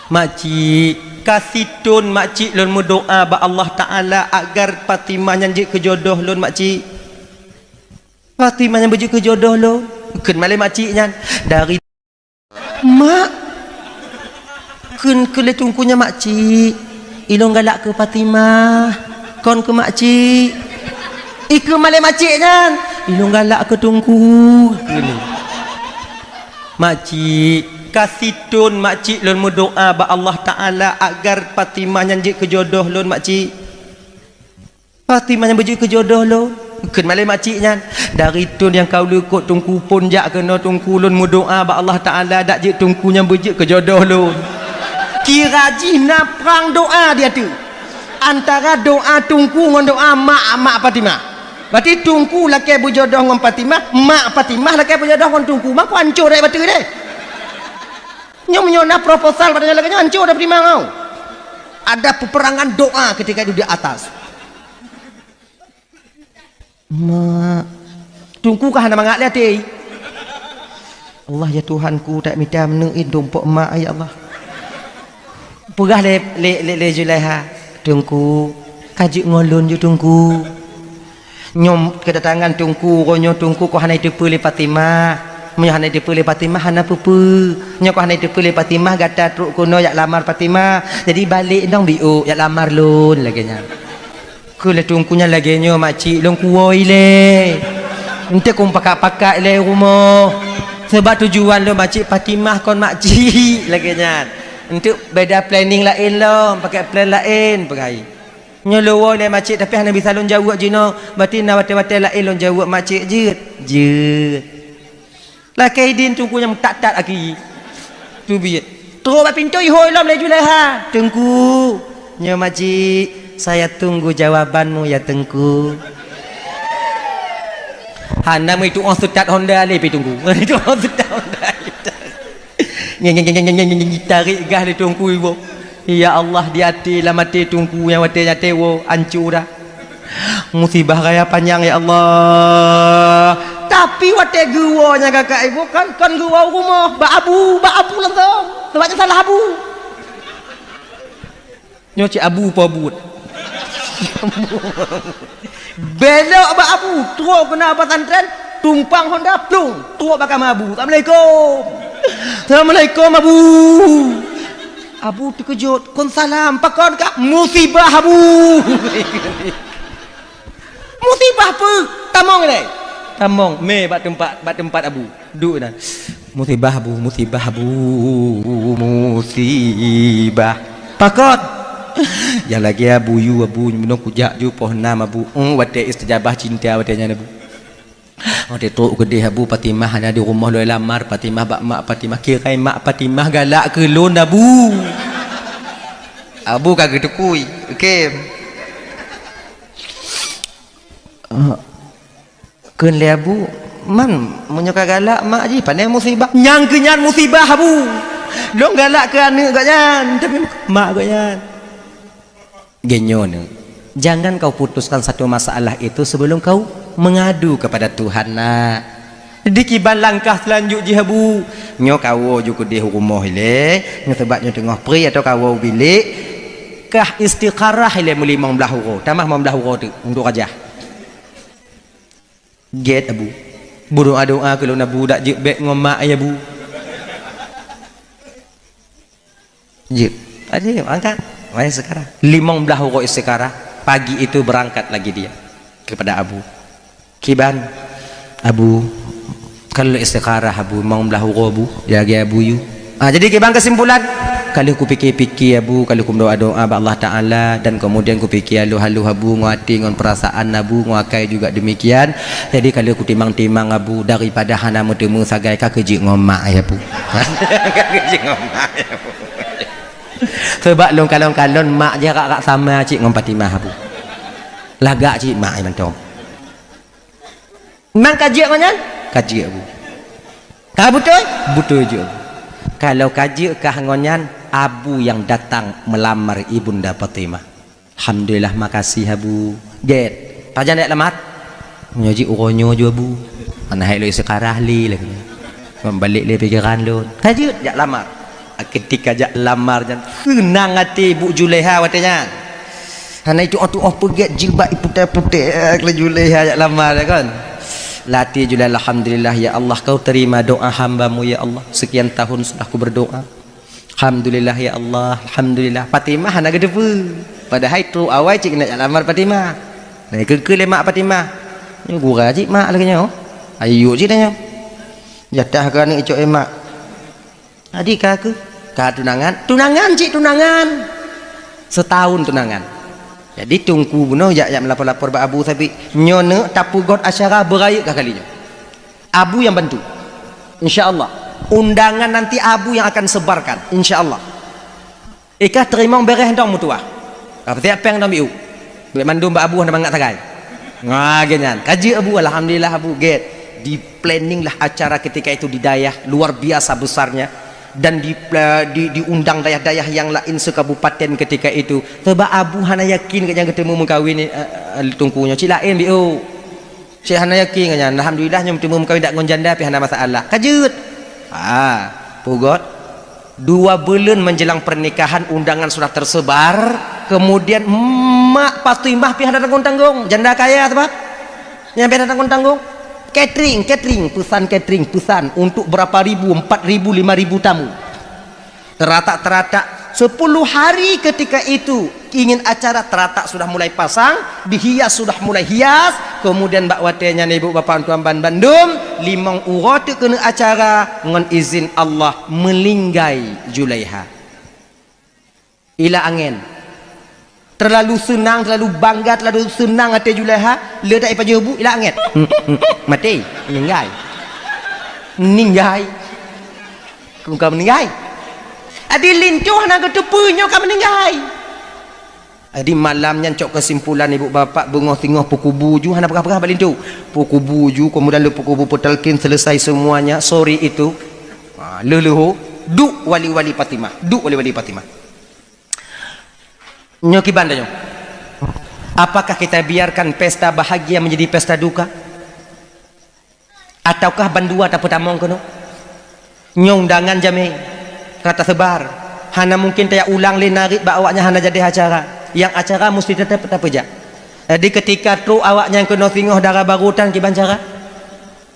"Makcik, ka sithon makcik lôn meudoá bak Allah Taala agar Fatimah nyan jeuet keu jodoh lôn, makcik. Fatimah nyan beujeuet keu jodoh lôn," kheun malée makcik nyan. Dari "Mak," kheun keu lé Teungku nyan, "Makcik, ilôn galak keu Fatimah, kon keu makcik." Ikheun malée makcik nyan, "Ilôn galak keu Teungku," kheun lé. "Makcik, ka sithon makcik lôn meudoá bak Allah Taala agar Fatimah nyan jeuet keu jodoh lôn, makcik. Fatimah nyan beujeuet keu jodoh lôn," kheun malée makcik nyan. "Dari thon nyang ka ulôn likot Teungku phon jak keunoe Teungku, lôn meudoá bak Allah Taala dak jeuet Teungku nyan beujeuet keu jodoh lôn." Kira jih na prang doá di ateueh antara doá Teungku ngon doá mak, mak Fatimah. Berarti Teungku lakée beujodoh ngon Fatimah, mak Fatimah lakée beujodoh ngon Teungku. Mako ancô dek bateue deh. Nyoe meunyoe na proposal pada nyoe lagée nyoe, ancô dah Fatimah ngau. Ada peperangan doa ketika itu di atas. Mak, Teungku ka hana mangat lé até. Allah, ya Tuhanku, tak mita meuneuk in tumpok mak, ya Allah. Peugah lé, lé, lé, lé Zulaiha, "Teungku, ka jeuet ngon lôn ju Teungku." Nyoe kedatangan Teungku, uroe nyoe Teungku kok hana jiteupeue lé Fatimah. Meunyoe hana jiteupeue lé Fatimah, hana peue-peue. Nyoe kok hana jiteupeue lé Fatimah, gata trok keunoe jak lamar Fatimah. Jadi balek dong biôk jak lamar lôn lagée nyan. Kheun lé Teungku nyan, "Lagée nyoe makcik, lôn kuwoe ilée." Enteuk kong pakak-pakak ilée rumoh. Sabab tujuan lôn makcik Fatimah kon makcik lagée nyan. Enteuk beda planning laén lom, pakai plan laén peugah. Nyoe lôn woe ilée makcik, tapi hana bisa lôn jaweueb jinoe. Berarti na watée-watée laén lôn jaweueb makcik jeuet. Jeuet. Lakée idin teungku nyang meutat-tat aki. Teubiet. Trok bak pintoe ihôi lom lé Julaiha. "Teungku, nyoe makcik, saya tunggu jawabanmu ya, Teungku." Hana meutuoh seutat Honda lé pi teungku. Meutuoh seutat Honda. Nyeng, nyeng, nyeng, nyeng, nyeng, nyeng, tarék gas lé teungku iboh. Ya Allah, di até, lam até teungku nyang watée nyan teuwoe, ancô dah. Musibah raya panyang, ya Allah. Tapi watée geuwoe nyan kakak ibu kan, kon geuwoe u rumoh, bak abu, bak abu langsung. Sebab nyan salah abu. Nyoe cit abu po buet. Belok bak abu, trok keunan pesantren, tumpang Honda, plung, trok bak kama abu. "Assalamualaikum." "Assalamualaikum, Abu." Abu teukeujot, "Kon salam, pakon kah?" "Musibah, Abu." "Musibah peue?" "Tamong ilée." Tamong, mé bak teumpat, bak teumpat abu. Duek na. "Musibah, Abu, musibah, Abu, musibah." "Pakon?" "Nyang lagée abu yue, Abu, bunoe kujak ju poh nam, Abu." Oh, watée istijabah cinta watée nyan, Abu. Watée trok keudeh abu, Fatimah hana di rumoh, lôn lamar Fatimah bak mak Fatimah. Kirai mak Fatimah galak keu lôn, Abu. Abu ka geuteupui. Oke. Ah, kheun lé abu, "Man, meunyoe ka galak mak jih, pane musibah?" "Nyang keu nyan musibah, Abu. Lôn galak keu aneuëk gobnyan, tapi mak gobnyan." Geunyoe, jangan kau putuskan satu masalah itu sebelum kau mengadu kepada Tuhan, nak. Jadi kiban langkah seulanjut jih, Abu? Nyoe kawoe ju keudeh u rumoh ilée, nyoe sabab nyoe teungoh pri atau kawoe u bilék, kah istikharah ilée meulimong blaih uroe, tamah limong blaih uroe teuk untuk rajah. Gét, Abu. Beudoá-doá keu lôn, Abu, dak jeuet bék ngon mak, ya, Bu. Jeuet. Ayo, angkat. Mai sekarang. Limong blaih uroe istikharah, pagi itu berangkat lagi dia kepada Abu. Kiban, Abu, ka lheueh istikharah, Abu, limong blaih uroe, Bu, ya, lagée Abu yue. Ah, jadi kiban kesimpulan, ka lheueh kupike-pike, Abu, ka lheueh kumeudoá-doá bak Allah Taala, dan kemudian kupike haloh-haloh, Abu, ngon até, ngon perasaan, Abu, ngon akai juga demikian. Jadi ka lheueh kutimang-timang, Abu, daripada hana meuteumé sagai, ka keujeuet ngon mak, ya, Bu. Ka keujeuet ngon mak, ya, Bu. Sebab lôn kalon-kalon mak jarak-jarak sama cit ngon Fatimah, Abu. Lagak cit mak mantong. Memang ka jeuet ngon nyan? Ka jeuet, Abu. Ka beutôi? Beutôi jeuet, Abu. Kalau ka jeuet kah ngon nyan, Abu nyang datang meulamar Ibunda Fatimah. Alhamdulillah, makasih, Abu. Gét. Pajan jak lamar? Nyoe jih uroe nyoe ju, Abu. Hana hai lôn istikharah lé lagée nyoe. Membalék lé pikeran lôn. Ka jeuet jak lamar. Ketika jak lamar nyan, seunang até Bu Julaiha watée nyan. Hana ituoh-tuoh peugét jilbab iputéh-putéh laju lé jak lamar, ya kan? Lam até Julaiha, "Alhamdulillah, ya Allah, kau terima doa hamba-Mu, ya Allah. Sekian tahun sudah ku berdoa. Alhamdulillah, ya Allah, alhamdulillah." Fatimah hana geuteupeue. Padahai trok awai cit keuneuk jak lamar Fatimah. Nah, keu-keu lé mak Fatimah. Nyoe gura cit mak lagée nyoe. Ayo cit nyoe. Jatah keu aneuëk icok, eh, mak. Jadi ka keuh, ka tunangan, tunangan cit tunangan. Setahun tunangan. Jadi teungku bunoe jak, jak meulapor-lapor bak Abu Sabit. Nyoe neuk tapeugot acara beurayeuk ka kali nyoe. Abu yang bantu. Insya Allah. Undangan nanti Abu yang akan sebarkan. Insya Allah. Ikah teurimong beureh dong meutuwah. Ka peusiap péng dong biu. Bék mandum bak Abu hana mangat sagai. Nah, gét nyan. Ka jeuet Abu, alhamdulillah Abu, gét. Di-planning lah acara ketika itu di dayah, luar biasa besarnya. Dan di, di, diundang dayah-dayah yang lain sekabupaten ketika itu. Sebab Abu hana yakin gét nyan geuteumu meukawen, eh, eh, teungku nyoe. Cit laén biu. Cit hana yakin gét nyan. Alhamdulillah, nyoe meuteumé meukawen dak ngon janda pih hana masalah. Ka jeuet. Ha, peugot. Dua buleuen menjelang pernikahan, undangan sudah tersebar. Kemudian mak Fatimah pih hana tanggung-tanggung. Janda kaya sebab. Nyang pih hana tanggung-tanggung. Catering, catering, pesan catering, pesan untuk berapa ribu, empat ribu, lima ribu tamu. Teratak-teratak, Sepuluh hari ketika itu ingin acara, teratak sudah mulai pasang, dihias sudah mulai hias, kemudian bak watée nyan ibu bapak tuan ban bandum, limong uroe teuk keuneuk acara, ngon izin Allah meuninggai Julaiha. Ila angén. Terlalu seunang, terlalu bangga, terlalu seunang até Julaiha, le dak ipajoh bu, ila angén. Maté, meuninggai. Meuninggai. Bukan meuninggai. Adi linto hana geuteupeue nyoe ka meuninggai. Adi malam nyan cok keusimpulan ibu bapak beungoh singoh peukubu ju hana peugah-peugah bak linto. Peukubu ju, kemudian le peukubu peutalkin, selesai semuanya, sore itu. Ha, leuh-leuh, duek wali-wali Fatimah. Duek wali-wali Fatimah. Nyoe kiban tanyoe. Apakah kita biarkan pesta bahagia menjadi pesta duka? Ataukah bandua tapeutamong keunoe? Nyoe undangan jamé ka taseubar. Hana mungkin tajak ulang lé narit bak awaknyan hana jadi acara. Nyang acara musti teutap tapeujak. Jadi keutika trok awaknyan keunoe singoh dara barô tan kiban cara?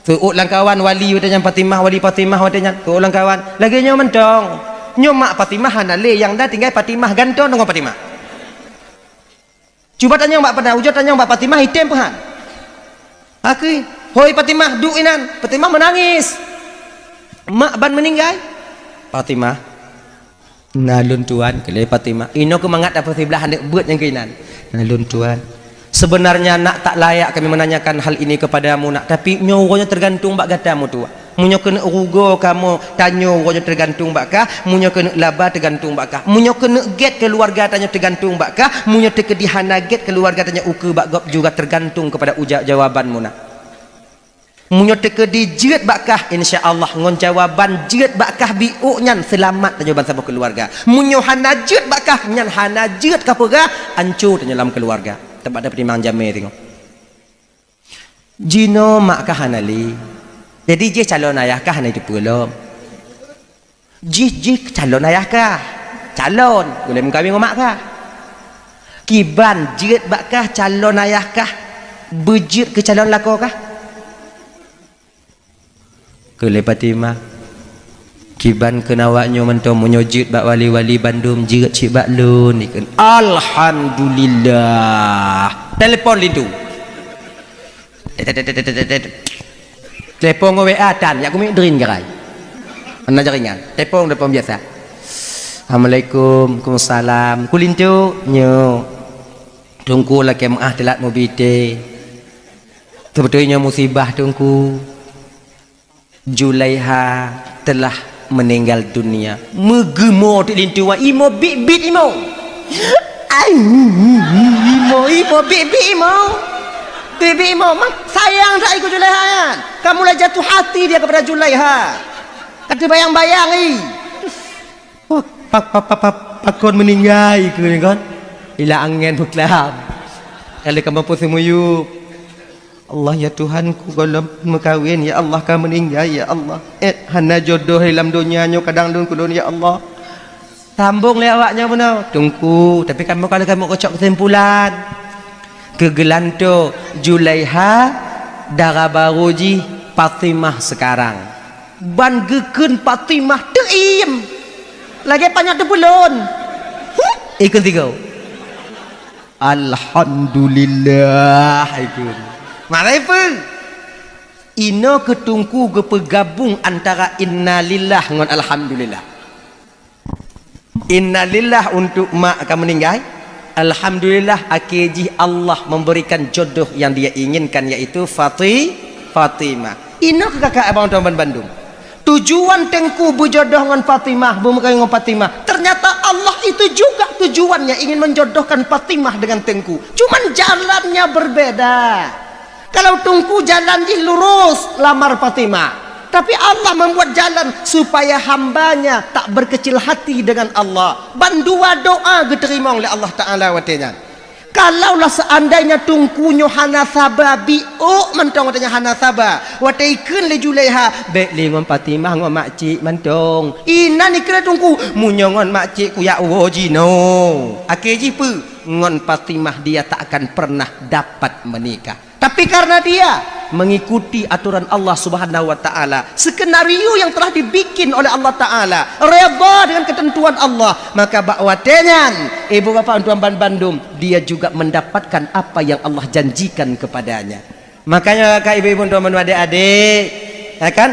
Seuôt lam kawan wali watée nyan Fatimah, wali Fatimah watée nyan. Seuôt lam kawan. Lagée nyoe mantong. Nyoe mak Fatimah hana lé, nyang na tinggai Fatimah, gantoe deungon Fatimah. Cuba tanyong bak Fatimah, ujoe tanyong bak Fatimah, item peuhan. Akui, "Hoi Fatimah, duek inan." Fatimah meunangis. "Mak ban meuninggai?" "Fatimah, na lôn tuan," kheun lé Fatimah. Inoe keumangat dapur siblah aneuk beuet nyang keuinan. "Na lôn tuan. Sebenarnya nak tak layak kami menanyakan hal ini kepadamu nak, tapi nyoe uroe nyoe tergantung bak gata meutuah. Meunyoe keuneuk rugoe kamoe tanyoe uroe nyoe tergantung bak kah, meunyoe keuneuk laba tergantung bak kah. Meunyoe keuneuk gét keuluwarga tanyoe tergantung bak kah, meunyoe teukeudi hana gét keuluwarga tanyoe ukeue bak gob juga tergantung kepada uja-, jawabanmu nak." Meunyoe teukeudi jeuet bak kah, insya Allah ngon jawaban jeuet bak kah biôk nyan seulamat tanyoe bansaboh keuluwarga. Meunyoe hana jeuet bak kah, nyan hana jeuet kapeugah, anco tanyoe lam keuluwarga. Teuma tapeutimbang jamé singoh. Jinoe mak kah hana lé. Jadi jih calon ayah kah hana jiteupeue lom. Jih, jih calon ayah kah. Calon, ulée meukawen ngon mak kah. Kiban jeuet bak kah calon ayah kah, beujeuet keu calon lakoe kah? Kheun lé Fatimah, "Kiban kheun awak nyoe mantong meunyoe jeuet bak wali-wali bandum jeuet cit bak lôn," ikheun. Alhamdulillah. Telepon linto. Tet, tet, tet, tet, tet, tet. Telepon ngon W A tan, jak kumiet drin garai. Hana jaringan. Telepon, telepon biasa. "Assalamualaikum." "Waalaikumsalam." "Keu linto?" "Nyoe. Teungku lakée meu'ah teulat mubi té. Seubeutôi nyoe musibah, Teungku. Julaiha telah meninggal dunia." Meugeumo teuk linto wan, imo biet-biet imo. Ai, imo, imo biet-biet imo. Biet-biet imo, mak sayang that ikeu Julaiha nyan. Ka mulai jatuh hati dia kepada Julaiha. Ka teubayang-bayang i. Wah, pa, pa, pa, pa, pakon meuninggai keu nyan kon? Ila angén beuklam. Kali kamoe peuseumuyueb. Allah, ya Tuhanku, gohlom meukawen, ya Allah, ka meuninggai, ya Allah. Eh, hana jodoh lam donya nyoe kadang lôn keu lôn, ya Allah. Sambong lé awak nyoe bunoe, Teungku, tapi kamoe ka lheueh kamoe keucok keusimpulan. Keu geulantoe Julaiha, dara barô jih Fatimah sekarang. Ban geukheun Fatimah teuiem. Lagée panyöt teupeulon. Ikheun sigoe. Alhamdulillah, ikheun. Marai peue? Inoe keu Teungku geupeugabong antara innalillah ngon alhamdulillah. Innalillah untuk mak ka meuninggai. Alhamdulillah, akhé jih Allah memberikan jodoh yang dia inginkan, yaitu Fati-, Fatimah. Inoe keu kakak abang teman bandum. Tujuan Teungku beujodoh ngon Fatimah, beumeukawen ngon Fatimah. Ternyata Allah itu juga tujuannya ingin menjodohkan Fatimah dengan Teungku. Cuman jalannya berbeda. Kalau Teungku jalan jih lurus, lamar Fatimah. Tapi Allah membuat jalan supaya hambanya tak berkecil hati dengan Allah. Bandua doa geuteurimong lé Allah Ta'ala watée nyan. Kalaulah seandainya Teungku nyoe hana saba, biôk mantong watée nyan hana saba. Watée ikheun lé Julaiha, "Bék lé ngon Fatimah, ngon makcik mantong." Inan ikheun lé Teungku, "Meunyoe ngon makcik kuyak woe jinoe." Akhé jih peue? Ngon Fatimah dia tak akan pernah dapat menikah. Tapi karena dia mengikuti aturan Allah Subhanahu wa Ta'ala, skenario yang telah dibikin oleh Allah Ta'ala, redha dengan ketentuan Allah, maka bak watée nyan, ibu bapak tuan ban bandum, dia juga mendapatkan apa yang Allah janjikan kepadanya. Makanya, kak ibu-ibu tuan ban adik-adik, ya kan?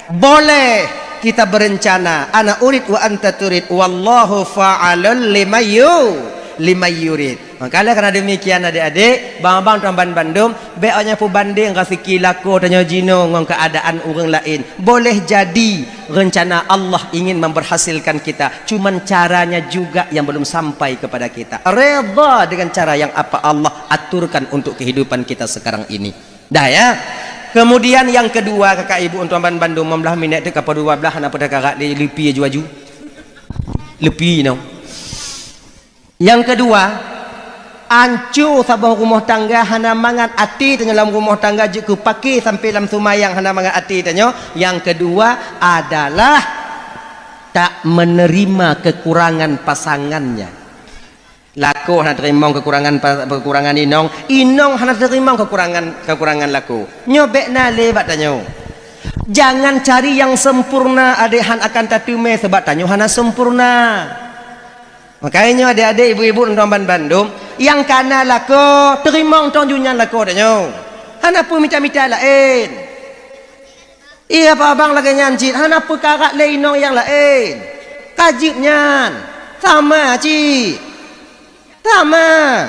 Boleh kita berencana, ana urid wa anta turid, wallahu fa'alul limayyu, limayyurid. Maka, oleh karena demikian, adik-adik, bang-bang tuan ban bandum, bék awak nyan peubandeng raseuki lakoe tanyoe jinoe ngon keuadaan ureuëng laén. Boleh jadi rencana Allah ingin memberhasilkan kita, cuman caranya juga yang belum sampai kepada kita. Redha dengan cara yang apa Allah aturkan untuk kehidupan kita sekarang ini. Dah, ya. Kemudian yang kedua, kakak ibu tuan ban bandum, lima belas minit teuka dua belas, hana peuteuka rot lé, leupie aju-aju. Leupie nyoe. Nyang keudua, anco saboh rumoh tangga, hana mangat até tanyoe lam rumoh tangga, jeuet keu paké sampai lam seumayang hana mangat até tanyoe. Nyang keudua adalah tak menerima kekurangan pasangannya. Lakoe hana teurimong kekurangan pa-, kekurangan inong, inong hana teurimong kekurangan, kekurangan lakoe. Nyoe bék na lé bak tanyoe. Jangan cari yang sempurna, adé han akan tateumé, sabab tanyoe hana sempurna. Makajih nyoe adé-adé, ibu-ibu, tuan ban bandum, nyang kana lakoe, teurimong tong junyan lakoe tanyoe. Hana peumita-mita laén. Iya, abang lagée nyan cit, hana peukarat lé inong nyang laén. Ka jeuet nyan. Sama cit. Sama.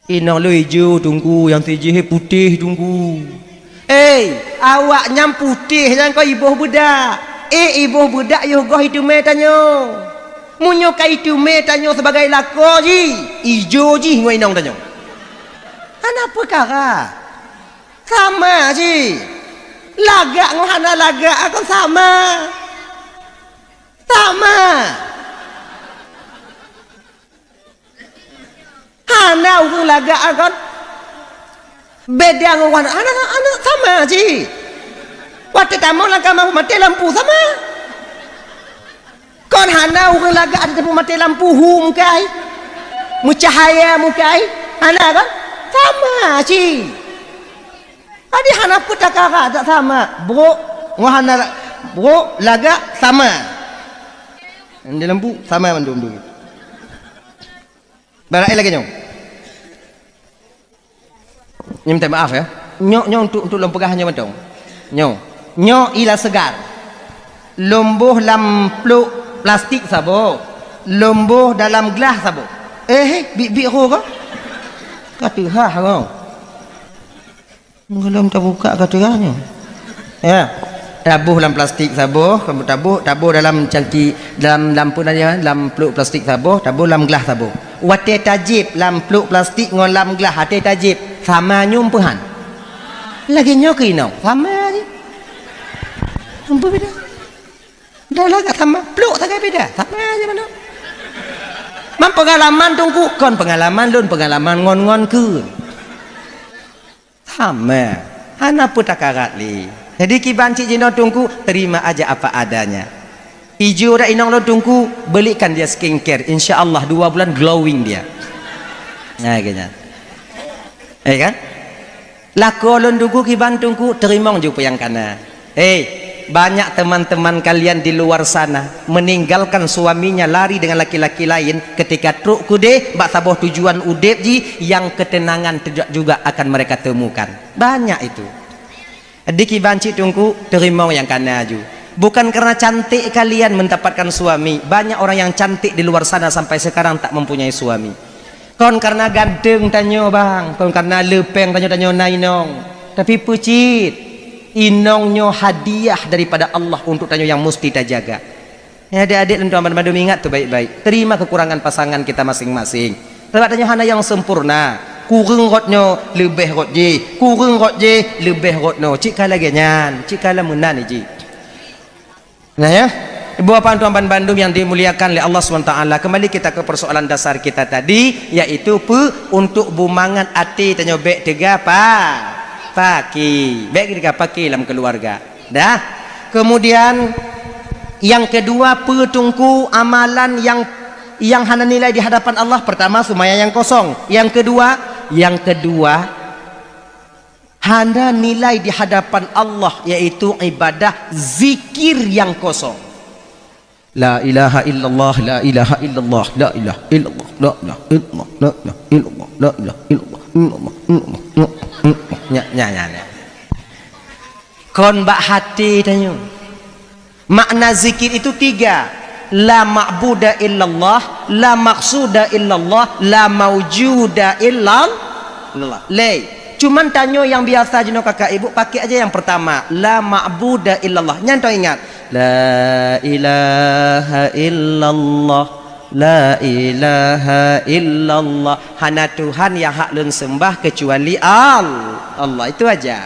Inong lôn ijo, Teungku, nyang sijih putéh, Teungku. Eh, awak nyan putéh nyan kon iboh beudak. Eh, iboh beudak yoh goh iteumé tanyoe. Meunyoe ka iteumé tanyoe sibagai lakoe jih, ijo jih ngon inong tanyoe. Hana peukara. Sama jih. Lagak ngon hana lagak kon sama. Sama. Hana ureuëng lagak kon beda ngon hana, hana, hana sama jih. Watée tamong lam kama maté lampu sama. Kon hana ureuëng lagak ateueh maté lampu hu mukai. Meucahaya mukai. Hana kon? Sama cit. Jadi hana peutakara tak sama. Brok ngon hana brok lagak sama. Di lampu sama mandum tu. Barang lagée nyoe. Nyoe minta maaf ya. Nyoe, nyoe untuk, untuk lôn peugah nyoe mantong. Nyoe. Nyoe ila seugar. Lôn boh lam plôk plastik saboh. Lôn boh dalam glah saboh. Eh, eh, bit-bit ho ko? Ka teuhah ko. Gohlom tabuka ka teuh nyoe. Ya. Taboh lam plastik saboh, taboh, taboh dalam cangki, dalam, dalam peue nan nyan, lam plôk plastik saboh, taboh lam glah saboh. Watée tajieb lam plôk plastik ngon lam glah, watée tajieb, sama nyoe peu han? Lagée nyoe keu inong, sama jih. Ampun beda. Dah lah ka sama, plôk sagai beda, sama jih manoe. Man peungalaman Teungku, kon peungalaman lôn, peungalaman ngon-ngon keu. Sama. Hana peutakarat lé. Jadi kiban cit jinoe Teungku, terima aja apa adanya. Ijo dak inong lôn Teungku, belikan dia skincare. Insya Allah dua bulan glowing dia. Nah, kayaknya. Eh kan? Lakoe lôn Teungku kiban Teungku, teurimong ju peue nyang kana. Hei, banyak teman-teman kalian di luar sana meninggalkan suaminya lari dengan laki-laki lain ketika trok keudeh bak saboh tujuan udeb jih yang ketenangan tidak juga akan mereka temukan. Banyak itu. Di kiban cit Teungku, teurimong nyang kana ju. Bukan karena cantik kalian mendapatkan suami, banyak orang yang cantik di luar sana sampai sekarang tak mempunyai suami. Kon karena ganteng tanyoe bang, kon karena leupeng tanyoe, tanyoe na inong. Tapi peu cit, inong nyoe hadiah daripada Allah untuk tanyoe yang musti tajaga. Ya, adik-adik lôn tuan banmandum, ingat tu baik-baik. Terima kekurangan pasangan kita masing-masing. Sabab tanyoe hana nyang sempurna. Kureueng rot nyoe, leubeh rot jih. Kureueng rot jih, leubeh rot nyoe. Cit ka lagée nyan, cit ka lam meunan jih. Nah ya, ibu bapak tuan banmandum yang dimuliakan oleh Allah subhanahu wa taala, kembali kita ke persoalan dasar kita tadi, yaitu pe untuk bumangat até tanyoe bék teuga pa, paki, bék teuga paki lam keluarga. Dah. Kemudian yang kedua, pe Teungku amalan yang, yang hana nilai di hadapan Allah? Pertama, seumayang nyang kosong. Yang kedua, yang kedua, Hana nilai di hadapan Allah, yaitu ibadah zikir yang kosong. La ilaha illallah, la ilaha illallah, la ilaha illallah, la ilaha illallah, la ilaha illallah, la ilaha illallah, illallah, illallah, illallah. Nyan, nyan, nyan, nyan. Kon bak hati tanyoe. Makna zikir itu tiga. La ma'buda illallah, la maqsuda illallah, la maujuda illallah. Lé. Cuman tanyoe nyang biasa jinoe kakak ibu pakai aja yang pertama. La ma'buda illallah. Nyan teuingat. La ilaha illallah. La ilaha illallah. Hana Tuhan yang hak lôn sembah kecuali Al-, Allah. Itu aja.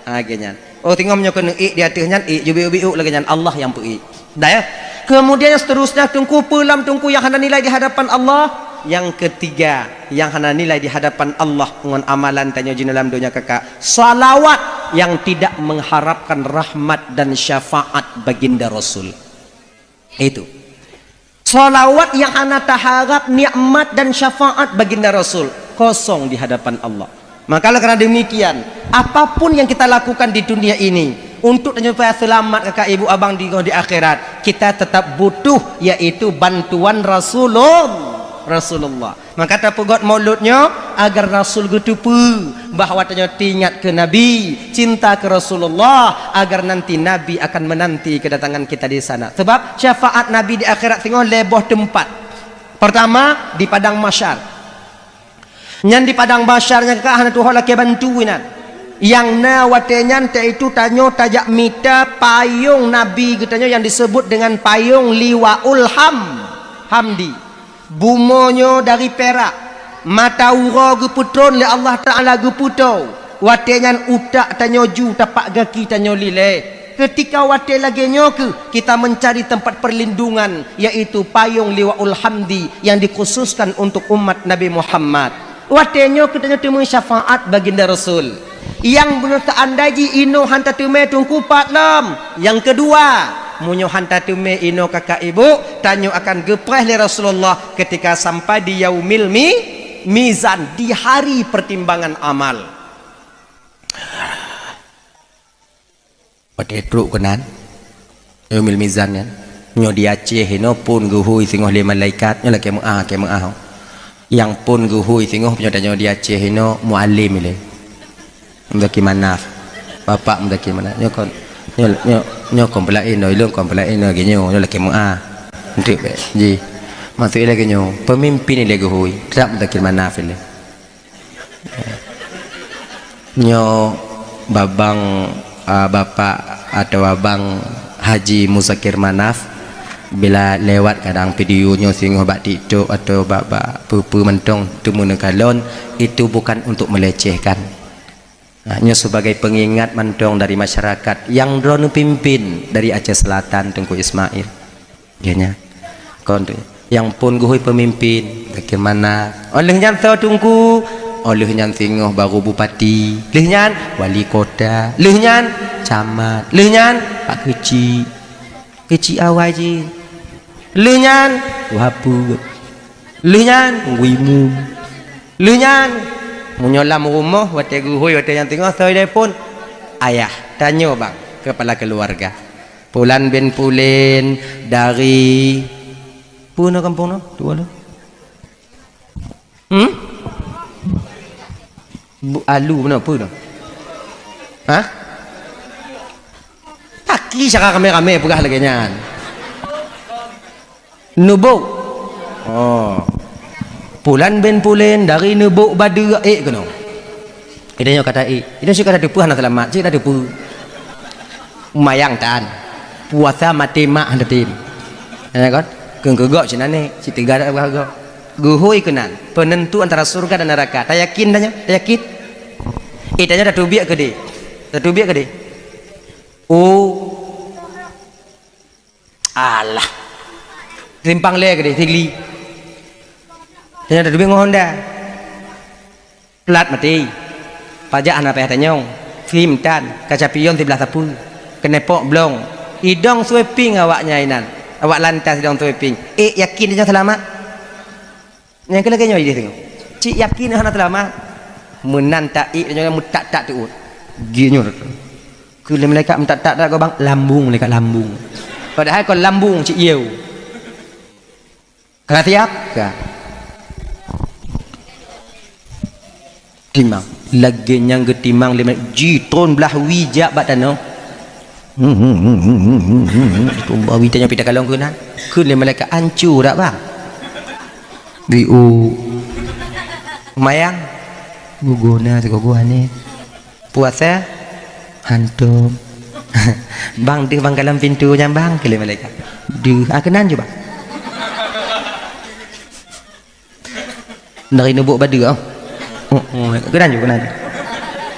Ha, lagèe nyan. Oh, teungoh meunyoe keuneuk ék di ateueh nyan, ék, jiubit-ubit lagèe nyan, Allah nyang peuék. Dah, ya? Kemudian yang seterusnya, Teungku, peue lom Teungku nyang hana nilai di hadapan Allah? Yang ketiga, nyang hana nilai di hadapan Allah ngon amalan tanyoe jinoe lam donya kakak, salawat yang tidak mengharapkan rahmat dan syafaat baginda Rasul. Itu. Salawat yang hana taharap nikmat dan syafaat baginda Rasul, kosong di hadapan Allah. Maka oleh karena demikian, apapun yang kita lakukan di dunia ini untuk supaya selamat kakak ibu abang di, di akhirat, kita tetap butuh yaitu bantuan Rasulullah. Rasulullah. Maka tapeugot maulud nyoe agar Rasul geuteupeue bahwa tanyoe teuingat keu Nabi, cinta keu Rasulullah, agar nanti Nabi akan menanti kedatangan kita di sana. Sebab syafaat Nabi di akhirat singoh lhèe boh teumpat. Pertama, di padang mahsyar. Nyan di padang mahsyar nyan ka hana tuho lakèe bantu inan. Nyang na watèe nyan teuitu tanyoe tajak mita payong Nabi geutanyoe nyang disebut dengan payong Liwaul Ham-, Hamdi. Bumoe nyoe dari pirak, mata uroe geupeutron lé Allah Taala geupeutoe. Watèe nyan utak tanyoe ju, tapak gaki tanyoe lilée. Keutika watèe lagèe nyoe kheueh kita mencari tempat perlindungan, yaitu payong Liwaul Hamdi yang dikhususkan untuk umat Nabi Muhammad. Watèe nyoe kheueh tanyoe teumé syafaat baginda Rasul. Nyang beuneuh teuandai jih inoe han tateumé teungku pat lom. Nyang keudua, meunyoe han tateumé inoe kakak ibu, tanyoe akan geupreh lé Rasulullah keutika sampai di yaumil mi-, mizan, di hari pertimbangan amal. Watèe trok keunan, yaumil mizan nyan, nyoe di Aceh inoe phon geuhôi singoh lé malaikat, nyoe lakèe meu'ah, lakèe meu'ah. Nyang phon geuhôi singoh nyoe tanyoe di Aceh inoe mualem ilèe. Muzakir Manaf. Bapak Muzakir Manaf. Nyoe kon, nyoe, nyoe, nyoe kon peulaén, nyoe ilôn kon peulaén, nyoe lagèe nyoe, nyoe lakèe meu'ah. Enteuk bèk. Ji. Maksud ilèe lagèe nyoe, peumimpin ilèe geuhôi, trap Muzakir Manaf ilèe. Nyoe babang, ah, bapak atau abang Haji Muzakir Manaf, bila lewat kadang video nyoe singoh bak TikTok atau bak, bak peue-peue mantong teumeuneuk kalon, itu bukan untuk melecehkan. Nah, nyoe sebagai pengingat mantong dari masyarakat nyang droeneuh pimpin dari Aceh Selatan, Teungku Ismail. Geuh nyan. Kon tu. Nyang phon geuhôi peumimpin, bagaimana? Óh lheueh nyan soe teungku? Óh lheueh nyan singoh baru bupati. Lheueh nyan wali kota. Lheueh nyan camat. Lheueh nyan pak keuchik. Keuchik awai jih. Lheueh nyan tuha peuet. Lheueh nyan teungku imum. Lheueh nyan, meunyoe lam rumoh, watèe geuhôi, watèe nyang teungoh, soe telepon, ayah, tanyoe bang, kepala keluarga. Pulan bin Pulen dari, peue na kampung na? Tuha lôn. Hmm? Bu-, alu na, peue na? Hah? Taki cara ramé-ramé peugah lagèe nyan. Neubok. Oh. Pulan bin Pulen dari Neubok Badeue ék keunoe. Ida nyoe kata ék. Ida sih kata teupeue hana seulamat, cit dah teupeue. Mayang tan. Puasa maté mak hana tem. Ya kan? Keu keugok sinan ni, si tiga dak gok. Geuhôi keunan, penentu antara surga dan neraka. Tayakin dah nyoe? Tayakin? Eh, tanya dah tubiak ke deh? Dah tubiak ke deh? Oh. Alah. Simpang lé keudeh, Sigli. Tanyoe tateubiet ngon Honda. Plat maté. Pajak hana payah tanyong. Sim tan, kaca pion siblah sapeue. Keunepok blong. Idong sweeping awak nyan inan. Awak lantas idong sweeping. Eh, yakin tanyoe seulamat? Nyang keu lagèe nyoe jih teungoh. Cit yakin hana seulamat. Meunan taék nyoe meutak-tak teuôt. Geunyur. Keu lé malaikat meutak-tak, tak gobang, lambung, malaikat lambung. Padahai kon lambung, cit yeu. Ka siap? Ka. Timang. Lagèe nyang geutimang lé malaikat, jitron blah wie jak bak tanoh. Tron blah wie tanyoe pih takalon keunan. Kheun lé malaikat, "Ancu dak, Bang?" "Biu." "Seumayang?" "Guguna sigoe aneuëk." "Puasa?" "Hantom." "Bang, deuh bang kalon pintoe nyan, Bang," kheun lé malaikat. "Deuh, ah, keunan ju, Bang." Dari nubuek badeue, oh. Oh, oh, keunan ju, keunan ju.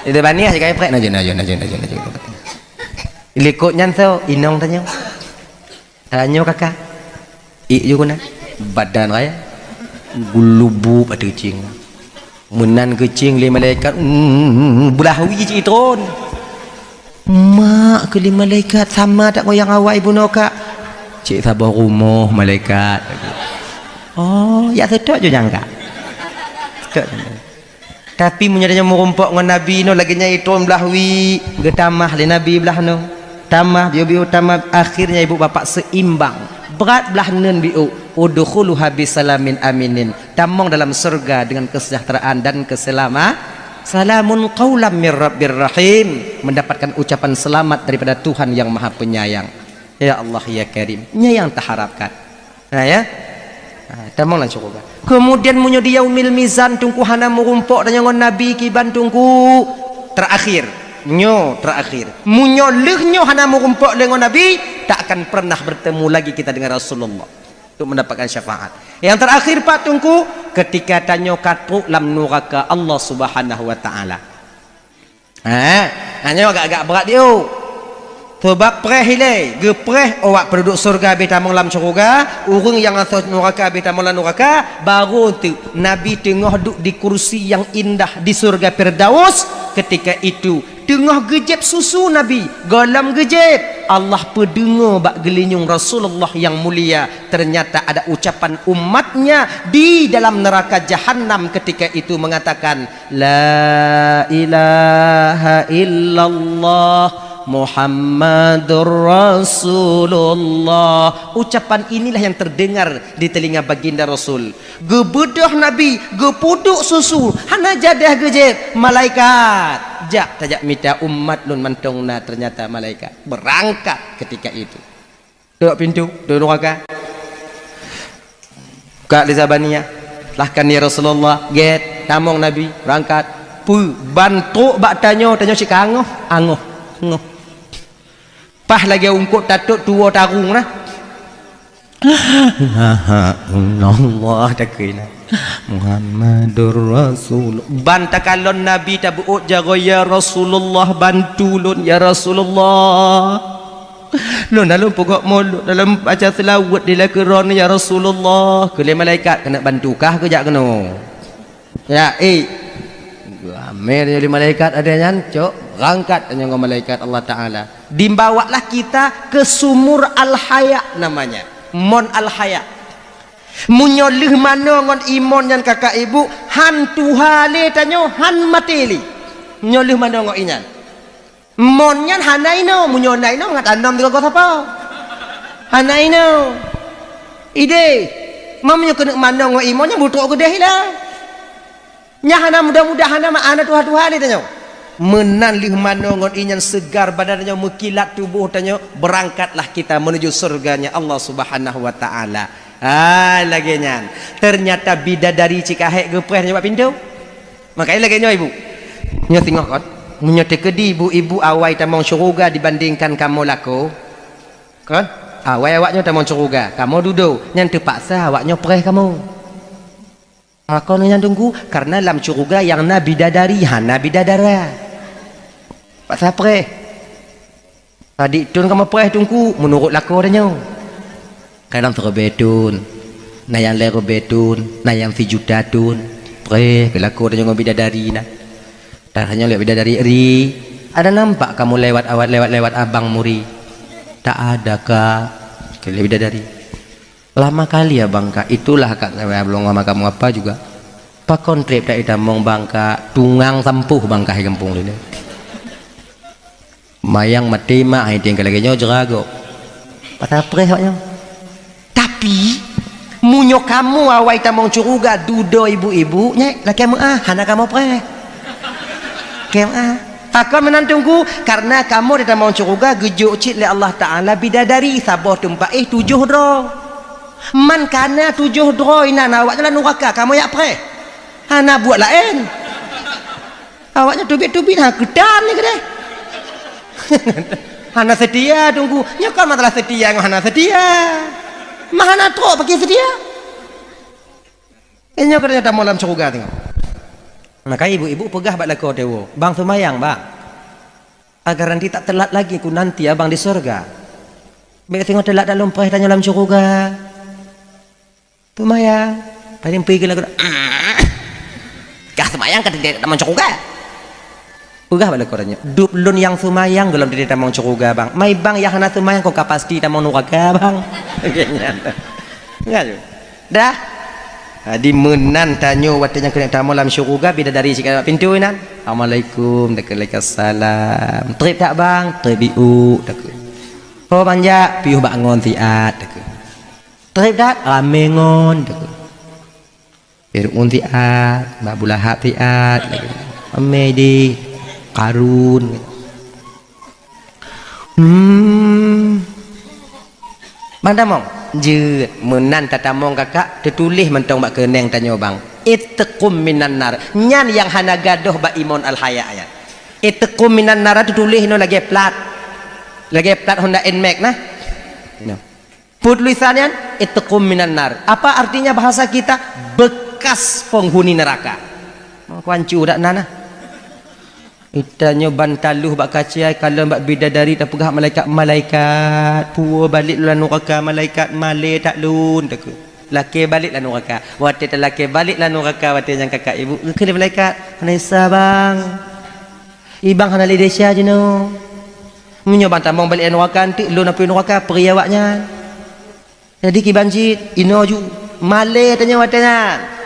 Itu baniah je kai prek, na ju, na ju, na ju, na ju, na ju. Likot nyan soe, inong tanyoe. Tanyoe kakak. Iek ju keunan. Badan raya. Geulubup ateueh keucing. Meunan keucing lé malaikat, mm, blah wie cit tron. Mak kheun lé malaikat, "Sama that ngon nyang awai bunoe, Kak?" "Cit saboh rumoh, malaikat." "Oh, jak seutôt ju nyang, Kak." Seutôt. Tapi meunyoe tanyoe meurumpok ngon Nabi nyoe lagèe nyan, itron blah wie, geutamah lé Nabi blah nyoe. Tamah, biu-biu tamah, akhirnya ibu bapak seimbang. Brat blah neun biu, "Udkhuluha bisalamin aminin." Tamong dalam surga dengan kesejahteraan dan keselama-, "Salamun qaulam mir rabbir rahim." Mendapatkan ucapan selamat daripada Tuhan yang Maha Penyayang. Ya Allah, ya Karim. Nyan nyang taharapkan. Ha, ya? Ha, tamong lam syuruga. Kemudian meunyoe di yaumil mizan, Teungku, hana meurumpok tanyoe ngon Nabi kiban, Teungku, terakhir. Nyoe terakhir. Meunyoe lheueh nyoe hana meurumpok lé ngon Nabi, tak akan pernah bertemu lagi kita dengan Rasulullah untuk mendapatkan syafaat. Yang terakhir, Pak Teungku, ketika tanyoe ka trok lam nuraka Allah Subhanahu wa Taala. Ha, nyoe agak-agak brat diu. Sabab preh ilée, geupreh awak penduduk syurga habéh tamong lam syurga, ureuëng nyang asoe nuraka habéh tamong lam nuraka, barô teuk Nabi teungoh duek di kursi nyang indah di syurga Firdaus. Ketika itu, teungoh geujép susu Nabi, gohlom geujép, Allah peudeungoe bak geulinyueng Rasulullah nyang mulia, ternyata ada ucapan umatnya di dalam neraka Jahannam ketika itu mengatakan, "La ilaha illallah Muhammadur Rasulullah." Ucapan inilah yang terdengar di telinga baginda Rasul. Geubeudôh Nabi, geupeuduek susu, hana jadah geujép, malaikat, "Jak, tajak mita umat lôn mantong na." Ternyata malaikat berangkat ketika itu. Trok pintoe, trok nuraka. Buka lé Zabaniyah. Silahkan, ya Rasulullah. Gét, tamong Nabi, berangkat. Peue, ban trok bak tanyoe, tanyoe cit ka angoh, angoh, angoh. Paih lagée eungkôt tatôt tuwoe tarông na. Allah takheun na. Muhammadur Rasul. Ban takalon Nabi tabeuôt jaroe, "Ya Rasulullah, bantu lôn, ya Rasulullah. Lôn na lôn peugöt mulod, na lôn baca seulaweuet di lakoe droeneuh, ya Rasulullah." Kheun lé malaikat, "Keuneuk bantu kah keu jak keunoe?" Ya, eh. Ramé tanyoe di malaikat ada nyan, cok, berangkat tanyoe ngon malaikat Allah Taala. Dibawalah kita ke sumur Al-Haya namanya. Mon Al-Haya. Meunyoe lheueh manoe ngon imon nyan kakak ibu, han tuha lé tanyoe, han maté lé. Meunyoe lheueh manoe ngon inyan. Mon nyan hana inoe, meunyoe na inoe mangat anom teugogoh sapo. Hana inoe. Idéh, meunyoe keuneuk manoe ngon imon nyan beutrok keudeh ilée. Nyan hana mudah-mudah, hana ma-, hana tuha-tuha lé tanyoe. Meunan lheueh manoe ngon inyan seugar badan tanyoe, meukilat tuboh tanyoe, berangkatlah kita menuju surganya Allah Subhanahu wa Taala. Ah, lagée nyan. Ternyata bidadari cit ka hék geupreh nyoe bak pintoe. Makajih lagée nyoe, Ibu. Nyoe singoh kon. Meunyoe teukeudi ibu-ibu awai tamong syeuruga dibandingkan kamoe lakoe, kon? Awai awaknyoe tamong syeuruga, kamoe dudoe, nyan teupaksa awaknyoe preh kamoe. Pakon nyan Teungku? Karena lam syeuruga nyang na bidadari, hana bidadara. Paksa preh. Sadik thon kamoe preh Teungku, meunurot lakoe tanyoe. Kadang sireubée thon, na nyang lhée reubée thon, na nyang sijuta thon. Preh keu lakoe tanyoe ngon bidadari na. Tanyoe lé bidadari ri, ada nampak kamoe lewat awat, lewat-lewat abang muri? Tak ada, Kak. Kheun lé bidadari. Lama kali abang, Kak. Itulah, Kak, ngon abang lôn sama kamoe apa juga. Pakon treb that itamong bang, Kak, tungang sampôh bang, Kak, di gampông lé. Mayang maté mak, hai tinggai lagèe nyoe jeragoe. Patah preh awak nyoe. Tapi, meunyoe kamoe awai tamong syeuruga dudoe ibu-ibu, nyan lakèe meu'ah, hana kamoe preh. Lakèe meu'ah. Pakon meunan Teungku? Karena kamoe di tamong syeuruga geujok cit lé Allah Taala bidadari saboh teumpat éh tujoh droe. Man kana tujoh droe inan awak nyan lam nuraka, kamoe jak preh. Hana buet laén. Awak nyan teubiet-teubiet, ha, keutan ni keudeh. Hana seutia, Teungku. Nyoe kon masalah seutia ngon hana seutia. Mah hana trok pakri seutia. Eh, nyoe keudeh tamong lam syeuruga teuh. Maka ibu-ibu peugah bak lakoe teuh, "Bang seumayang, Bang. Agar nanti tak telat lagi ku nanti abang di syeuruga." Bèk singoh teulat dak lôn preh tanyoe lam syeuruga. Seumayang. Paling pui keu lagoe, "Kah seumayang ka di tamong syeuruga?" Peugah bak lakoe nyoe, "Dub lôn nyang seumayang gohlom di tamong syeuruga, Bang. Mai Bang nyang hana seumayang kon ka pasti tamong nuraka, Bang." Nyan. Dah. Jadi meunan tanyoe watèe nyang keuneuk tamong lam syeuruga, bidadari sikat bak pintoe inan. "Assalamualaikum," takheun, "Waalaikumsalam." "Trép that, Bang?" "Trép biôh," takheun. "Ho ban jak?" "Piôh bak ngon siat," takheun. "Trép that?" "Ramé ngon," takheun. Fir'aun siat, bak Abu Lahab siat, ramé di Qarun. Hmm. Bang tamong, jeuet meunan tatamong kakak, teutuléh mantong bak keuneng tanyoe, Bang. "Itqum minan nar." Nyan nyang hana gadôh bak Imon Al-Haya nyan. "Itqum minan nar" teutuléh inoe lagèe plat. Lagèe plat Honda Nmax nah. Inoe. Peue tulisan nyan? "Itqum minan nar." Apa artinya bahasa kita? Bekas penghuni neraka. Meukuancu dak na nah. Geutanyoe ban taloh bak kaca, kalon bak bidadari tapeugah malaikat, "Malaikat, puwoe balek lôn lam nuraka, malaikat, malèe that lôn," takheun. Lakèe balek lam nuraka. Watèe talakèe balek lam nuraka, watèe nyan kakak ibu, geukheun lé malaikat, "Hana desya, Bang. Ibang hana lé desya jinoe. Meunyoe ban tamong balek lam nuraka, eunteuk lôn apui nuraka, peuri awak nyan." Jadi kiban cit, inoe ju, malèe tanyoe watèe nyan.